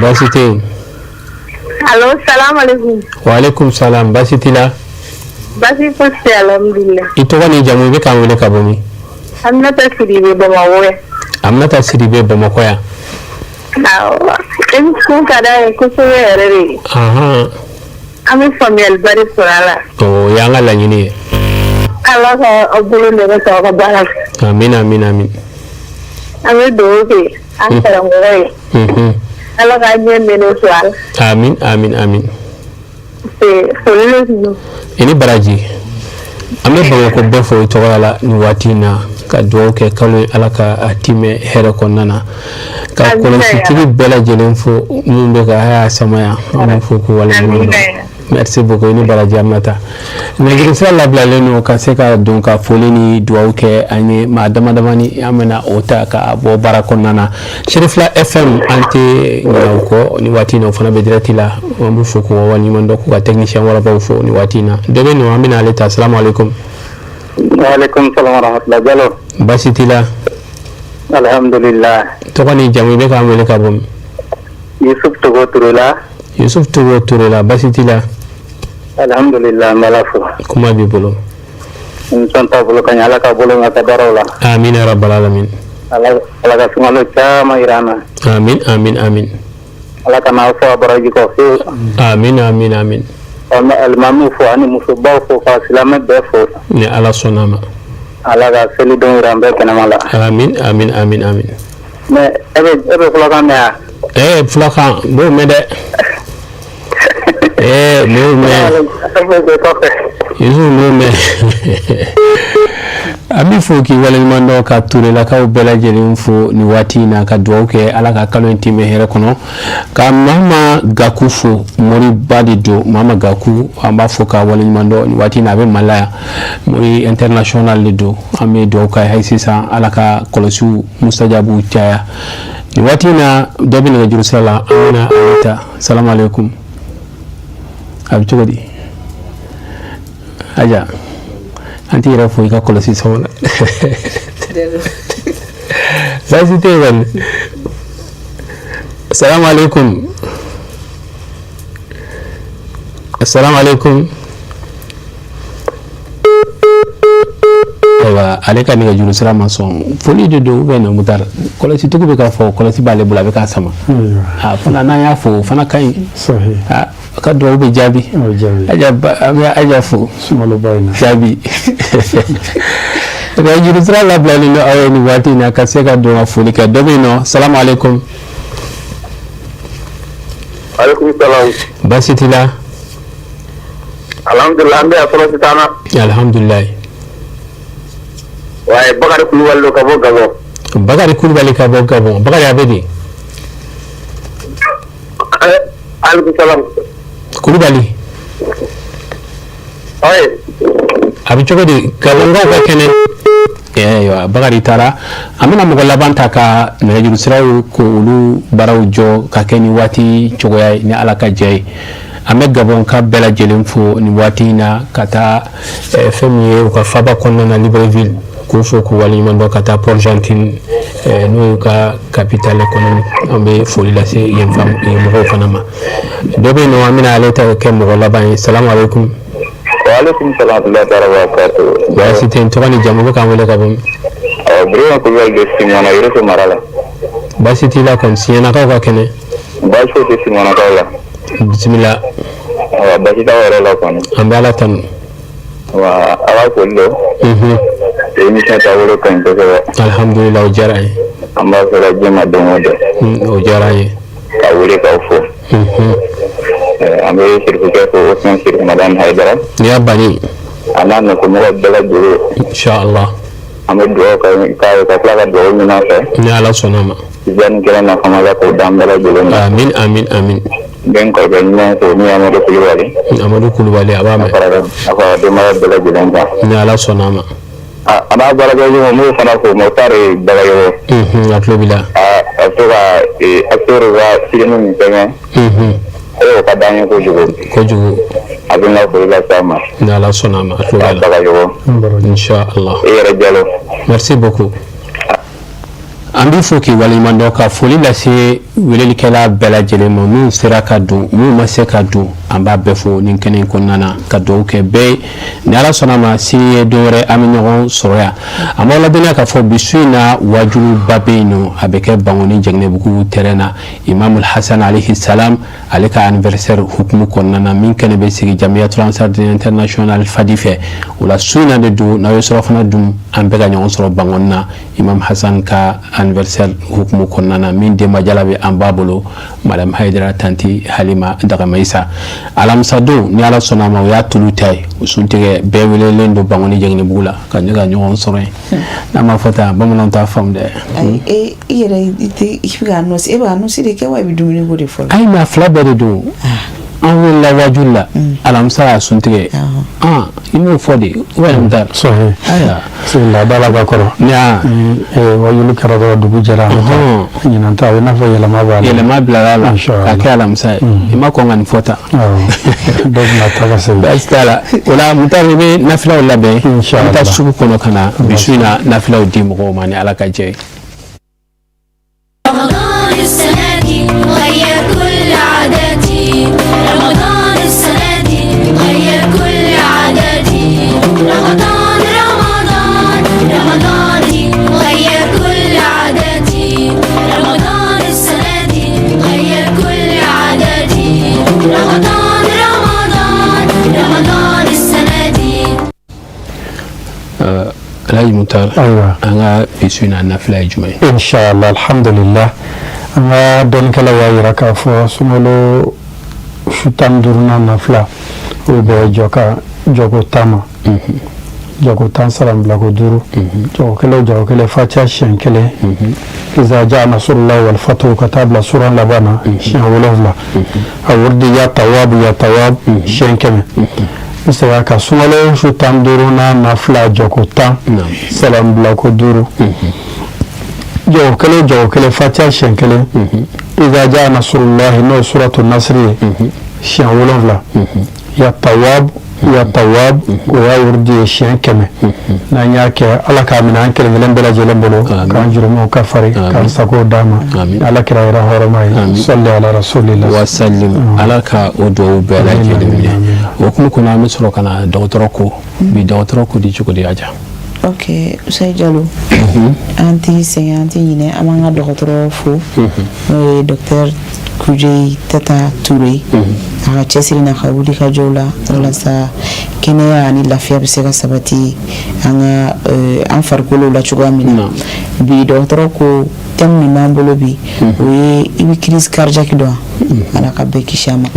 Baasi tɛ yen. Allo, salam alaikum. Wa aleykum salam, baasi t'i la? Baasi fosi tɛ, alhamdulillah. I tɔgɔ ni jamu, i bɛ k'an wele ka bɔ min? Aminata Sidibe, Bamakɔ yan. Aminata Sidibe, Bamakɔ yan. Awɔ, émission ka d'an ye kosɛbɛ yɛrɛ de. An bɛ faamuyaliba de sɔrɔ a la. O y'an ka laɲini ye. Ala ka aw bolo nɛgɛ sɔrɔ aw ka baara la. Amin amin amin. An bɛ dugawu kɛ an karamɔgɔ ye. Ala k'a ɲɛ mɛn'o sɔrɔ a la. Amin amin amin. Foli de tun don. I ni baraji. An bɛ Bamakɔ bɛɛ fo i tɔgɔya la nin waati in na, ka dugawu kɛ kalo ye, Ala ka a timɛ hɛrɛ kɔnɔna na, ka kɔlɔsitigi bɛɛ lajɛlen fo minnu bɛ ka haya sama yan, an b'u fo k'u waleɲuman dɔn. Merci beaucoup, i ni baraji Aminata. Nɛgɛjuru sira labilalen don ka se ka don ka foli ni dugawu kɛ an ye. Maa dama damani, an bɛna o ta ka bɔ baara kɔnɔna na. Cherifla FM, an tɛ ɲinɛ u kɔ nin waati in na, o fana bɛ direct la. An b'u fo k'u waleɲuman dɔn, k'u ka technicien warabaw fo nin waati in na. Dɔ bɛ yen nɔ, an bɛna ale ta. Salamu aleykum. Waaleykum salam wa rahmatulah. Jalo. Baasi t'i la? Alhamdulillah. Tɔgɔ ni jamu, i bɛ k'an wele ka bɔ min? Yusuf Togo Turela. Yusuf Togo Turela, baasi t'i la? Alhamdulillah, n b'Ala fo. Kuma b'i bolo. Émission taabolo ka ɲi, Ala ka bolo mɛn ka baaraw la. Amin ya rabbal alamin. Ala ka sunkalo caman yira an na. Amin amin amin. Ala ka n'aw fɔ a baraji kɔ fiyewu. Amin amin amin. An bɛ alimamiw fo ani musobaw fo ka silamɛ bɛɛ fo. Ni Ala sɔnna a ma. Ala ka selidenw yira an bɛɛ kɛnɛma la. Amin amin amin amin. Mais e bɛ fulakan mɛn wa? Fulakan n b'o mɛn dɛ. N b'o mɛn. Yusuf, n b'o mɛn. An b'i fo k'i waleɲuman dɔn, ka Turelakaw bɛɛ lajɛlen fo nin waati in na, ka dugawu kɛ Ala ka kalo in timɛ hɛrɛ kɔnɔ, ka Mama Gaku fo, moriba de don. Mama Gaku, an b'a fo ka waleɲuman dɔn nin waati in na, a bɛ Mali la yan, mori international de don. An bɛ dugawu k'a ye hali sisan, Ala ka kɔlɔsiw mustajabu caya nin waati in na. Dɔ bɛ nɛgɛjuru sira la, an bɛna ale ta. Salamu aleykum. A bɛ cogo di? Aja, an t'i yɛrɛ fo i ka kɔlɔsi sɔngɔ la. Baasi tɛ yen kɔni. Salamu aleykum. Assalamu alaikum. Ayiwa, ale ka nɛgɛjuru sira ma sɔn. Foli de don ou bien Mutar, kɔlɔsitigiw bɛ k'a fɔ kɔlɔsi b'ale bolo, a bɛ k'a sama. A fana n'an y'a fo, o fana ka ɲi. A ka dugawu bɛ jaabi. Aja, an bɛ Aja fo. Sunkaloba in na. Jaabi. Nɛgɛjuru sira labilalen don aw ye nin waati in na ka se ka don ka foli kɛ. Dɔ bɛ yen nɔ. Salamu alaikum. Aleykum salaam. Baasi t'i la? Alhamdulilah, an bɛ yan, tɔɔrɔ si t'an na. Alhamdulilayi. Waaye Bakari Kulubali don ka bɔ Gabon. Bakari Kulubali ka bɔ Gabon. Bakari, a bɛ di? Aleykum salaam. Kulubali. Oui. A bɛ cogo di? Gabonkaw ka kɛnɛ? Ayiwa, Bakari taara. An bɛna mɔgɔ laban ta ka nɛgɛjuru siraw ko olu baaraw jɔ ka kɛ ni waati cogoya ye, ni Ala ka jɛ ye. An bɛ Gabon ka bɛɛ lajɛlen fo nin waati in na, ka taa fɛn min ye u ka faba kɔnɔna na, Libreville, k'u fo k'u waleɲuman dɔn, ka taa Port-Gentil, n'o y'u ka capitale économique. An bɛ foli lase yen fan yen mɔgɔw fana ma. Dɔ bɛ yen nɔ, an bɛna ale ta kɛ mɔgɔ laban ye. Salamu aleykum. Waaleykum salaam wa rahmatullahi taala wa barakatuh. Baasi tɛ yen. Tɔgɔ ni jamu, bɛ k'an wele ka bɔ min? Birima Kulubali de, Siɲana, Yoroso mara la. Baasi t'i la kɔni? Siɲanakaw ka kɛnɛ? Baasi foyi tɛ Siɲanakaw la. Bisimila. Awa, baasi t'aw yɛrɛ la kɔni? An bɛ Ala tanu. Wa ala foli don. Émission taabolo ka ɲi kosɛbɛ. Alhamdulilah, o diyara an ye. An b'a fɛ ka diɲɛ ma don o don. O diyara an ye. Ka wele k'aw fo. An bɛ sirifukɛ fo, Usman Sirifu Madani Hayidara. Ni y'a banni. A n'a nɔfɛmɔgɔw bɛɛ lajɛlen. Inshallah. An bɛ dugawu k'a ye, ka tila ka dugawu ɲini a fɛ. Ni Ala sɔnna a ma. Yanni kɛnɛ nafama la k'o d'an bɛɛ lajɛlen ma. Amin, amin, amin. N bɛ n kɔrɔkɛ ɲuman fo, min ye Amadu Kulubali. Amadu Kulubali, a b'a mɛn. A fara denbaya bɛɛ lajɛlen kan. Ni Ala sɔnna a ma. A n'a baarakɛ ɲɔgɔn, n b'o fana fo, Mɔtari Bagayogo. A tulo b'i la. A bɛ to ka acteur ka film min sɛbɛn. O ka d'an ye kojugu. Kojugu. A bɛ n ka foli lase a ma. Ni Ala sɔnna a ma, a tulo b'a la. Bagayogo. Inshallah. I yɛrɛ Jalo. Merci beaucoup. An b'i fo k'i waleɲuman dɔn, ka foli lase welelikɛla bɛɛ lajɛlen ma, minnu sera ka don, minnu ma se ka don, an b'a bɛɛ fo nin kɛnɛ in kɔnɔna na, ka dugawu kɛ bɛɛ ye. Ni Ala sɔnna ma, sini ye don wɛrɛ, an bɛ ɲɔgɔn sɔrɔ yan. An b'aw ladɔnniya k'a fɔ bi su in na, wajuba bɛ yen nɔ, a bɛ kɛ Bankoni Jɛngɛnɛbugu terrain na, Imamul Hasan alayhi salam ale ka anniversaire hukumu kɔnɔna na, min kɛnɛ bɛ sigi Jamiyatul Ansar International Fadi fɛ. O la, su in na de don, n'aw ye surafana dun, an bɛɛ ka ɲɔgɔn sɔrɔ Bankoni na, Imam Hassan ka anniversaire hukumu kɔnɔna na, min denbajala bɛ an ba bolo, Madame Hayidara Tanti Halima Dagamayisa. Alamisa don, ni Ala sɔnna a ma, o y'a tulu ta ye, o suntigɛ, bɛɛ welelen don Bankoni Jɛngɛnɛbugu la ka ne ka ɲɔgɔn sɔrɔ yen. N'a ma fɔ tan, bamananw t'a faamu dɛ. Ayi, e i yɛrɛ, i tɛ i bɛ ka annonce, e bɛ ka annonce de kɛ wa i bɛ dumuni ko de fɔ? Ayi, mais a fila bɛɛ de don. An welela wajuli la alamisa, y'a suntigɛ, i m'o fɔ de ou bien Mutar? Sahi. Ayiwa. Laada la ka kɔrɔ. Wajuli kɛra dɔrɔn, dugu jɛra. Ɲinan ta, a bɛ i n'a fɔ yɛlɛma b'a la. Yɛlɛma bilara la k'a kɛ alamisa ye. I ma kɔn ka nin fɔ tan. Dɔw bɛna taa ka segin. Baasi t'a la. O la Mutar, i bɛ nafilaw labɛn. An bɛ taa sugu kɔnɔ ka na bi su in na nafilaw di mɔgɔw ma, ni Ala ka jɛ ye. رمضان السنة دي غير كل عاداتي، رمضان السنة دي غير كل عاداتي، رمضان رمضان رمضان دي غير كل عاداتي، رمضان السنة دي غير كل عاداتي، رمضان رمضان رمضان السنة دي. Alhaji Mutar, Ayiwa. An ka bi su in na nafila ye jumɛn ye? Inshallah, alhamdulillah, an ka dɔnnikɛlaw y'a yira k'a fɔ sunkalo su 15nan nafila, o bɛ jɔ ka jɔko 10 ma, jɔko 10, salam bilako duuru, jɔko kelen o jɔko kelen, fatiha siɲɛ kelen, iza jaa nasrullahi wal fatu ka taa bila suran laban na siɲɛ 7, a wurudi ya tawabu ya tawab siɲɛ 100. N bɛ segin a kan: sunkalo su 15nan nafila, jɔko 10, salam bilako duuru, jɔko kelen o jɔko kelen, fatiha siɲɛ kelen, iza jaa nasrullahi, n'o ye suratu nasiri ye, siɲɛ 7, ya tawab. ya tawab o y'a wurudi ye siɲɛ 100. N'an y'a kɛ, Ala k'a minɛ an kelen kelen bɛɛ lajɛlen bolo, k'an jurumuw kafari, k'an sago d'a ma, Ala kira yɛrɛ hɔrɔma ye. Sɔli ala rasulillah wasalim. Ala ka o duwawu bɛɛ lajɛlen minɛ. O hukumu kɔnɔ, an bɛ sɔrɔ ka na dɔgɔtɔrɔ ko bi. Dɔgɔtɔrɔ ko di cogo di, Aja? Ok, Usayi Jalo, an tɛ sɛgɛn, an tɛ ɲinɛ, an b'an ka dɔgɔtɔrɔ fo, n'o ye docteur Kuje Tata Ture, a ka cɛsiri n'a ka wuli ka jɔw la walasa kɛnɛya ani lafiya bɛ se ka sabati an ka an farikolo la cogoya min na. Bi dɔgɔtɔrɔ ko thème min b'an bolo bi, o ye i bɛ crise cardiaque dɔn. Ala ka bɛɛ kisi a ma.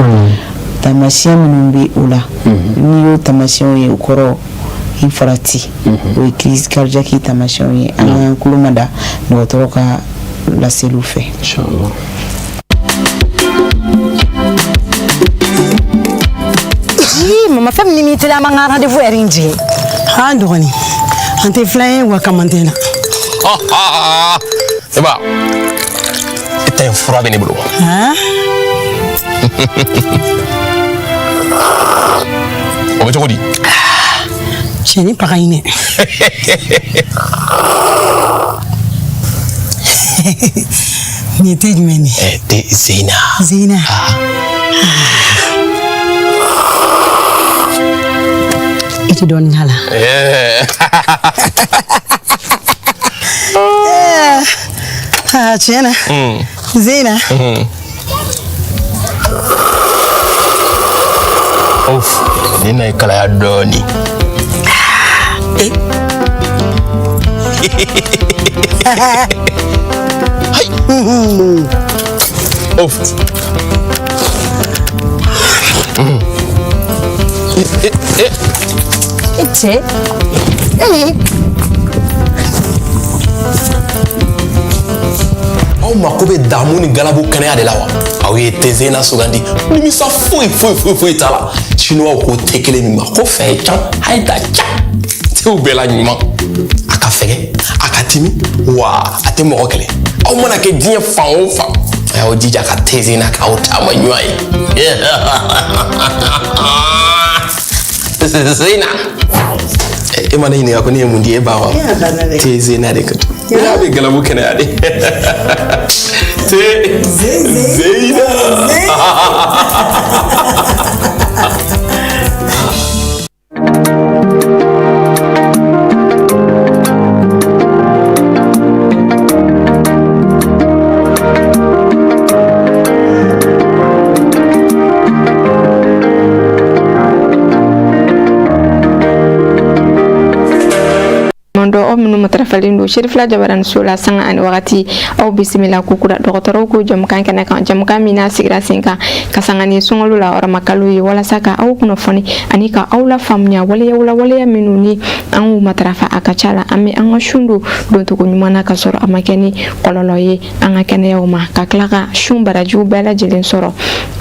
Taamasiyɛn minnu bɛ o la, n'i y'o taamasiyɛnw ye, o kɔrɔ i farati, o ye crise cardiaque taamasiyɛnw ye. An k'an tulo mada dɔgɔtɔrɔ ka laseliw fɛ. Inchallah. Ii, mama, fɛn min ni teliya, an b'an ka rendez-vous heure in jigin. An dɔgɔnin, an tɛ filan ye wa kamantɛ na. Eba, e ta in fura bɛ ne bolo. O bɛ cogo di? Cɛni paga in dɛ. Nin ye te jumɛn de ye? Te Zeyina. Zeyina. I tɛ dɔɔnin k'a la. Ah, tiɲɛ na. Zeyina. Of, nin na ye kalaya dɔɔnin. Hayi. Of. E cɛ. Aw mako bɛ damu ni galabu kɛnɛya de la wa? Aw ye te Zeyina sugandi, nimisa foyi foyi foyi foyi t'a la. Chinois ko te kelen min ma ko fɛn can a ye da ca tew bɛɛ la ɲuman. A ka fɛgɛ, a ka timi, wa a tɛ mɔgɔ kɛlɛ. Aw mana kɛ diɲɛ fan o fan, a y'aw jija ka te Zeyina k'aw taama ɲuman ye. Zeyina, e ma ne ɲininka ko ne ye mun di e ba wa? Te Zeyina de ka ya bɛ galabu kɛnɛya de. Te Zeyina. Dɔ aw minnu matarafalen don Serifila Jabaraniso la sanga ani wagati, aw bisimila kokura dɔgɔtɔrɔw ko jamukan kɛnɛ kan, jamukan min n'a sigira sen kan ka sanga ni sunkalo la hɔrɔmakalo ye, walasa ka aw kunnafoni ani ka aw lafaamuya waleyaw la, waleya minnu ni an k'u matarafa, a ka ca la an bɛ an ka sun don doncogo ɲuman na, ka sɔrɔ a ma kɛ ni kɔlɔlɔ ye an ka kɛnɛyaw ma, ka tila ka sun barajiw bɛɛ lajɛlen sɔrɔ.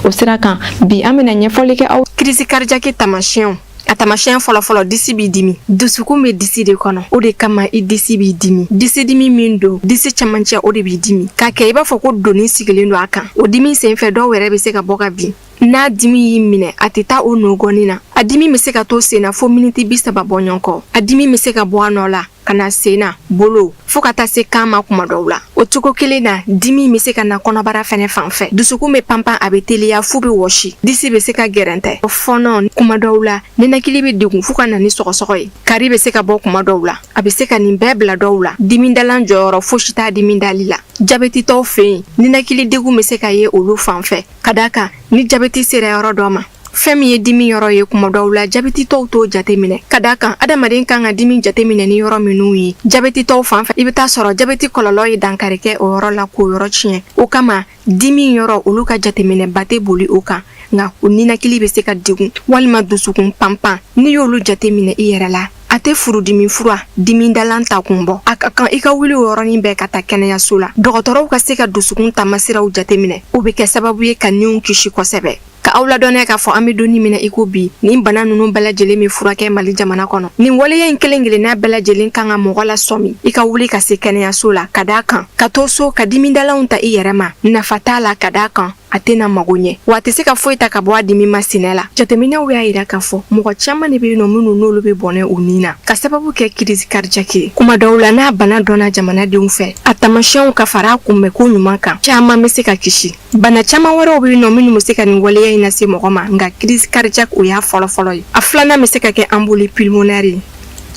O sira kan, bi an bɛna ɲɛfɔli kɛ aw Crise cardiaque taamasiyɛnw. A taamasiyɛn fɔlɔfɔlɔ, disi b'i dimi. Dusukun bɛ disi de kɔnɔ, o de kama i disi b'i dimi. Disidimi min don, disi camancɛ o de b'i dimi, k'a kɛ i b'a fɔ ko doni sigilen don a kan. O dimi senfɛ, dɔw yɛrɛ bɛ se ka bɔ ka bin. N'a dimi y'i minɛ, a tɛ taa o nɔgɔnin na. A dimi bɛ se ka to sen na fo miniti 30 bɔ ɲɔgɔn kɔ. A dimi bɛ se ka bɔ a nɔ la ka na sen na, bolo, fo ka taa se kan ma kuma dɔw la. O cogo kelen na, dimi bɛ se ka na kɔnɔbara fɛnɛ fan fɛ. Dusukun bɛ panpan, a bɛ teliya f'u bɛ wɔsi. Disi bɛ se ka gɛrɛntɛ, fɔɔnɔ. Kuma dɔw la, ninakili bɛ degun fo ka na ni sɔgɔsɔgɔ ye. Kari bɛ se ka bɔ kuma dɔw la. A bɛ se ka nin bɛɛ bila dɔw la. Dimidalan jɔyɔrɔ fosi t'a dimi dali la. Jabɛtitɔw fɛ yen, ninakili degun bɛ se ka ye olu fan fɛ, ka d'a kan ni jabɛti sera yɔrɔ dɔ ma, fɛn min ye dimi yɔrɔ ye, kuma dɔw la jabɛtitɔw t'o jateminɛ, ka d'a kan adamaden kan ka dimi jateminɛ ni yɔrɔ minnu ye. Jabɛtitɔw fan fɛ, i bɛ taa sɔrɔ jabɛti kɔlɔlɔ ye dankari kɛ o yɔrɔ la k'o yɔrɔ tiɲɛ. O kama dimi yɔrɔ, olu ka jateminɛba tɛ boli o kan, nka u ninakili bɛ se ka degun walima dusukun panpan. N'i y'olu jateminɛ i yɛrɛ la, a tɛ furudimi fura dimidalan ta kun bɔ. A ka kan i ka wuli o yɔrɔnin bɛɛ ka taa kɛnɛyaso la, dɔgɔtɔrɔw ka se ka dusukun taamasiraw jateminɛ. O bɛ kɛ sababu ye ka niw kisi kosɛbɛ. Ka aw ladɔnniya k'a fɔ an bɛ donni min na i ko bi, nin bana ninnu bɛɛ lajɛlen bɛ furakɛ Mali jamana kɔnɔ. Nin waleya in kelen kelenna bɛɛ lajɛlen kan ka mɔgɔ lasɔmi i ka wuli ka se kɛnɛyaso la, ka d'a kan ka to so ka dimidalanw ta i yɛrɛ ma, nafa t'a la, ka d'a kan a tɛna mago ɲɛ, wa a tɛ se ka foyi ta ka bɔ a dimi masinɛ la. Jateminɛw y'a yira k'a fɔ mɔgɔ caman de bɛ yen nɔ minnu n'olu bɛ bɔnɛ u ni na ka sababu kɛ crise cardiaque ye. Kuma dɔw la, n'a bana dɔnna jamanadenw fɛ, a taamasiyɛnw ka fara a kunbɛnko ɲuman kan, caman bɛ se ka kisi. Bana caman wɛrɛw bɛ yen nɔ minnu bɛ se ka nin waleya in lase mɔgɔ ma, nka crise cardiaque o y'a fɔlɔfɔlɔ ye. A filanan bɛ se ka kɛ embolie pulmonaire ye.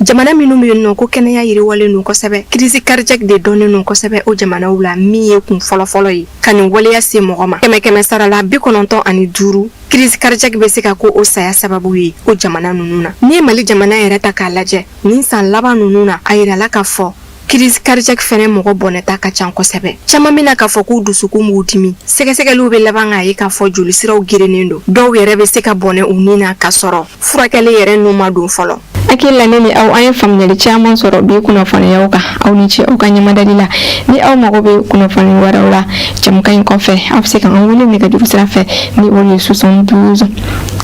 Jamana minnu bɛ yen nɔ ko kɛnɛya yiriwalen don kosɛbɛ, crise cardiaque de dɔnnen don kosɛbɛ o jamanaw la, min ye kun fɔlɔfɔlɔ ye ka nin waleya se mɔgɔ ma. Kɛmɛ kɛmɛ sara la 95, crise cardiaque bɛ se ka ko o saya sababu ye o jamana ninnu na. N'i ye Mali jamana yɛrɛ ta k'a lajɛ, nin san laban ninnu na, a yirala k'a fɔ crise cardiaque fɛnɛ mɔgɔ bɔnɛta ka ca kosɛbɛ. Caman bɛna k'a fɔ k'u dusukun b'u dimi, sɛgɛsɛgɛliw bɛ laban k'a ye k'a fɔ jolisiraw gerennen don. Dɔw yɛrɛ bɛ se ka bɔnɛ u ni na k'a sɔrɔ furakɛli yɛrɛ n'u ma don fɔlɔ. Hakili la ne ni aw, an ye faamuyali caman sɔrɔ bi kunnafoniyaw kan. Aw ni ce aw ka ɲɛmadali la. Ni aw mago bɛ kunnafoni wɛrɛw la jɛmukan in kɔfɛ, aw bɛ se ka an wele nɛgɛjuru sira fɛ ni o ye 72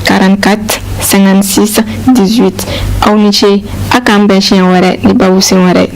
44 56 18. Aw ni ce, a k'an bɛn siɲɛ wɛrɛ ni babusen wɛrɛ.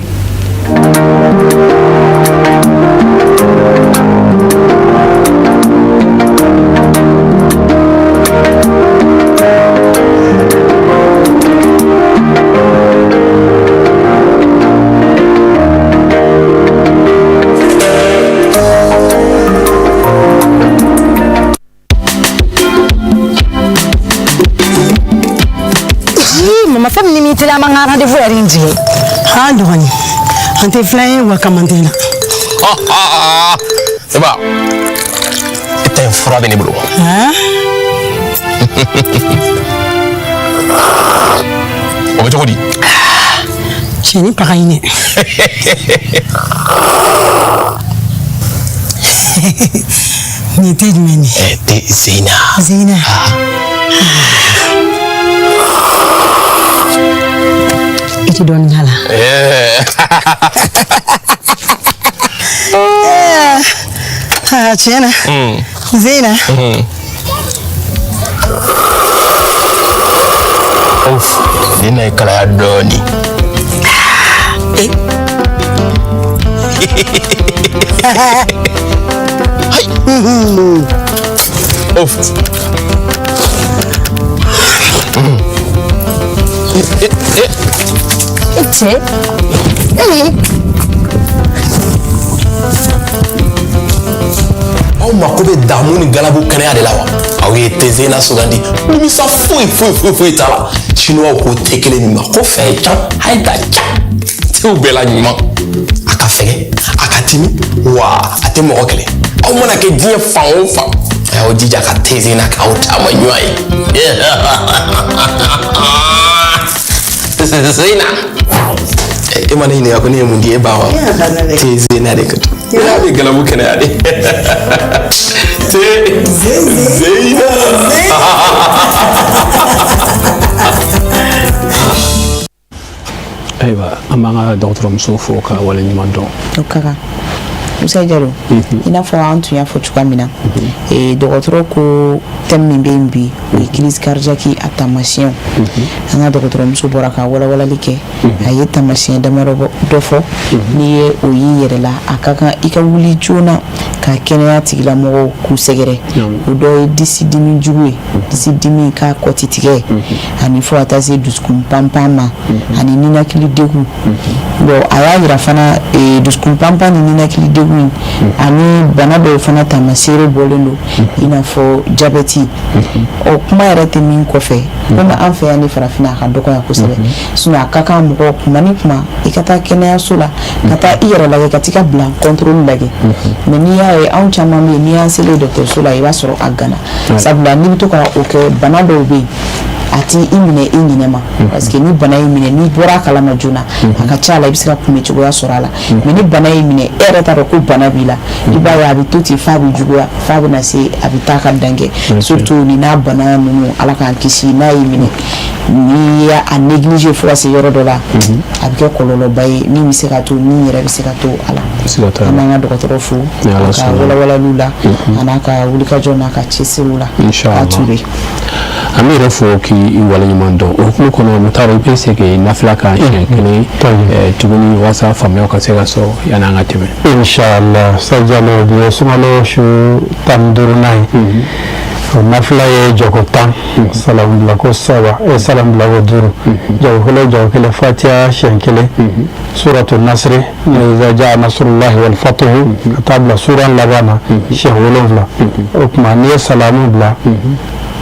Mama, fɛn min ni teliya, an ka rendez-vous yɛrɛ in jigin. Han dɔgɔnin, an tɛ filan ye wa kamantɛ na. Seba, e ta in fura bɛ ne bolo. O bɛ cogo di? Cɛni paga in dɛ. Nin te jumɛn ni? Te Zeyina. Zeyina. I tɛ dɔɔnin k'a la. Ah, tiɲɛ na. Zeyina. Of, nin na ye kalaya dɔɔnin. Of. E cɛ. Aw mako bɛ damu ni galabu kɛnɛya de la wa? Aw ye te Zeyina sugandi, nimisa foyi foyi foyi foyi t'a la. Chinois ko te kelen min ma ko fɛn can hayi da ca, tew bɛɛ la ɲuman. A ka fɛgɛ, a ka timi, wa a tɛ mɔgɔ kɛlɛ. Aw mana kɛ diɲɛ fan o fan, a y'aw jija ka te Zeyina k'aw taama ɲuman ye. Zeyina, e ma ne ɲininka ko ne ye mun di e ba wa? Te Zeyina de ka di. A bɛ galabu kɛnɛya de. Te Zeyina. Ayiwa, an b'an ka dɔgɔtɔrɔmuso fo ka waleɲuman dɔn. O ka kan, Musa Jalo. I n'a fɔ an tun y'a fɔ cogoya min na, dɔgɔtɔrɔ ko thème min bɛ yen bi, o ye crise cardiaque a taamasiyɛnw. An ka dɔgɔtɔrɔmuso bɔra ka walawalali kɛ, a ye taamasiyɛn damadɔ dɔ fɔ. N'i ye o y'i yɛrɛ la, a ka kan i ka wuli joona ka kɛnɛya tigilamɔgɔw k'u sɛgɛrɛ. O dɔ ye disi dimi jugu ye, disi dimi k'a kɔ ti tigɛ, ani fo ka taa se dusukun panpan ma, ani ninakili degun. Bon, a y'a yira fana, dusukun panpan ni ninakili degun in ani bana dɔw fana taamaseere bɔlen don, i n'a fɔ jabɛti. Ɔ, kuma yɛrɛ tɛ min kɔfɛ, komi an fɛ yan ni farafinna, a ka dɔgɔ yan kosɛbɛ. Sinon a ka kan mɔgɔ kuma ni kuma i ka taa kɛnɛyaso la ka taa i yɛrɛ lajɛ, ka t'i ka bila contrôle lajɛ. Mais n'i y'a ye, anw caman bɛ yen, n'i y'an selen dɔgɔtɔrɔso la, i b'a sɔrɔ a gana, sabula n'i bɛ to ka o kɛ, bana dɔw bɛ yen, a t'i i minɛ i ɲinɛ ma, parce que ni bana y'i minɛ, n'i bɔra a kalama joona, a ka ca la i bɛ se ka kunbɛ cogoya sɔrɔ a la. Mais ni bana y'i minɛ, e yɛrɛ t'a dɔn ko bana b'i la, i b'a ye a bɛ to ten f'a bɛ juguya, f'a bɛ na se a bɛ taa ka dan kɛ. Surtout ni n'a bana ninnu, Ala k'an kisi, n'a y'i minɛ, n'i y'a négliger fo ka se yɔrɔ dɔ la, a bɛ kɛ kɔlɔlɔba ye min bɛ se ka to ni yɛrɛ bɛ se ka to a la. An b'an ka dɔgɔtɔrɔ fo a ka walawalaliw la, a n'a ka wulikajɔ n'a ka cɛsiriw la. A Ture. An b'i yɛrɛ fo k'i waleɲuman dɔn. O hukumu kɔnɔ, Mutaro, i bɛ se k'i nafila kan siɲɛ kelen tuguni walasa faamuyaw ka se ka sɔrɔ yanni an ka tɛmɛ. Inshallah, Sajalo, bi ye sunkalo su 15nan ye. O nafila ye jɔko 10, salamu bilako saba, salamu bilako duuru, jɔko kelen, jɔko kelen, fatiya siɲɛ kelen, suratu nasiri iza jaa nasrullahi wal fatuhu ka taa bila suran laban na siɲɛ 7. O tuma n'i ye salamu bila,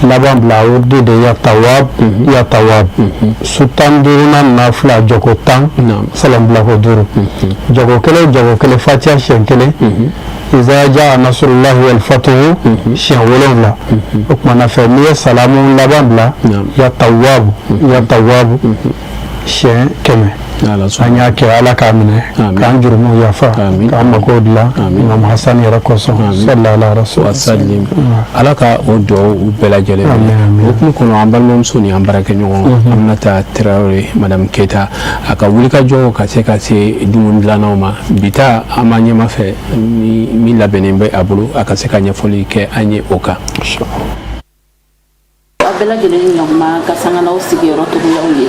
laban bila, wurudi de ya tawab ya tawab. Su 15nan nafila, jɔko 10, salamu bilako duuru, jɔko kelen, jɔko kelen, fatiya siɲɛ kelen, iza jaa nasrullahi wal fatuhu siɲɛ 7. O tuma na fɛ, n'i ye salamu laban bila, ya tawab ya tawab siɲɛ 100. An y'a kɛ, Ala k'a minɛ, k'an jurumu yafa, k'an mago dilan Imam Hassan yɛrɛ kosɔn, sallallahu ala rasul. Wasalim, Ala ka o dugawu bɛɛ lajɛlen minɛ. O hukumu kɔnɔ, an balimamuso ni an baarakɛɲɔgɔn Aminata Tarawele, Madame Keyita, a ka wulikajɔ ka se ka se dumuni dilannaw ma, bi ta an b'a ɲɛma fɛ ni min labɛnnen bɛ a bolo, a ka se ka ɲɛfɔli kɛ an ye o kan. Aw bɛɛ lajɛlen ni ɲɔgɔnma ka sanga n'aw sigiyɔrɔ togoyaw ye.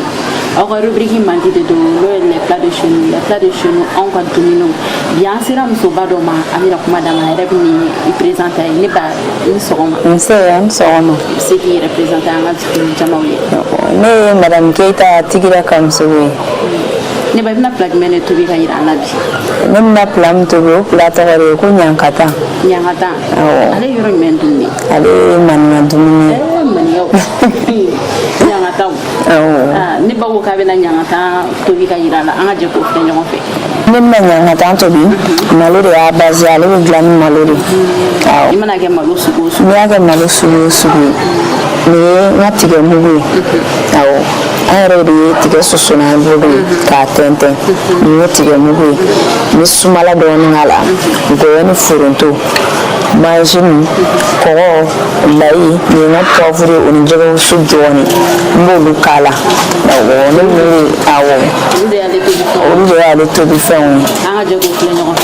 Aw ka rubrique mandi de don, n'o ye les plats de chez nous. Les plats de chez nous, anw ka dumuniw. Bi an sera musoba dɔ ma, an bɛna kuma d'a ma, a yɛrɛ bɛ n'i présenter a ye. Ne ba, i ni sɔgɔma. Nse, a ni sɔgɔma. I bɛ se k'i yɛrɛ présenter an ka jamaw ye? Ne ye Madame Keyita Tigira Kamusogo ye. Ne ba, i bɛna plat jumɛn de tobi ka yira an na bi? Ne bɛna plat min tobi, o plat tɔgɔ de ye ko ɲankatan. Ɲankatan? Awɔ. Ale ye yɔrɔ jumɛn dumuni? Ale ye maninka dumuni ye. Maninkaw, ɲankataw. Awɔ. Ne ba ko k'a bɛna ɲankatan tobi ka yira an la, an ka jɛ k'o filɛ ɲɔgɔn fɛ. Ne bɛna ɲankatan tobi, malo de y'a base ye, ale bɛ dilan ni malo de ye. Awɔ. I mana kɛ malo sugu o sugu. N'i y'a kɛ malo sugu o sugu ye, nin ye n ka tigɛ mugu ye. Awɔ. An yɛrɛ de ye tigɛ susu n'an bolo ye k'a tɛntɛn. Nin ye tigɛ mugu ye, n bɛ sumala dɔɔni k'a la, gɔyɔ ni foronto, majini, kɔgɔ, layi. Nin ye n ka poivre ye, o ni jɛgɛwusu dɔɔni, n b'olu k'a la. Awɔ, ne bɛ awɔ, olu de y'ale tobi fɛnw ye.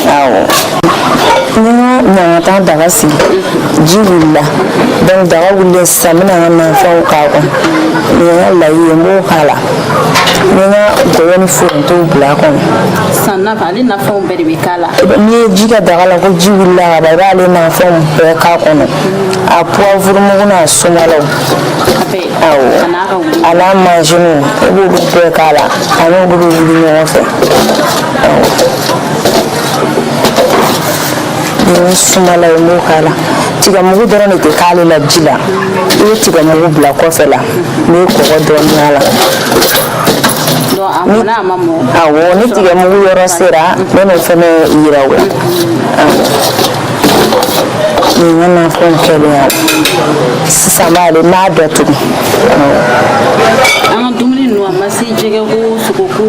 Awɔ, ni n ka ɲangatan daga sigi, ji wulila, donc daga wulilen sisan, n bɛna n ka nafɛnw k'a kɔnɔ. Nin ye n ka layi ye, n b'o k'a la, n bɛ n ka gɔyɔ ni forontow bila a kɔnɔ. Sisan nafa, ale nafɛnw bɛɛ de bɛ k'a la? N'i ye ji kɛ daga la ko ji wulila ka ban, i b'ale nafɛnw bɛɛ k'a kɔnɔ, a poivre mugu n'a sumalaw. Awɔ, a n'a majiniw, i b'olu bɛɛ k'a la, a n'olu bɛ wuli ɲɔgɔn fɛ. Awɔ, ni sumala ye, n b'o k'a la. Tigamugu dɔrɔn de tɛ k'ale la ji la, i bɛ tigamugu bila kɔfɛ la, n bɛ kɔgɔ dɔɔni k'a la. Awɔ, ni tigamugu yɔrɔ sera, n bɛ n'o fɛnɛ yira u la. Awɔ, nin ka nafɛnw kɛlen ya sisan, n b'ale, n b'a datugu. An ka dumuni ninnu, a ma se jɛgɛko, sogoko,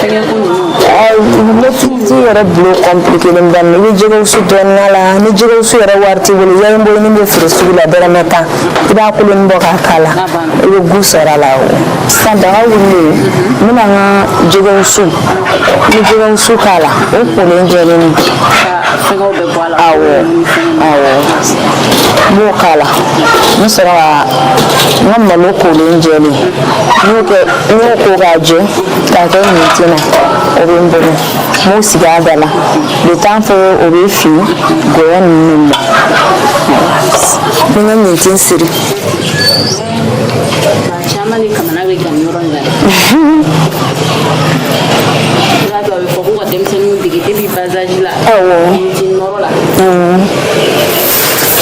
fɛngɛko ninnu. Ne t'i yɛrɛ bilo compliqué ba i bɛ jɛgɛwusu dɔɔni k'a la. Ni jɛgɛwusu yɛrɛ wari t'i bolo, yayi bɛ feere sugu la, dɔrɔmɛ 10, i b'a koloni bɔ k'a k'a la, i bɛ goût sɔrɔ a la. O sisan daga wulilen, n bɛna n ka jɛgɛwusu, n bɛ jɛgɛwusu k'a la, o kolen jɛlen don. Awɔ, awɔ, n b'o k'a la. N bɛ sɔrɔ ka n ka malo kolen jɛlen, n y'o kɛ, n y'o ko k'a jɛ k'a kɛ ɲintin na, o bɛ n bolo, n b'o sigi a da la le temps que o bɛ fin, gɔyɔ ninnu bɛ mɔ. N bɛ n ka ɲintin siri. Caman de kamana bɛ gan yɔrɔ in la dɛ. I b'a dɔn, a bɛ fɔ ko ka denmisɛnninw dege depuis bas âge la. Awɔ. Ɲintin nɔrɔ la.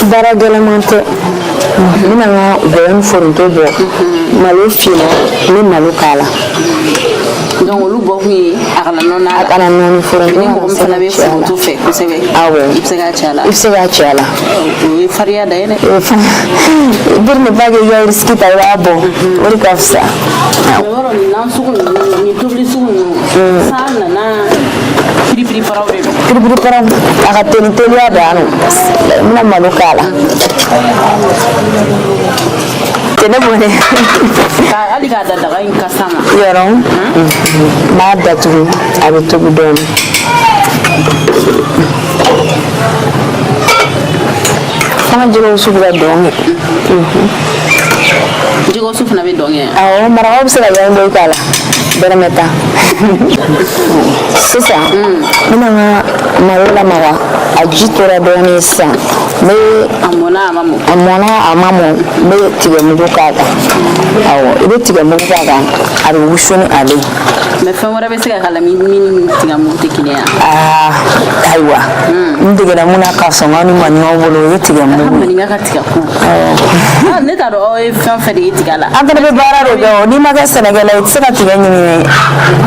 Baara gɛlɛman tɛ. N bɛna n ka gɔyɔ ni foronto bɔ, malo finna, n bɛ malo k'a la. Donc olu bɔ kun ye a kana nɔɔni a la. A kana nɔɔni, foronto. Ni mɔgɔ min fana bɛ foronto fɛ kosɛbɛ. Awɔ. I bɛ se k'a ci a la. I bɛ se k'a ci a la. O ye farinya da ye dɛ. Pour ne pas que i ka risque ta, i b'a bɔ, o de ka fisa. Mais yɔrɔ nin nan sugu ninnu, nin tobili sugu ninnu, san nana, piripiri paraw de don. Piripiri paraw, a ka teli, teliya dan don. N bɛna malo k'a la. Tɛ ne bɔ dɛ. Hali k'a da daga in kasa ma. Yɔrɔ n b'a datugu, a bɛ tobi dɔɔnin. F'an ka jɛgɛwusu bɛ ka dɔn kɛ. Jɛgɛwusu fana bɛ dɔn kɛ. Awɔ, marakaw bɛ se ka yayi bɔ k'a la, dɔrɔmɛ 10. Sisan n bɛna n ka malo lamaga, a ji tora dɔɔnin sisan, n bɛ a mɔna a ma mɔ? A mɔna, a ma mɔ, n bɛ tigɛmugu k'a kan. Awɔ, i bɛ tigɛmugu k'a kan, a bɛ wusu ni ale ye. Mais fɛn wɛrɛ bɛ se ka k'a la min ni tigamugu tɛ kelen ye? Aa, ayiwa, n degera mun na ka sɔngɔ ni maninkaw bolo, o ye tigɛmugu ye. Maninka ka tiga ko. Ah, ne t'a dɔn aw ye fɛn fɛn de ye tiga la. An fana bɛ baara de kɛ o. N'i ma kɛ sɛnɛkɛla ye, i tɛ se ka tigɛ ɲimi.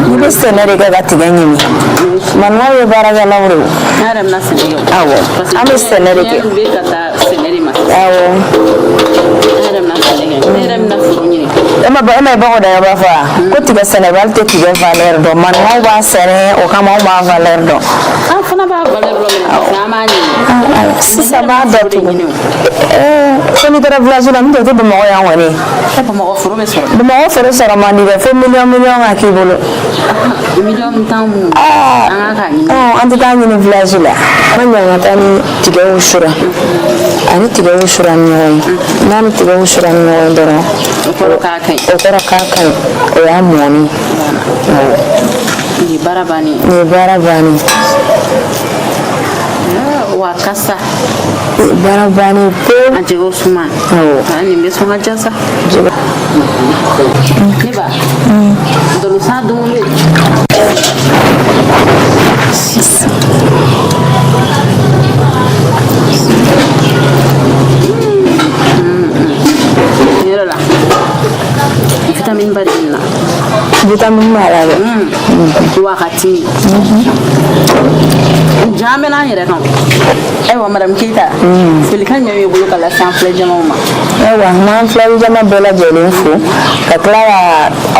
N'i bɛ sɛnɛ de kɛ ka tigɛ ɲimi. Maninkaw ye baarakɛlaw de ye. An yɛrɛ bɛna sɛnɛ kɛ o. Awɔ, an bɛ sɛnɛ de kɛ. Diɲɛ bɛ ka taa sɛnɛ de ma. Awɔ. An yɛrɛ bɛna sɛnɛ kɛ. Ne yɛrɛ bɛna foro ɲini. E ma bɔgɔ da b'a fɔ wa ko tigɛ sɛnɛbali tɛ tigɛ valeur dɔn. Maninkaw b'a sɛnɛ, o kama anw b'a valeur dɔn. An fana b'a valeur dɔn minɛ, parce que an b'a ɲini. Sisan b'a dɔn tugun. Fo n'i taara village la, n'o tɛ o tɛ Bamakɔ yan kɔni. Bamakɔ foro bɛ sɔrɔ. Bamakɔ foro sɔrɔ man di dɛ, fo miliyɔn miliyɔn ka k'i bolo. Miliyɔn tan mun? An ka k'a ɲini. An tɛ taa ɲini village la. An ɲangata ni tigɛ wusura. Ani tigɛ wusura ni ɲɔgɔn ye. N'a ni tigɛ wusura ni ɲɔgɔn ye dɔrɔn, o kɔrɔ k'a ka ɲi. O kɔrɔ k'a ka ɲi. O y'a mɔni. Awɔ. Nin ye baara bannen ye. Nin ye baara bannen ye. Wa kasa. Baara bannen pewu. A jɛgɛw suma. Awɔ. Nin bɛ sɔn ka diya sa. Jɛgɛ. Ne ba. Dolosan dumuni. Sisan. Yɔrɔ la. Vitamine ba de bɛ nin na. Vitamine b'a la dɛ. Wa a ka timi. Ja an bɛ n'an yɛrɛ kan. Ayiwa, madame Keyita, folikan jumɛn b'i bolo ka lase an filɛ jamaw ma? Ayiwa, n b'an filɛli jama bɛɛ lajɛlen fo, ka tila ka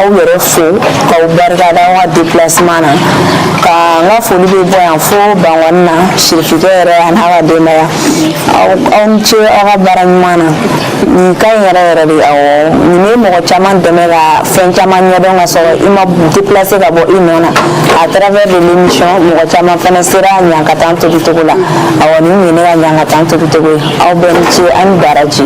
aw yɛrɛ fo, k'aw barikada aw ka déplacement na, ka n ka foli bɛ bɔ yan fo Bankɔni na, sirifikɛ yɛrɛ a n'a ka denbaya. Aw ni ce aw ka baara ɲuman na. Nin ka ɲi yɛrɛ yɛrɛ de. Awɔ, nin bɛ mɔgɔ caman dɛmɛ ka fɛn caman ɲɛdɔn ka sɔrɔ i ma déplacer ka bɔ i nɔ na. À travers de l'émission, mɔgɔ caman fana sera ɲankatan tobicogo la. Awɔ, nin ye ne ka ɲankatan tobicogo ye. Aw bɛɛ ni ce, an ni baraji.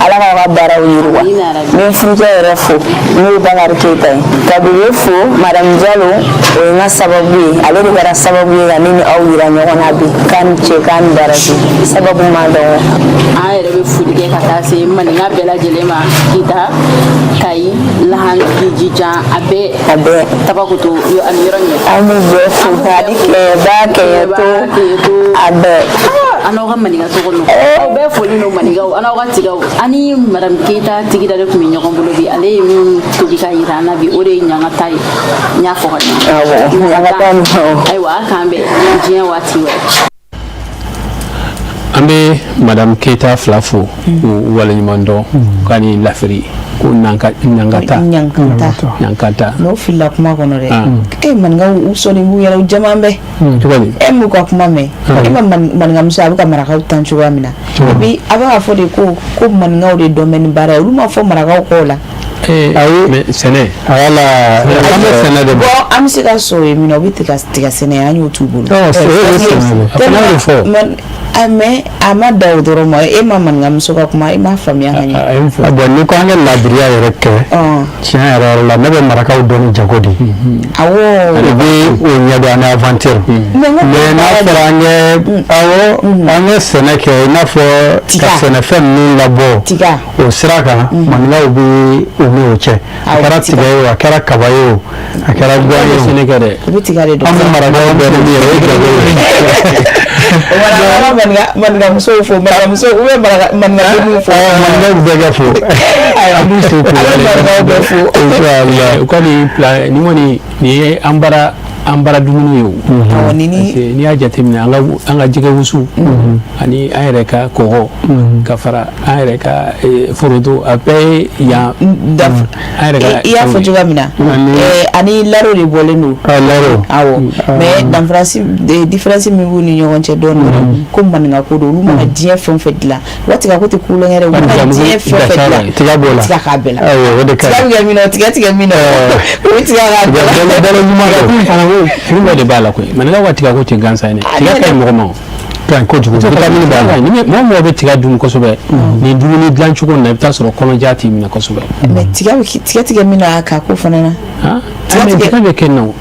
Ala k'aw ka baaraw yiriwa. N bɛ n furucɛ yɛrɛ fo, n'o ye Bakari Keyita ye, ka Bebe fo. Madame Jalo, o ye n ka sababu ye, ale de kɛra sababu ye ka ne ni aw yira ɲɔgɔn na bi. K'a ni ce, k'a ni baraji. Sababu ma dɔgɔ. An yɛrɛ bɛ foli kɛ ka taa se maninka bɛɛ lajɛlen ma, Kita, Kayi, Lahan, Jijan, a bɛɛ. A bɛɛ. Tabakoto ani yɔrɔ ɲɛ. An b'u bɛɛ fo, ani Kɛɲɛba, Kɛɲɛto, a bɛɛ. An n'aw ka maninka tɔgɔ nɔ, aw bɛɛ foli no. Maninkaw, an n'aw ka tigaw, ani madame Keyita tigida de tun bɛ ɲɔgɔn bolo bi. Ale ye min tobi ka yira an na bi, o de ye ɲangata ye. N y'a fɔ ka ɲɛ? Awɔ, ɲangata. Ayiwa, a k'an bɛn diɲɛ waati wɛrɛ. An bɛ madame Keyita fila fo k'u waleɲuman dɔn ka ni lafiri ko ɲangata. Ɲankata. N'o filila kuma kɔnɔ dɛ. E, maninkaw, u sɔnni b'u yɛrɛ, u caman bɛɛ. Cogo di? E m'u ka kuma mɛn? E ma maninkamuso, a bɛ ka marakaw tan cogoya min na bi, a bɛ k'a fɔ de ko maninkaw de dɔn bɛ ni baara ye. Olu ma fɔ marakaw kɔ la. Ayi, mais sɛnɛ. Wala, an bɛ sɛnɛ de. Bon, an bɛ se ka sɔrɔ yen min na, u bɛ tiga sɛnɛ, an y'o t'u bolo. A fana y'o fɔ. Mais a ma da o dɔrɔn ma. E ma maninkamuso ka kuma, e m'a faamuya ka ɲɛ. Bon, ni ko an ka laadiriya yɛrɛ kɛ, tiɲɛ yɛrɛ yɛrɛ la, ne bɛ marakaw dɔn ni jago de ye. U bɛ o ɲɛdɔn ani aventure. Mais n'a fɔra an kɛ, awɔ, an kɛ sɛnɛ kɛ, i n'a fɔ ka sɛnɛfɛn ninnu labɔ tiga o sira kan, maninkaw bɛ u ni o cɛ. A kɛra tiga ye o, a kɛra kaba ye o, a kɛra gan ye o. Sɛnɛ kɛ dɛ. U bɛ tiga de dɔn. An bɛ marakaw dɔn ni min ye, o ye jago ye. Wala, maninkamusow fo, maninkamuso u bɛ maninkadenw fo. Maninkaw bɛɛ kɛ fo. An b'u fo k'u An bɛ maninkaw bɛɛ fo. U ka nin plat nin kɔni, nin ye an bara dumuni ye o. Awɔ, ni Parce que n'i y'a jateminɛ, an ka jɛgɛ wusu ani an yɛrɛ ka kɔgɔ ka fara an yɛrɛ ka foronto, a bɛɛ ye yan an yɛrɛ ka. I y'a fɔ cogoya min na, ani laro de bɔlen don. Laro. Awɔ, mais danfarasi, différence min b'u ni ɲɔgɔn cɛ dɔɔnin, ko maninka ko don, olu mana diɲɛ fɛn o fɛn dilan, u ka tiga ko tɛ kulonkɛ dɛ. U mana diɲɛ fɛn o fɛn dilan, tiga b'o la. Tiga k'a bɛɛ la. Awɔ, o de ka ɲi. Tiga bɛ kɛ min na, o tigɛ tigɛ min na, o bɛ tiga k'a bɛɛ la. Balo ɲuman don. Fana ko fini dɔ de b'a la koyi. Maninkaw ka tiga ko tɛ gansan ye dɛ. Tiga ka ɲi mɔgɔ ma o. Ka ɲi kojugu, vitamine b'a la. Ni mɔgɔ mɔgɔ bɛ tiga dun kosɛbɛ, nin dumuni dilan cogo in na, i bɛ taa sɔrɔ kɔnɔja t'i minɛ kosɛbɛ. Mais tiga bɛ tiga tigɛ min na k'a ko fana na. Tiga bɛ kɛ na o.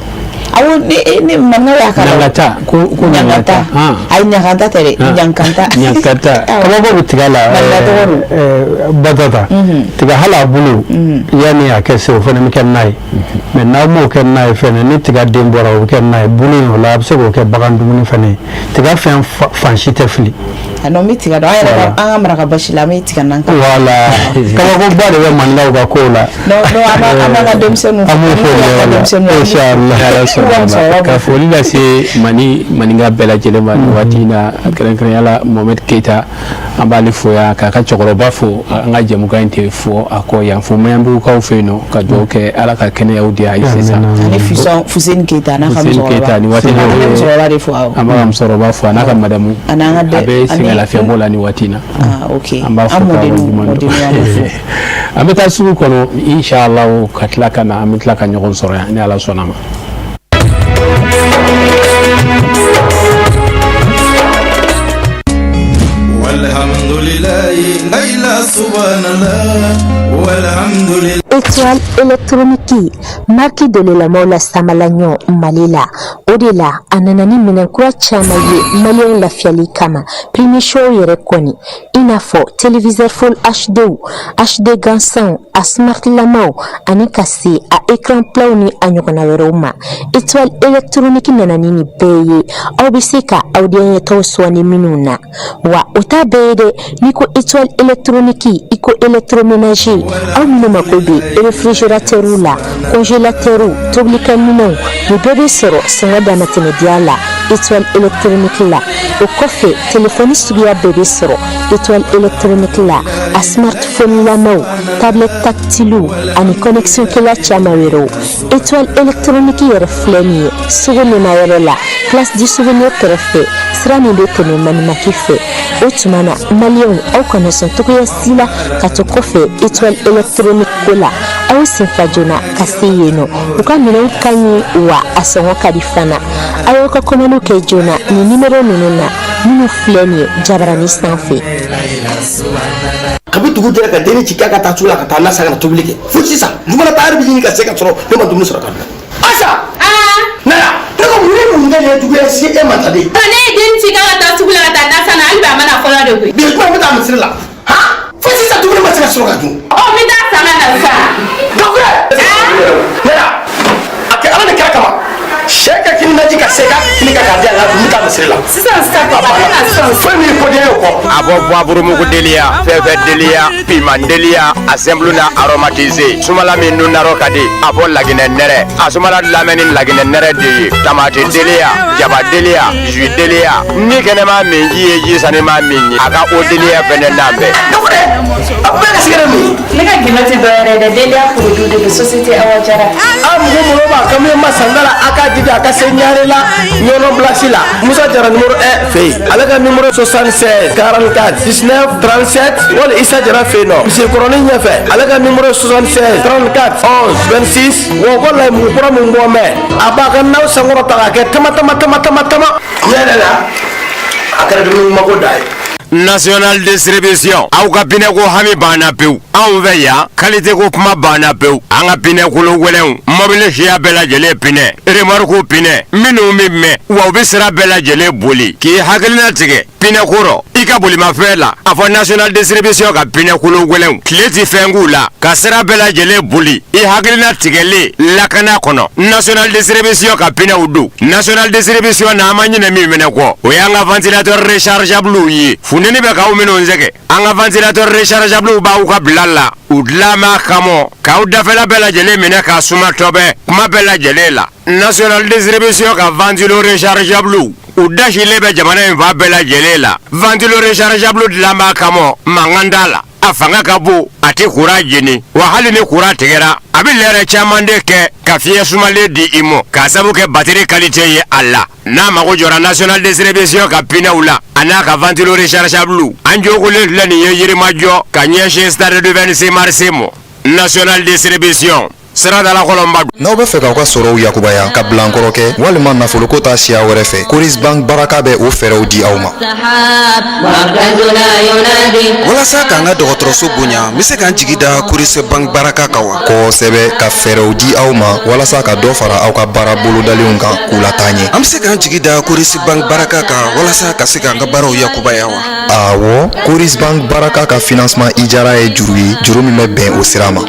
Awɔ, ne maninka y'a k'a la. Ɲangata ko ko ɲangata. Ayi, ɲangata tɛ dɛ, ɲankanta. Ɲankata. Kabako bɛ tiga la. Maninka tɔgɔ don. Batata tiga, hali a bolo, yanni a kɛ se, o fana bɛ kɛ na ye. Mais n'aw m'o kɛ na ye fɛnɛ, ni tiga den bɔra, o bɛ kɛ na ye. Bolo in, o la a bɛ se k'o kɛ bagan dumuni fɛnɛ ye. Tiga fɛn fan si tɛ fili. A non, n bɛ tiga dɔn. An yɛrɛ ka, an ka maraka basi la, an bɛ tiga nan kan. Voilà, kabakoba de bɛ maninkaw ka kow la. Non non, an b'an ka denmisɛnninw. An b'o fɔ o la, inchallah. Ka foli lase Mali maninka bɛɛ lajɛlen ma nin waati in na, kɛrɛnkɛrɛnya la Mohamed Keita, an b'ale fo yan, k'a ka cɛkɔrɔba fo. An ka jɛmukan in tɛ fɔ a kɔ yan, fo Maɲanbugukaw fɛ yen nɔ, ka dugawu kɛ Ala ka kɛnɛyaw di a ye sisan. Ani Fisɔn Fuseni Keita n'a ka Fuseni musokɔrɔba. Keita nin waati in na. An bɛ musokɔrɔba de fo, awɔ. An b'a ka musokɔrɔba fo, a n'a ka madamu. A n'an ka a bɛ sɛgɛn lafiɲɛbɔ la nin waati in na. Ah, ok. An b'a fo An k'a mɔdenninw, waleɲuman dɔn. mɔdenninw, an b'u fo. An bɛ taa sugu kɔnɔ inshallah, ka tila ka na, an bɛ tila ka ɲɔgɔn sɔrɔ yan ni Ala sɔnna ma. Walhamdulilayi la ilaha subhanallah walhamdulillah. Étoile électronique, marque delilamaw la samala ɲɔ Mali la, o de la a nana ni minɛn kura caman ye maliyɛnw lafiyali kama, premier choix yɛrɛ kɔni, i n'a fɔ téléviseur full HD, HD gansanw, a smart lamaw, ani ka se a écran platw ni a ɲɔgɔnna wɛrɛw ma. Étoile électronique nana ni nin bɛɛ ye, aw bɛ se ka aw denyɛtɔw sɔnni minnu na. Wa o t'a bɛɛ ye dɛ. N'i ko étoile électronique, i ko électroménager. Aw minnu mako bɛ réfrigérateurw la, congélateurw, tobilikɛminɛnw, nin bɛɛ bɛ sɔrɔ sɔngɔ damatɛmɛdiya la étoile électronique la. O kɔfɛ, telefɔni suguya bɛɛ bɛ sɔrɔ étoile électronique la, a smartphone lamaw, tablette tactilew ani connexion kɛla caman wɛrɛw. Étoile électronique yɛrɛ filɛ nin ye sugu yɔrɔ la, place du souvenir kɛrɛfɛ, sira min bɛ tɛmɛ Manimaki fɛ. O tuma na, maliyɛnw, aw kana sɔn cogoya si la ka to kɔfɛ étoile électronique ko la. Aw senfa joona ka se yen nɔ, u ka minɛnw ka ɲi, wa a sɔngɔ ka di fana. Aw y'aw ka kɔmaniw kɛ joona nin nimero ninnu na minnu filɛ nin ye jabarani sanfɛ. Kabi dugu jɛra, ka denni ci k'a ka taa sugu la ka taa na san ka na tobili kɛ, fo sisan jumana taari bɛ ɲini ka se ka sɔrɔ ne ma dumuni sɔrɔ ka dun. Asa, na yan. Ne ko mun ni mun de ye juguya se e ma tan de? Ne ye den ci k'a ka taa sugu la ka taa na san na, hali bi a ma na fɔlɔ de koyi. Bi ye jumɛn? N bɛ taa misiri la han, fo sisan dumuni ma se ka sɔrɔ ka dun. Ɔ, n bɛ taa san ka na sisan. Gafure, ne ya a kɛ Ala ni kira kama, sɛ ka kini naji ka se k'a kini ka k'a di yan ka dun, n bɛ taa misiri la. Sisan sisan, papa, ne na sisan. Foyi min ko den ye o kɔ. A bɔ poivre deliya, fɛfɛ deliya, piment deliya, a simple n'a aromatisé, sumala min nun narɔ ka di, a fɔ laginɛ nɛrɛ, a sumala lamɛn ni laginɛ nɛrɛ de ye. Tamati deliya, jaba deliya, jus deliya, ni kɛnɛma min ji ye ji sanima min ye, a ka o deliya fɛnɛ nan bɛɛ. Gafure, a bɛɛ ka sigɛrɛ min. Ne ka gindo tɛ dɔwɛrɛ ye dɛ, deliya produit de don, société Awa Jara. A mugu mɔgɔ b'a kami ma sanda la, a k'a jija a ka se ɲare la ɲɔnɔ bilasi la, Musa Jara numéro 1 fɛ yen, ale ka numéro 76 44 19 37, wali Isa Jara fɛ yen nɔ, misikɔrɔnin ɲɛfɛ, ale ka numéro 76 34 11 26. Wa ko layi mugu kura min bɔ mɛ, a b'a ka n'aw sankɔrɔ ta k'a kɛ tama tama tama tama tama tiɲɛ yɛrɛ la, a kɛra dumuni mako da ye. National Distribution, aw ka pinɛ ko hami banna pewu anw fɛ yan. Qualité ko kuma banna pewu. An ka pinɛ kolo gɛlɛnw, mɔbili siya bɛɛ lajɛlen pinɛ, remorque pinɛ minnu bɛ mɛn, wa u bɛ sira bɛɛ lajɛlen boli. K'i hakilina tigɛ pinɛ ko rɔ i ka bolimafɛn la, a fɔ National Distribution ka pinɛ kolo gɛlɛnw, tile tɛ fɛn k'u la, ka sira bɛɛ lajɛlen boli, i hakilina tigɛlen lakana kɔnɔ. National Distribution ka pinɛw don. National Distribution na, an ma ɲinɛ min fɛnɛ kɔ, o y'an ka ventilateur rechargeable ye. Funteni bɛ k'aw minnu sɛgɛn, an ka ventilateur rechargeable b'aw ka bila la, u dilan b'a kama k'aw dafɛla bɛɛ lajɛlen minɛ k'a suma tɔbɛ kuma bɛɛ lajɛlen la. National Distribution ka ventilo rechargeable, u dasilen bɛ jamana in fan bɛɛ lajɛlen la. Ventilo rechargeable dilan b'a kama, mankan t'a la, a fanga ka bon, a tɛ kuran jeni, wa hali ni kuran tigɛra, a bɛ lɛrɛ caman de kɛ ka fiɲɛ sumalen di i ma, k'a sabu kɛ batiri qualité ye a la. N'a mago jɔra National Distribution ka pinɛw la, a n'a ka ventilo rechargeable, an jogolen filɛ nin ye Yirimajɔ ka ɲɛsin stade du 26 mars ma. National Distribution. Siradala kɔlɔnba. N'aw bɛ fɛ k'aw ka sɔrɔw yakubaya ka bilankɔrɔ kɛ walima nafoloko ta siya wɛrɛ fɛ, Coris Bank Baraka bɛ o fɛɛrɛw di aw ma. Walasa k'an ka dɔgɔtɔrɔso bonya, n bɛ se k'an jigi da Coris Bank Baraka kan wa? Kosɛbɛ, ka fɛɛrɛw di aw ma walasa ka dɔ fara aw ka baara bolodalenw kan k'u lataa ɲɛ. An bɛ se k'an jigi da Coris Bank Baraka kan walasa ka se k'an ka baaraw yakubaya wa? Awɔ, Coris Bank Baraka ka financement ijara ye juru ye, juru min bɛ bɛn o sira ma.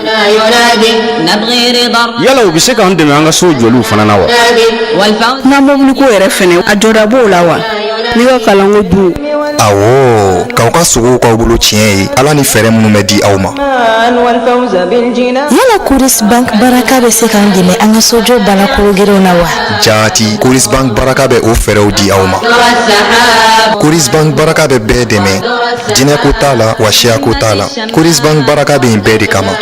Yala u bɛ se k'an dɛmɛ an ka so jɔliw fana na wa? N ka mobiliko yɛrɛ fɛnɛ, a jɔda b'o la wa? Ne ka kalanko dun? Awɔ, k'aw ka sogow k'aw bolo tiɲɛ ye, ala ni fɛɛrɛ minnu bɛ di aw ma. Yala Coris Bank Baraka bɛ se k'an dɛmɛ an ka sojɔ baara kologirinw na wa? Jaati, Coris Bank Baraka bɛ o fɛɛrɛw di aw ma. Coris Bank Baraka bɛ bɛɛ dɛmɛ, jinɛko t'a la wa siyako t'a la. Coris Bank Baraka bɛ yen bɛɛ de kama.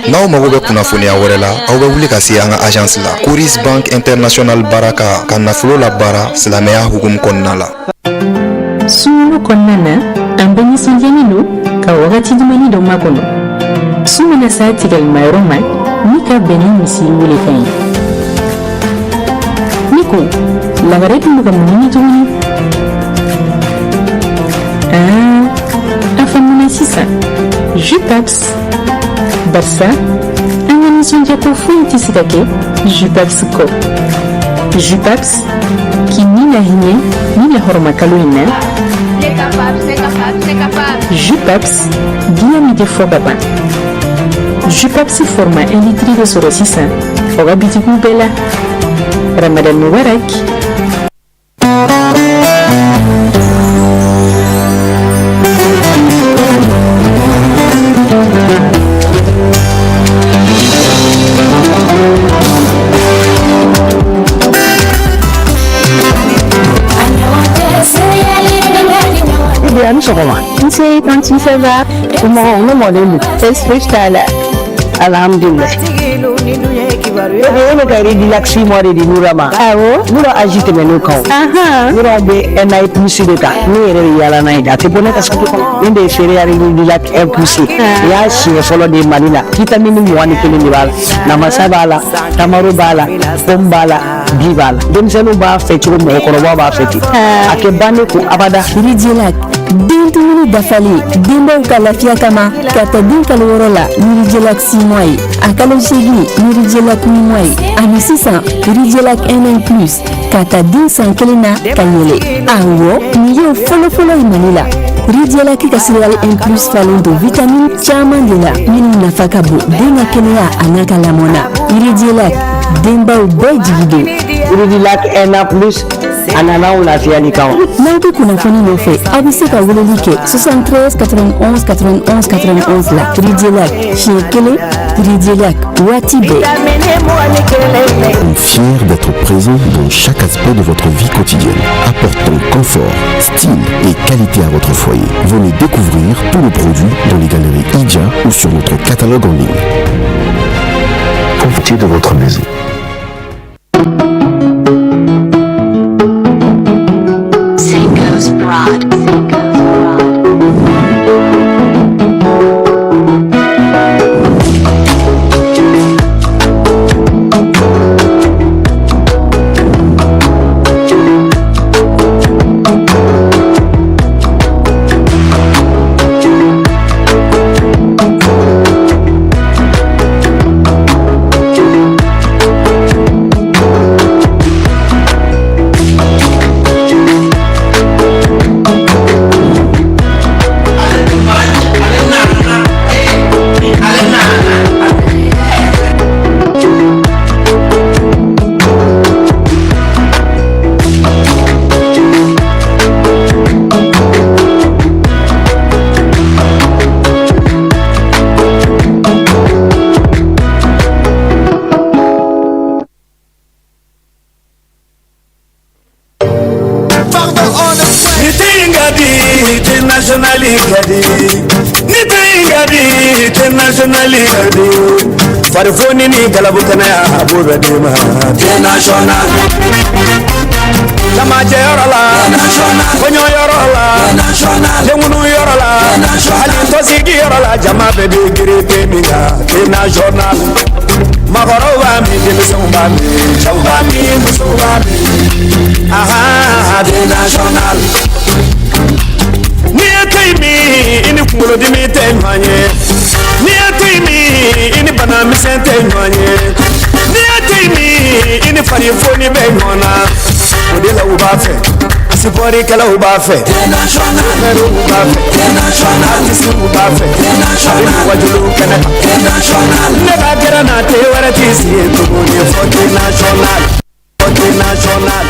N'aw mago bɛ kunnafoniya wɛrɛ la, aw bɛ wuli ka se an ka agence la. Coris Bank International Baraka, ka nafolo labaara silamɛya hukumu kɔnɔna la. Sunkalo kɔnɔna na, an bɛɛ nisɔndiyalen don ka wagati dumani dɔ makɔnɔ. Sun bɛna s'a tigɛlimayɔrɔ ma ni ka bɛn ni misiri welekan ye. Ne ko, lagare dun bɛ ka mun ɲini tuguni? Aa, a faamuna sisan. Jupaps, barisa an ka nisɔndiyako foyi tɛ se ka kɛ Jupaps kɔ. Jupaps k'i ni lahinɛ ni lahɔrɔmakalo in na. Jupaps, diya min tɛ fɔ ka ban. Jupaps format 1 litre bɛ sɔrɔ sisan aw ka bitikiw bɛɛ la. Ramadan Mubarak. A ni sɔgɔma. Nse tantie, ça va? Somɔgɔw, ne mɔden don. Baasi foyi t'a la. Alhamdulilayi. E bɛ ka Ridilac 6 mois de di Nura ma. Awɔ. Nura âge tɛmɛn'o kan o. Nura bɛ 1 an plus de ta. Ne yɛrɛ bɛ yaala n'a ye de. A tɛ bɔ ne ka sac kɔnɔ. Nin de ye céréale Ridilac 1 plus ye. Nin y'a siɲɛ fɔlɔ de ye Mali la. Vitamine 21 de b'a la. Namasa b'a la, tamaro b'a la, pomme b'a la, bi b'a la. Denmisɛnninw b'a fɛ cogo min, mɔgɔkɔrɔbaw b'a fɛ ten. A tɛ ban ne kun abada. Ridilac, den dumuni dafalen denbaw ka lafiya kama, ka ta den kalo 6 la ni Ridilac 6 mois ye, a kalo 8 ni Ridilac 8 mois ye, ani sisan Ridilac 1 an plus ka ta den san 1 na ka yɛlɛ. Awɔ, nin y'o fɔlɔfɔlɔ ye Mali la. Ridilac ka céréale 1 plus falen don vitamine caman de la minnu nafa ka bon den ka kɛnɛya a n'a ka lamɔ na. Ridilac, denbaw bɛɛ jigi don. Ridilac 1 an plus, a nana anw lafiyali kama. N'aw bɛ kunnafoni nɔfɛ, aw bɛ se ka weleli kɛ 73 91 91 91 la. Ridilac siɲɛ kelen, Ridilac waati bɛɛ. Fier d'être présent dans chaque aspect de votre vie quotidienne, apportant confort, style et qualité à votre foyer. Venez découvrir tous nos produits dans les galeries Idja ou sur notre catalogue en ligne. Profitez de votre maison. Farifoni ni galabu kɛnɛya a b'o bɛɛ d'i ma. National. Jamajɛyɔrɔ la. National. Kɔɲɔyɔrɔ la. National. Denkunu yɔrɔ la, hali tɔnsigi yɔrɔ la, jama bɛɛ bɛ girin te min kan. Thé National. Maakɔrɔw b'a min, denmisɛnw b'a min, cɛw b'a min, musow b'a min. Ahan, Thé National. N'i ye te in min, i ni kunkolodimi tɛ ɲɔgɔn ye. N'i ye te in min, i ni bana misɛn tɛ ɲɔgɔn ye. N'i ye te in min, i ni farifoni bɛ ɲɔgɔn na. O de la u b'a fɛ, sipɔrikɛlaw b'a fɛ, chauffeurw b'a fɛ, artisiw b'a fɛ, a bɛ wajulu kɛnɛ kan. Ne ka gɛrɛ na te wɛrɛ t'i sigi tuguni fɔ Thé National, fɔ Thé National.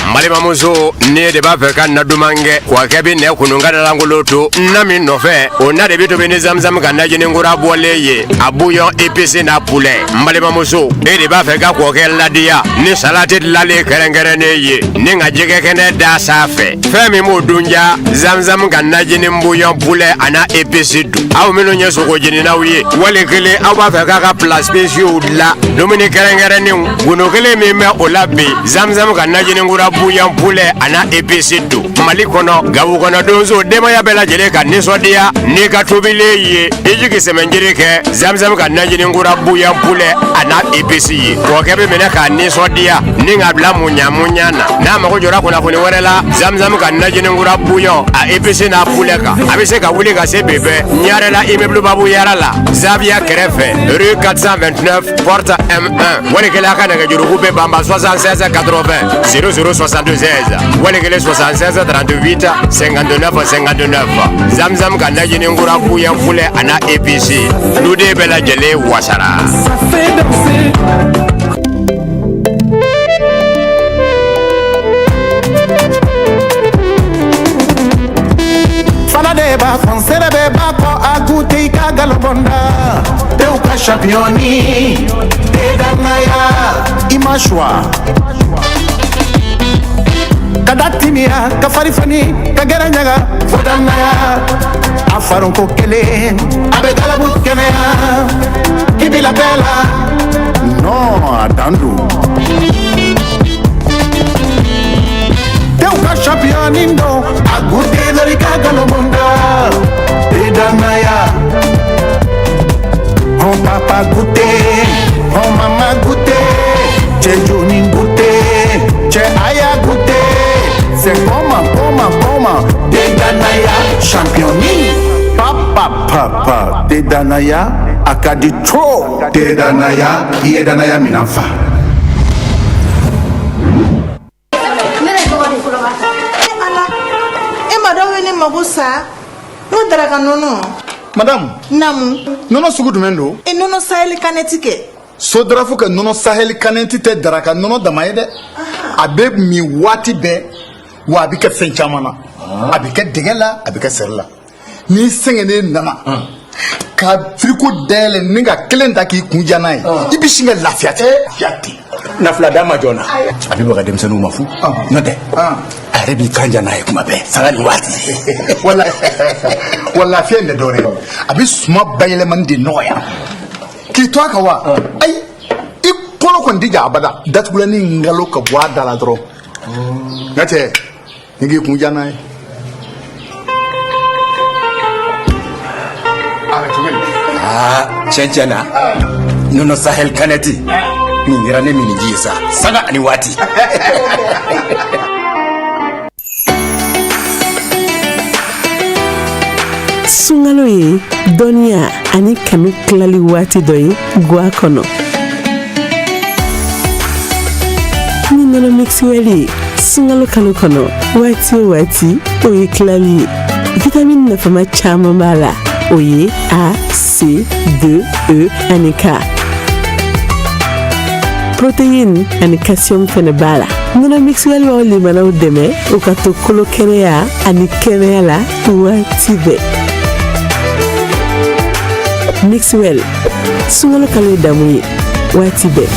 N balimamuso, ne de b'a fɛ ka na duman kɛ wa kɛ bɛ nɛ kunun ka dalankolon to na min nɔfɛ, o na de bɛ tobi ni zamzam ka najini kura bɔlen ye, a bouillon épice n'a poulet. N balimamuso, e de b'a fɛ ka kɔkɛ ladiya ni salati dilanlen kɛrɛnkɛrɛnnen ye ni ka jɛgɛ kɛnɛ da sanfɛ, fɛn min b'o dun ja, zamzam ka najini bouillon poulet a n'a épice dun. Aw minnu ye sogo jeninaw ye, wali kelen aw b'a fɛ k'a ka plats spéciaux dilan, dumuni kɛrɛnkɛrɛnnenw, gundo kelen min bɛ o la bi, zamzam ka najini kura bouillon poulet a n'a épice don. Mali kɔnɔ, Gawo kɔnɔ, donso denbaya bɛɛ lajɛlen ka nisɔndiya n'i ka tobilen ye, i jigi sɛmɛnjiri kɛ zamzam ka najini kura bouillon poulet a n'a épice ye. Kɔkɛ bɛ minɛ k'a nisɔndiya ni k'a bila muɲa muɲa na. N'a mago jɔra kunnafoni wɛrɛ la zamzam ka najini kura bouillon a épice n'a poulet kan, a bɛ se ka wuli ka se bɛɛ Ɲarela, immeuble Babu Yara la, Zaviya kɛrɛfɛ, rue 429 porte M1. Wali kelen a ka nɛgɛjuruku bɛ banba 76 80 00 76, wali kelen 76 38 59 59. Zamzam ka najini kura bouillon poulet a n'a épice, duden bɛɛ lajɛlen wasara. Fana de b'a fɔ nsɛrɛ bɛɛ b'a kɔ a goûter i ka galobɔnda tew ka championni te danaya i ma choix ka da timiya ka fari fani ka gɛrɛ ɲaga fo danaya a faronko kelen a bɛ galabu kɛnɛya i bila bɛɛ la non a dan don tew ka championni don a goûter dɔrɔn i ka galobɔnda te danaya. Hɔn papa goûter, hɔn mama goûter, cɛ joni goûter, cɛ aya goûter. C'est comment, comment, comment, te danaya championni. Papa, papa, te danaya a ka di trop. Te danaya, i ye danaya minan fa. Ala, e ma dɔw ye ne mago sa n ko daraka nɔnɔ. Madame. Namu. Nɔnɔ sugu jumɛn don? E nɔnɔ Sahel Cannette kɛ. Sodrafu ka nɔnɔ Sahel Cannette tɛ daraka nɔnɔ dama ye dɛ. A bɛ min waati bɛɛ, wa a bɛ kɛ fɛn caman na. A bɛ kɛ dɛgɛ la, a bɛ kɛ sɛri la. N'i sɛgɛnnen nana ka frigo dayɛlɛ ni ka kelen ta k'i kun ja n'a ye, i bɛ sin ka lafiya ten. Lafiya ten. Nafila d'a ma joona, a bɛ baga denmisɛnninw ma fu n'o tɛ a yɛrɛ b'i kan ja n'a ye kuma bɛɛ sanga ni waati. Wala wa lafiya in tɛ dɔwɛrɛ ye, a bɛ suma bayɛlɛmani de nɔgɔya k'i to a kan wa. Ayi, i kɔnɔ kɔni tɛ ja abada. Datugulanni ngalo ka bɔ a da la dɔrɔn, n ka cɛ, ni k'i kun ja n'a ye. Aa, tiɲɛ tiɲɛ na, nɔnɔ Sahel Cannette nin kɛra ne miniji ye sa sanga ani waati. Sunkalo ye dɔnniya ani kanu tilali waati dɔ ye gwa kɔnɔ. Ni nɔnɔ Mixwell ye sunkalo kalo kɔnɔ, waati o waati o ye tilali ye. Vitamini nafama caman b'a la, o ye A, C, D, E ani K. Protéine ani calcium fɛnɛ b'a la. Nɔnɔ Mixwell b'aw limanaw dɛmɛ u ka to kolo kɛnɛya ani kɛnɛya la waati bɛɛ. Mixwell, sunkalo kalo ye damu ye waati bɛɛ.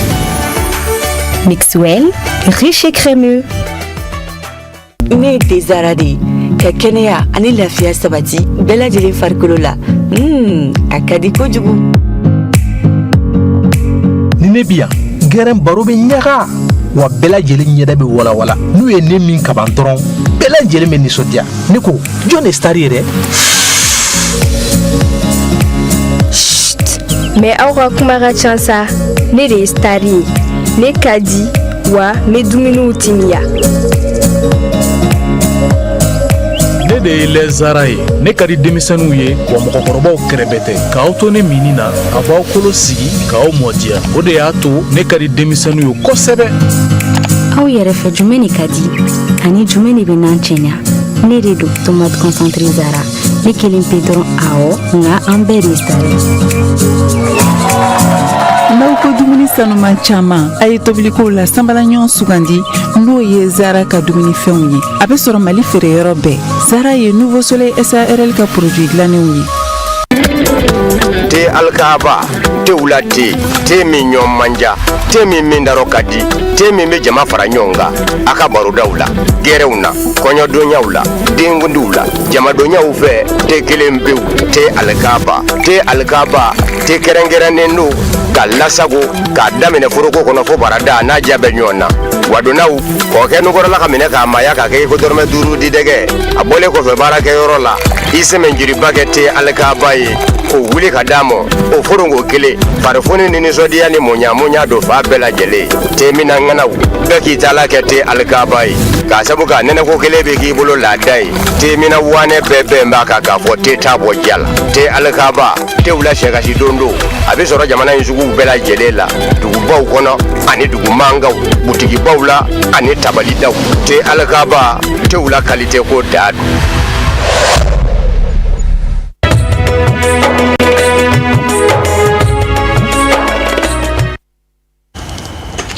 Mixwell, riche et crémeux. Ne ye Tezara de ye ka kɛnɛya ani lafiya sabati bɛɛ lajɛlen farikolo la. A ka di kojugu. Ni ne bi yan, gɛrɛn baro bɛ ɲaga. Wa bɛɛ lajɛlen ɲɛda bɛ walawala n'u ye ne min kaban dɔrɔn, bɛɛ lajɛlen bɛ nisɔndiya. Ne ko, jɔn de star ye dɛ? Mais aw ka kuma ka ca sa. Ne de ye star ye. Ne ka di wa n bɛ dumuniw timiya. Ne de ye lait Zara ye. Ne ka di denmisɛnninw ye, wa mɔgɔkɔrɔbaw kɛrɛbɛ tɛ. K'aw to ne minni na, a b'aw kolo sigi k'aw mɔdiya. O de y'a to ne ka di denmisɛnninw ye kosɛbɛ. Aw yɛrɛ fɛ, jumɛn de ka di ani jumɛn de bɛ nan cɛɲa? Ne de don, tomate concentré Zara. Ne kelen pe dɔrɔn? Awɔ, nka an bɛɛ de ye star ye. N'aw ko dumuni sanuman caman, a ye tobilikow la sanbala ɲɔgɔn sugandi, n'o ye Zara ka dumunifɛnw ye. A bɛ sɔrɔ Mali feereyɔrɔ bɛɛ. Zara ye Nouveau Soleil SARL ka produit dilannenw ye. Te Alikaba, tew la te, te min ɲɔgɔn man ja, te min min darɔ ka di, te min bɛ jama fara ɲɔgɔn kan a ka barodaw la, gɛrɛw na, kɔɲɔdonyaw la, denkundiw la, jamadonyaw fɛ. Te kelen pewu, te Alikaba. Te Alikaba, te kɛrɛnkɛrɛnnen don ka lasago k'a daminɛ foroko kɔnɔ fo barada n'a ja bɛ ɲɔgɔn na. Wa donnaw kɔkɛ nukɔrɔla ka minɛ k'a maaya k'a kɛ i ko dɔrɔmɛ 5 di dɛgɛ. A bɔlen kɔfɛ baarakɛyɔrɔ la, i sɛmɛnjiriba kɛ te Alikaba ye k'o wuli ka d'a ma. O foronko kelen, farifoni ni nisɔndiya ni muɲamuɲa don fa bɛɛ lajɛlen. Te minna ŋanaw bɛɛ k'i taala kɛ te Alikaba ye, k'a sabu k'a nɛnɛko kelen bɛ k'i bolo laada ye. Te minna wanɛ bɛɛ bɛn b'a kan k'a fɔ te t'a bɔ ja la. Te Alikaba, tew la sɛkasi don don. A bɛ sɔrɔ jamana in suguw bɛɛ lajɛlen la, dugubaw kɔnɔ ani dugu mankanw, butigibaw la ani tabalidaw. Te Alikaba, tew la kalite ko da don.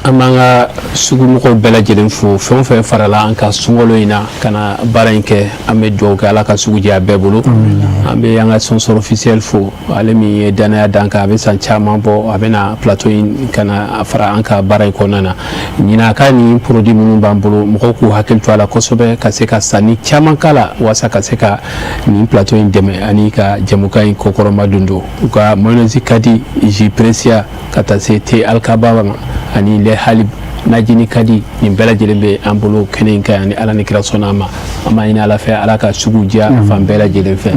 An b'an ka sugumɔgɔw bɛɛ lajɛlen fo. Fɛn o fɛn farala an ka sunkalo in na ka na baara in kɛ, an bɛ dugawu kɛ, Ala ka sugu diya bɛɛ bolo. An bɛ an ka sponsor officiel fo, ale min ye danaya d'an kan. A bɛ san caman bɔ, a bɛna plateau in ka na fara an ka baara in kɔnɔna na. Ɲinan, a ka nin produit minnu b'an bolo, mɔgɔw k'u hakili to a la kosɛbɛ ka se ka sanni caman k'a la, walasa ka se ka nin plateau in dɛmɛ ani ka jɛmukan in kɔkɔrɔma don don. U ka mayonnaise ka di, jus Precia, ka taa se te Alikaba ma ani lait Halib, najini ka di. Nin bɛɛ lajɛlen bɛ an bolo kɛnɛ in kan yan. Ni Ala ni kira sɔnna a ma, an b'a ɲini Ala fɛ, Ala ka sugu diya fan bɛɛ lajɛlen fɛ.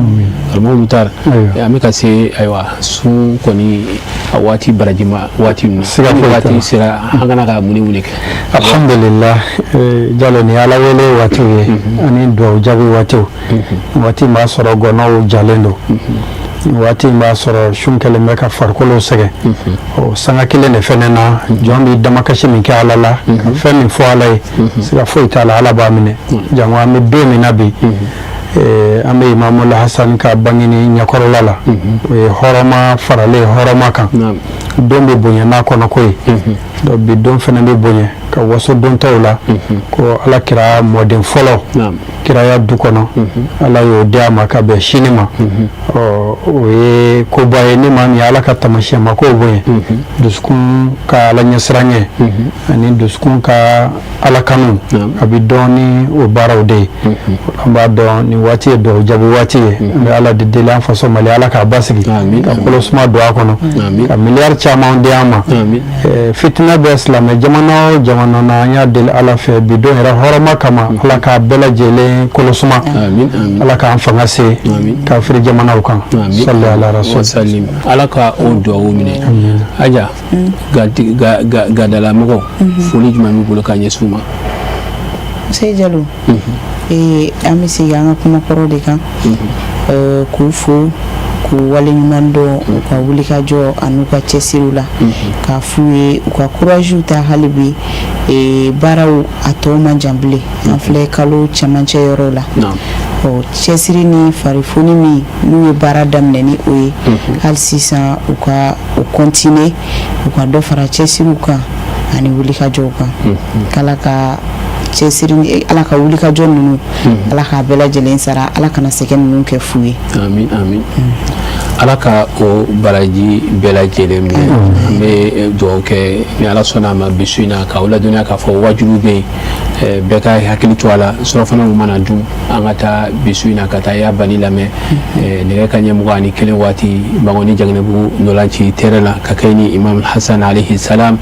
Karamɔgɔ Mutari, an bɛ ka se, ayiwa, sun kɔni a waati barajima waati ninnu waati sera, an kana ka mun ni mun de kɛ? Alhamdulillah Jalo, ni Ala wele waatiw ye ani duwawu jaabi waatiw. Waati b'a sɔrɔ gɔnɔw jalen don, waati in b'a sɔrɔ sun kɛlen bɛ ka farikolo sɛgɛn. O sanga kelen de fɛnɛ na, jɔn bɛ damakasi min kɛ Ala la, ka fɛn min fɔ Ala ye, siga foyi t'a la, Ala b'a minɛ. Jango an bɛ don min na bi, an bɛ Imamu Hassan ka bangeni ɲɛkɔrɔla la. O ye hɔrɔma faralen hɔrɔma kan. Don bɛ bonya n'a kɔnɔko ye. Donc bi don fɛnɛ bɛ bonya ka waso don tɔw la, ko Ala kira mɔden fɔlɔ kiraya du kɔnɔ, Ala y'o di a ma ka bɛn sini ma. Ɔ, o ye koba ye. Ni maa min ye Ala ka taamasiyɛn ma kow bonya, dusukun ka Ala ɲɛsiranɲɛ ani dusukun ka Ala kanu, a bɛ dɔn ni o baaraw de ye. An b'a dɔn nin waati ye dugawu jaabi waati ye. An bɛ Ala de deli, an faso Mali, Ala k'a basigi, ka kolo suma don a kɔnɔ, ka miliyari caman di an ma. Fitinɛ bɛ silamɛ jamana o jamana na, an y'a deli Ala fɛ bi don yɛrɛ hɔrɔma kama, Ala k'a bɛɛ lajɛlen kolo suma, Ala k'an fanga se kafiri jamanaw kan. Sali ala rasul. Ala ka o dugawu minɛ. Aja, gadalamɔgɔ, foli jumɛn b'i bolo ka ɲɛsin u ma? Seyi Jalo, an bɛ segin an ka kuma kɔrɔ de kan, k'u fo, k'u waleɲuman dɔn u ka wulikajɔ an'u ka cɛsiriw la, k'a f'u ye u ka courage ta hali bi. Baaraw a tɔ man jan bilen, an filɛ kalo cɛmancɛ yɔrɔ la. Ɔ, cɛsiri ni farifoni min n'u ye baara daminɛ ni o ye, hali sisan u ka o continuer, u ka dɔ fara cɛsiriw kan ani wulikajɔw kan. K'Ala ka cɛsiri, Ala ka wulikajɔ ninnu, Ala k'a bɛɛ lajɛlen sara, Ala kana sɛgɛn ninnu kɛ fu ye. Amin, amin. Ala ka o baraji bɛɛ lajɛlen minɛ. An bɛ dugawu kɛ ni Ala sɔnna a ma bi su in na, k'aw ladɔnniya k'a fɔ wajibi bɛ yen, bɛɛ ka hakili to a la. Surafanaw mana dun, an ka taa bi su in na ka taa ya bani lamɛn nɛgɛ ka ɲɛ 21 waati, Bankoni Jaginɛbugu ndolanci terrain la, ka kɛ ni Imam Hassan alayhi salam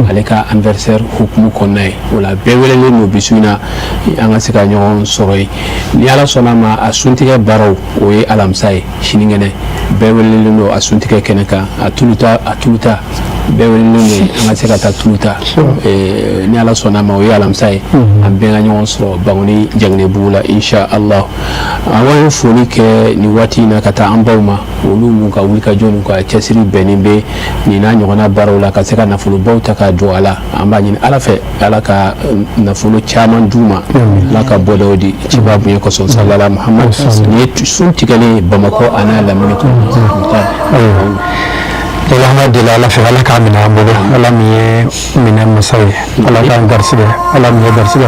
ale ka anniversaire hukumu kɔnɔna ye. O la, bɛɛ welelen don bi su in na, an ka se ka ɲɔgɔn sɔrɔ yen. Ni Ala sɔnna a ma, a suntigɛ baaraw, o ye alamisa ye, sinikɛnɛ. Bɛɛ welelen don a suntigɛ kɛnɛ kan. A tuluta, a tuluta, bɛɛ welelen don, an ka se ka taa tuluta. Ni Ala sɔnna a ma, o ye alamisa ye, an bɛɛ ka ɲɔgɔn sɔrɔ Bankoni Jaginɛbugu la, insha Allah. An ye foli kɛ nin waati in na ka taa an baw ma, olu mun ka wulikajɔ n'u ka cɛsiri bɛnnen bɛ nin n'a ɲɔgɔnna baaraw la, ka se ka nafolobaw ta ka don a la. An b'a ɲini Ala fɛ, Ala ka nafolo caman d'u ma, Ala ka bɔdaw di ciba bonya kosɔn, salala Muhammad. Nin ye sun tigɛlen Bamakɔ a n'a lamini kɔnɔ. An b'a deli Ala fɛ, Ala k'a minɛ an bolo. Ala min ye minɛ masa ye, Ala k'an garisɛgɛ, Ala min ye garisɛgɛ.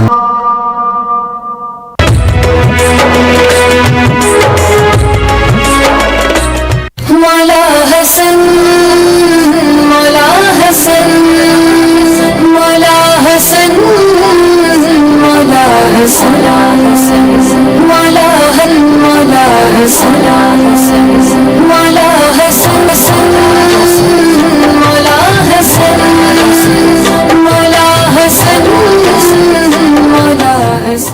مولا حسن، مولا حسن، مولا حسن، مولا حسن، مولا مولا حسن، مولا حسن، مولا حسن، مولا حسن، مولا حسن.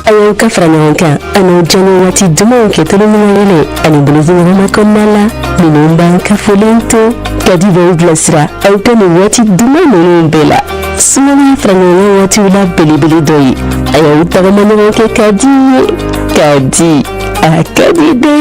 A y'aw ka fara ɲɔgɔn kan an'aw diyaɲɛ waati dumanw kɛ toloɲɔgɔn yɛlɛ ani bolodiɲɔgɔnma kɔnɔna la. Ninnu b'an kafolen to kadi b'aw bilasira aw ka nin waati duman ninnu bɛɛ la. Sunkalo ye fara ɲɔgɔn kan waatiw la belebele dɔ ye. A y'aw tagama ɲɔgɔn kɛ k'a di ye k'a di, a ka di dɛ.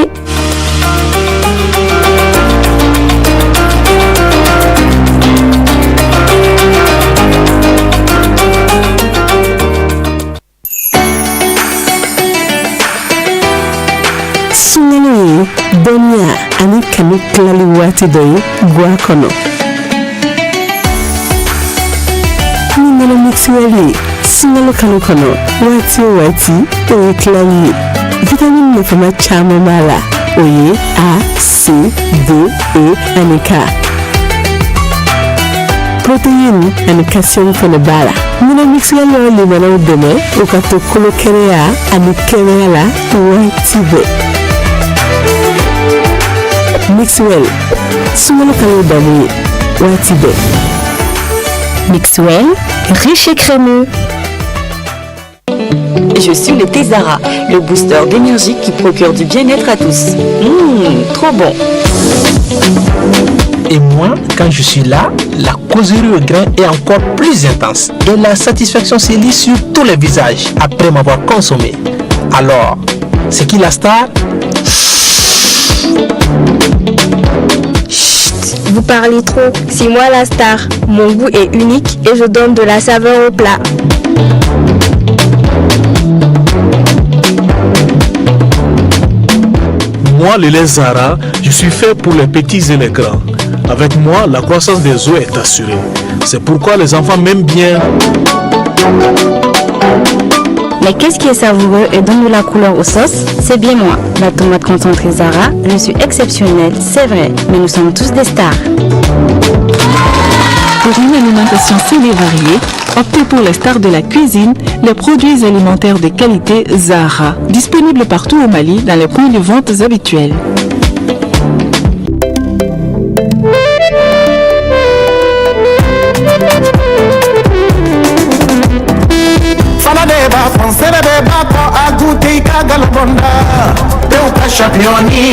Sunkalo ye dɔnniya ani kanu tilali waati dɔ ye guwa kɔnɔ. Ni nɔnɔ Mixwell ye sunkalo kalo kɔnɔ, waati o waati, o ye tilali ye. Vitamine nafama caman b'a la, o ye A, C, D, E ani K. Protéine ani calcium fana b'a la. Nɔnɔ Mixwell y'aw limanaw dɛmɛ u ka to kolo kɛnɛya ani kɛnɛya la waati bɛɛ. Mixwell, sunkalo kalo damu ye waati bɛɛ. Mixwell, riche et crémeux. Je suis le thé Zara, le booster d'énergie qui procure du bien-être à tous. Mmh, trop bon. Et moi, quand je suis là, la causerie au grain est encore plus intense. Et la satisfaction se lit sur tous les visages après m'avoir consommé. Alors, c'est qui la star? Chut, vous parlez trop. C'est moi la star. Mon goût est unique et je donne de la saveur au plat. Moi, le lait Zara, je suis fait pour les petits et les grands. Avec moi, la croissance des os est assurée. C'est pourquoi les enfants m'aiment bien. Mais qu'est-ce qui est savoureux et donne de la couleur aux sauces? C'est bien moi, la tomate concentrée Zara. Je suis exceptionnelle, c'est vrai, mais nous sommes tous des stars. Pour une alimentation saine et variée, optez pour les stars de la cuisine, les produits alimentaires de qualité Zara, disponibles partout au Mali dans les points de vente habituels. Fana de b'a fɔ nsɛrɛ bɛɛ b'a kɔ a goûter i ka galobɔnda tew ka championni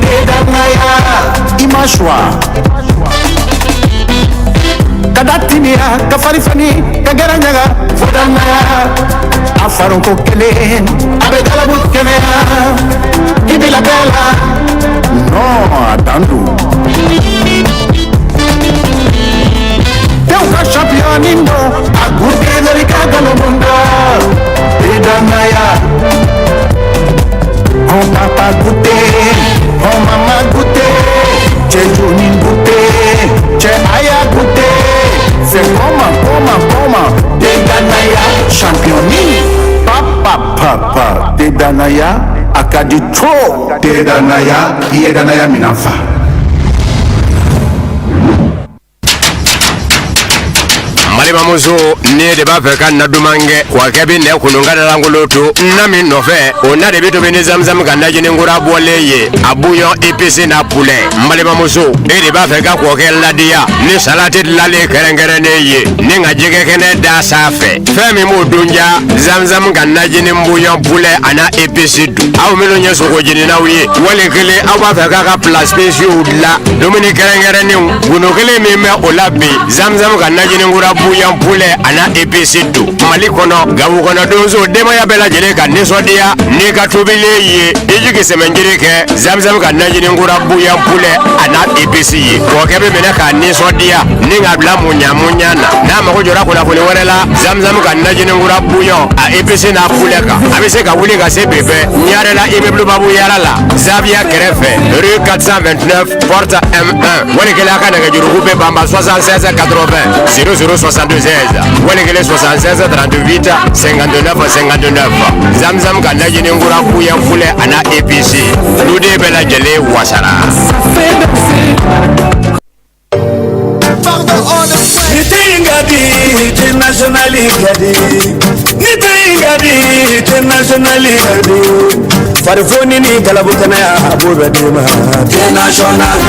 te danaya i ma choix ka da timiya ka fari fani ka gɛrɛ ɲaga fo danaya a faronko kelen a bɛ galabu kɛnɛya i bila bɛɛ la non a dan don tew ka championni don a goûter dɔrɔn i ka galobɔnda te danaya. On papa goûté, on maman goûté, cɛ joni goûté, cɛ aya goûté. C'est comment, comment, comment, te danaya, championni, papa, pa. Papa te danaya a ka di trop. Te danaya i ye danaya minɛn fa. Balimamuso, ne de b'a fɛ ka na duman kɛ wa kɛ bɛ nɛ kunun ka lankolon to na min nɔfɛ, o na de bɛ tobi ni zamzam ka najini kura bɔlen ye, a bouillon épice n'a poulet. N balimamuso, e de b'a fɛ ka kɔkɛ ladiya ni salati dilanlen kɛrɛnkɛrɛnnen ye ni ka jɛgɛ kɛnɛ da sanfɛ, fɛn min b'o dun ja, zamzam ka najini bouillon poulet a n'a épice dun. Aw minnu ye sogo jeninaw ye, wali kelen aw b'a fɛ k'a ka plat spéciaux dilan, dumuni kɛrɛnkɛrɛnnenw, gundo kelen min bɛ o la bi, zamzam ka najini kura bouillon poulet a n'a épice dun. Mali kɔnɔ, Gawo kɔnɔ, donso denbaya bɛɛ lajɛlen ka nisɔndiya n'i ka tobilen ye, i jigi sɛmɛnjiri kɛ zamzam ka najini kura bouillon poulet a n'a épice ye. Kɔkɛ bɛ minɛ k'a nisɔndiya ni k'a bila muɲa muɲa na. N'a mago jɔra kunnafoni wɛrɛ la zamzam ka najini kura bouillon a épice n'a poulet kan, a bɛ se ka wuli ka se bɛɛ Ɲarela, immeuble Babu Yara la, Zaviya kɛrɛfɛ, rue 429 porte M1. Wali kelen a ka nɛgɛjuruku bɛ banba 76 80 00 76, wali kelen 76 38 59 59. Zamzam ka najini kura bouillon poulet a n'a épice, duden bɛɛ lajɛlen wasara. Ni te in ka di, te national ka di. Ni te in ka di, te national ka di. Farifoni ni galabu kɛnɛya a b'o bɛɛ d'i ma. Te national.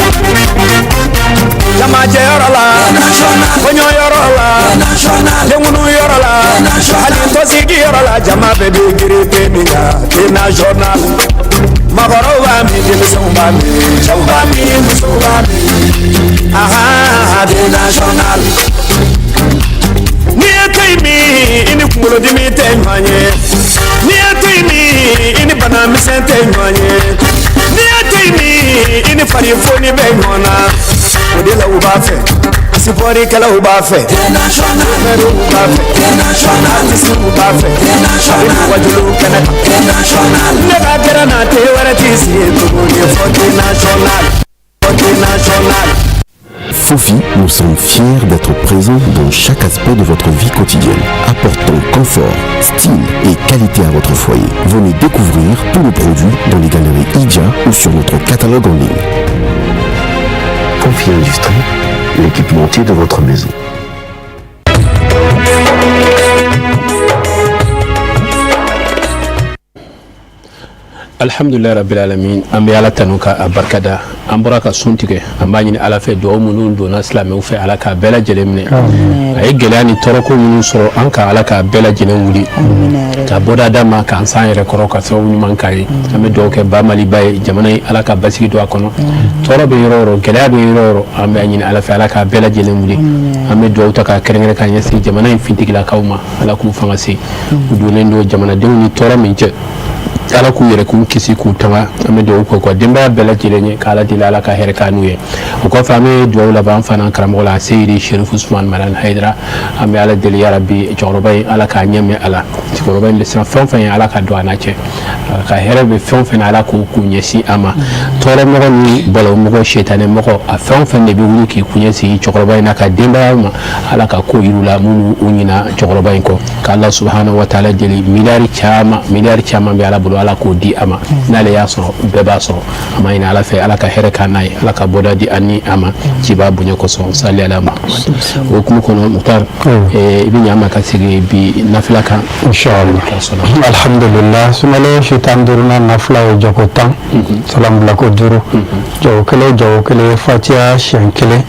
Jamajɛyɔrɔ la, kɔɲɔyɔrɔ la, denkunliyɔrɔ la, hali tɔnsigiyɔrɔ la, jama bɛɛ bɛ girin te min kan. Te national. Maakɔrɔw b'a min, denmisɛnw b'a min, cɛw b'a min, musow b'a min. Ahan, te national. N'i ye te in min, i ni kunkolodimi tɛ ɲɔgɔn ye. N'i ye te in min, i ni bana misɛn tɛ ɲɔgɔn ye. N'i ye te in min, i ni farifoni bɛ ɲɔgɔn na. O de la u b'a fɛ, sipɔrikɛlaw b'a fɛ, chauffeurs b'a fɛ, artisiw b'a fɛ, a bɛ wajulu kɛnɛ kan. Ne ka gɛrɛ na te wɛrɛ t'i sigi tuguni fɔ te national, fɔ te national. Fofi, nous sommes fiers d'être présents dans chaque aspect de votre vie quotidienne, apportant confort, style et qualité à votre foyer. Venez découvrir tous nos produits dans les galeries Idja ou sur notre catalogue en ligne. Fofi Industrie, l'équipementier de votre maison. Alhamdulilayi rabbil alamin, an bɛ Ala tanu ka a barikada. An bɔra ka sun tigɛ, an b'a ɲini Ala fɛ, dugawu minnu donna silamɛw fɛ, Ala k'a bɛɛ lajɛlen minɛ. A ye gɛlɛya ni tɔɔrɔko minnu sɔrɔ an kan, Ala k'a bɛɛ lajɛlen wuli ka bɔda d'a ma, k'an san yɛrɛ kɔrɔ, ka sababu ɲuman k'a ye. An bɛ dugawu kɛ ba Maliba ye, jamana ye, Ala ka basigi don a kɔnɔ. Tɔɔrɔ bɛ yɔrɔ o yɔrɔ, gɛlɛya bɛ yɔrɔ o yɔrɔ, an bɛ a ɲini Ala fɛ, Ala k'a bɛɛ lajɛlen wuli. An bɛ dugawu ta k'a kɛrɛnkɛrɛn ka ɲɛsin jamana in fintigilakaw ma, Ala k'u fanga se. U donnen don jamanadenw ni tɔɔrɔ min cɛ, Ala k'u yɛrɛ k'u kisi k'u tanga. An bɛ dugawu kɛ ka denbaya bɛɛ lajɛlen ye, k'Ala deli Ala ka hɛrɛ k'an n'u ye. O kɔfɛ, an bɛ dugawu laban an fana karamɔgɔ la, Seyidi Sherifu Usman Madani Hayidara. An bɛ Ala deli, yarabi, cɛkɔrɔba in, Ala k'a ɲɛ mɛn a la. Cɛkɔrɔba in bɛ siran fɛn o fɛn ye, Ala ka don a n'a cɛ ka hɛrɛ bɛ fɛn o fɛn na, Ala k'u k'u ɲɛsin a ma. Tɔɔrɔ mɔgɔ ni balawu mɔgɔ, sitanɛ mɔgɔ, a fɛn o fɛn de bɛ wuli k'i kun ɲɛsin cɛkɔrɔba in n'a ka denbaya ma, Ala ka ko yir'u la minnu u ɲina cɛkɔrɔba in kɔ. K'Ala subahana wa taala deli, miliyari caman, miliyari caman bɛ Ala bolo, Ala k'o di a ma. N'ale y'a sɔrɔ, bɛɛ b'a sɔrɔ. A ma ɲini Ala fɛ, Ala ka hɛrɛ k'an n'a ye, Ala ka bɔda di an ni a ma ciba bonya kosɔn, sali ala ma. O hukumu kɔnɔ, Mukhtar, i bɛ ɲa ma ka segin bi nafila kan. Inshallah. Alhamdulillah, sunkalo su 15nan nafila ye jɔko 10, salam bilako 5, jɔko kelen, jɔko kelen, fatiya siɲɛ kelen,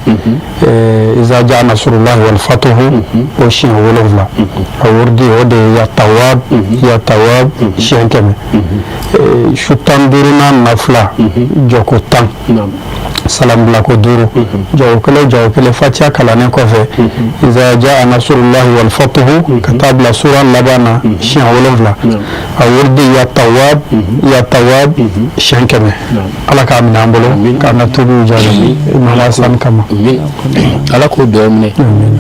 iza jaa nasrullahi wal fatuhu o siɲɛ 7, a wurudi o de ye ya tawab ya tawab siɲɛ 100. Su 15nan nafila jɔko 10, salam bilako 5, jɔko kelen, jɔko kelen, fatiya kalannen kɔfɛ iza jaa nasrullahi wal fatuhu ka taa bila sura laban na siɲɛ 7, a wurudi ya tawab ya tawab siɲɛ 100. Ala k'a minɛ an bolo, k'an ka tuubiw jaabi Imam Hassan kama. Ala k'o dugawu minɛ.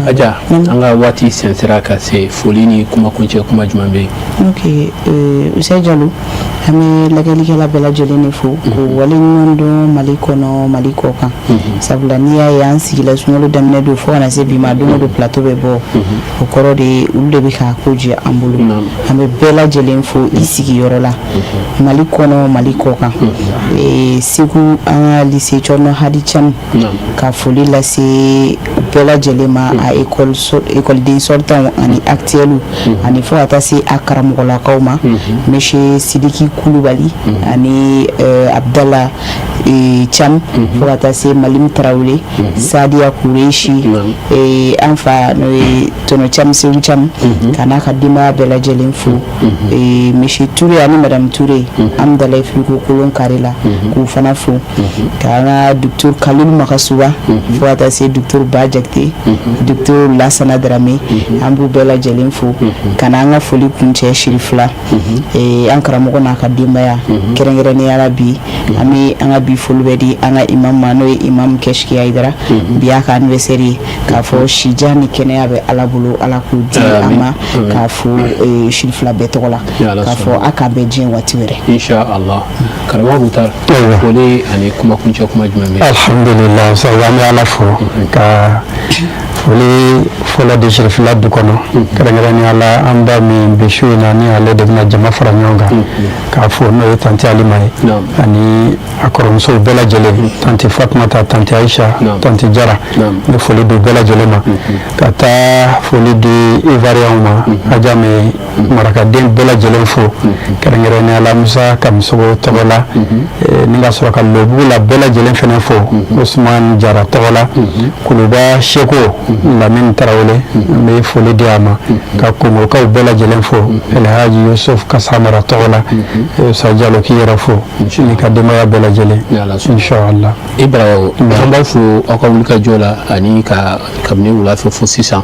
Aja, an ka waati sɛnsɛra ka se foli ni kuma kuncɛ kuma jumɛn bɛ yen? Ok, Usai Jalo, An bɛ lajɛlikɛla bɛɛ lajɛlen de fo k'u waleɲuman dɔn Mali kɔnɔ, Mali kɔ kan, sabula n'i y'a ye an sigila sunkalo daminɛ don fo ka na se bi ma, don o don plateau bɛ bɔ, o kɔrɔ de ye olu de bɛ k'a ko jɛ an bolo. An bɛ bɛɛ lajɛlen fo i sigiyɔrɔ la, Mali kɔnɔ, Mali kɔ kan. Segu, an ka lycée Thierno Hadi Thiam, ka foli lase bɛɛ lajɛlen ma, a école sortants ani actuels, ani fo ka taa se a karamɔgɔlakaw ma, monsieur Sidiki Kulubali ani Abdala Thiam, fo ka taa se Malim Tarawele, Sadiya Kureshi, an fa n'o ye Tɔnɔ Thiam, Seku Thiam, ka n'a ka denbaya bɛɛ lajɛlen fo, monsieur Touré ani madame Touré, Amdalaye Firiko Kolon kare la, k'u fana fo, k'an ka docteur Kalilu Makasuba, fo ka taa se docteur Ba Jakite, docteur Lasana Darame, an b'u bɛɛ lajɛlen fo. Ka na an ka foli kuncɛ Sirifila, an karamɔgɔ n'a ka denbaya kɛrɛnkɛrɛnnenya la. Bi an bɛ an ka bi foli bɛ di an ka imam ma, n'o ye imam Kɛsiki Hayidara. Bi y'a ka anniversaire ye, k'a fɔ sijan ni kɛnɛya bɛ Ala bolo, Ala k'o di an ma, k'a fo Sirifila bɛɛ tɔgɔ la, k'a fɔ a k'an bɛn diɲɛ waati wɛrɛ. Inshallah. Karamɔgɔ Mutar, foli ani kuma kuncɛ kuma jumɛn bɛ? Alhamdulillah, sabu an bɛ Ala fo ka foli fɔlɔ di Sirifila du kɔnɔ, kɛrɛnkɛrɛnnenya la an ba min bi su in na ni ale de bɛna jama fara ɲɔgɔn kan k'a fo, n'o ye tanti Alima ye, ani a kɔrɔmusow bɛɛ lajɛlen, tanti Fatumata, tanti Aisha, tanti Jara. N bɛ foli di bɛɛ lajɛlen ma, ka taa foli di Ivoirienw ma, Ajame marakaden bɛɛ lajɛlen fo, kɛrɛnkɛrɛnnenya la Musa Kamisogo tɔgɔ la, ni ka sɔrɔ ka Lobugu la bɛɛ lajɛlen fɛnɛ fo, Usman Jara tɔgɔ la, Kuluba Seko Lamini Tarawele, n bɛ foli di a ma, ka Kongokaw bɛɛ lajɛlen fo, Elhaji Yusuf Kasamara tɔgɔ la. Sa Jalo, k'i yɛrɛ fo n'i ka denbaya bɛɛ lajɛlen, inshallah. Ibrahima, an b'aw fo aw ka wulikajɔ la, ani ka kabini wula fɛ fo sisan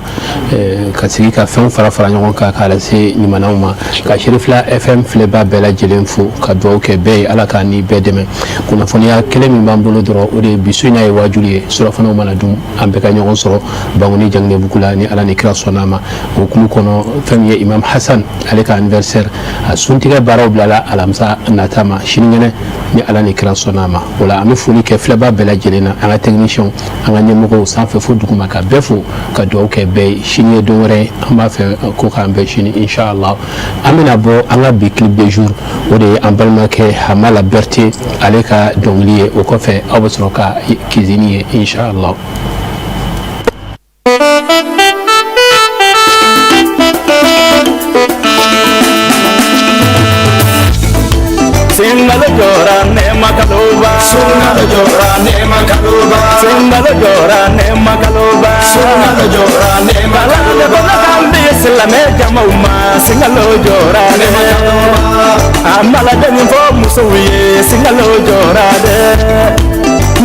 ka sigi ka fɛnw fara fara ɲɔgɔn kan k'a lase ɲumanw ma, ka Serifila FM filɛba bɛɛ lajɛlen fo, ka dugawu kɛ bɛɛ ye, Ala k'a ni bɛɛ dɛmɛ. Kunnafoniya kelen min b'an bolo dɔrɔn, o de ye bi su in n'a ye waajuli ye. Surafanaw mana dun, an bɛɛ ka ɲɔgɔn sɔrɔ Bangoni Janginebugu la, ni Ala ni kira sɔnna a ma. O hukumu kɔnɔ, fɛn min ye Imam Hassan ale ka anniversaire, a suntigɛ baaraw bilala alamisa nata ma, sinikɛnɛ, ni Ala ni kira sɔnna a ma. O la, an bɛ foli kɛ filɛba bɛɛ lajɛlen na, an ka technicien, an ka ɲɛmɔgɔw sanfɛ fo duguma, ka bɛɛ fo, ka dugawu kɛ bɛɛ ye. Sini ye don wɛrɛ ye, an b'a fɛ ko k'an bɛn sini, inshallah. An bɛna bɔ an ka bi clip de jour, o de ye an balimakɛ Hamala Berete ale ka dɔnkili ye. O kɔfɛ, aw bɛ sɔrɔ ka cuisine ye, inshallah. Sunkalo jɔra, nɛɛma kaloba. Sunkalo jɔra, nɛɛma kaloba. Sunkalo jɔra, nɛɛma kaloba. Sunkalo jɔra, nɛɛma kaloba. Kɔnɔ kan bɛ silamɛ jamaw ma, sunkalo jɔra nɛɛma kaloba. A mala dɛmɛ fɔ musow ye, sunkalo jɔra dɛ.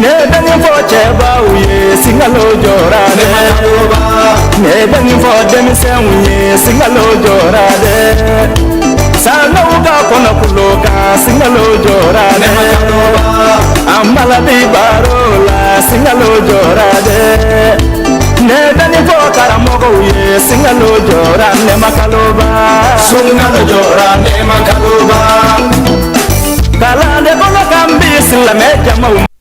Ne bɛ nin fɔ cɛbaw ye, sunkalo jɔra dɛ. Ne bɛ nin fɔ denmisɛnw ye, sunkalo jɔra dɛ. Sanow ka kɔnɔ kulo kan, sunkalo jɔra dɛ. An bala bi baro la, sunkalo jɔra dɛ. Ne bɛ nin fɔ karamɔgɔw ye, sunkalo jɔra, nɛɛma kaloba. Sunkalo jɔra, nɛɛma kaloba. Kalanden kɔnɔ kan bi silamɛ jamaw.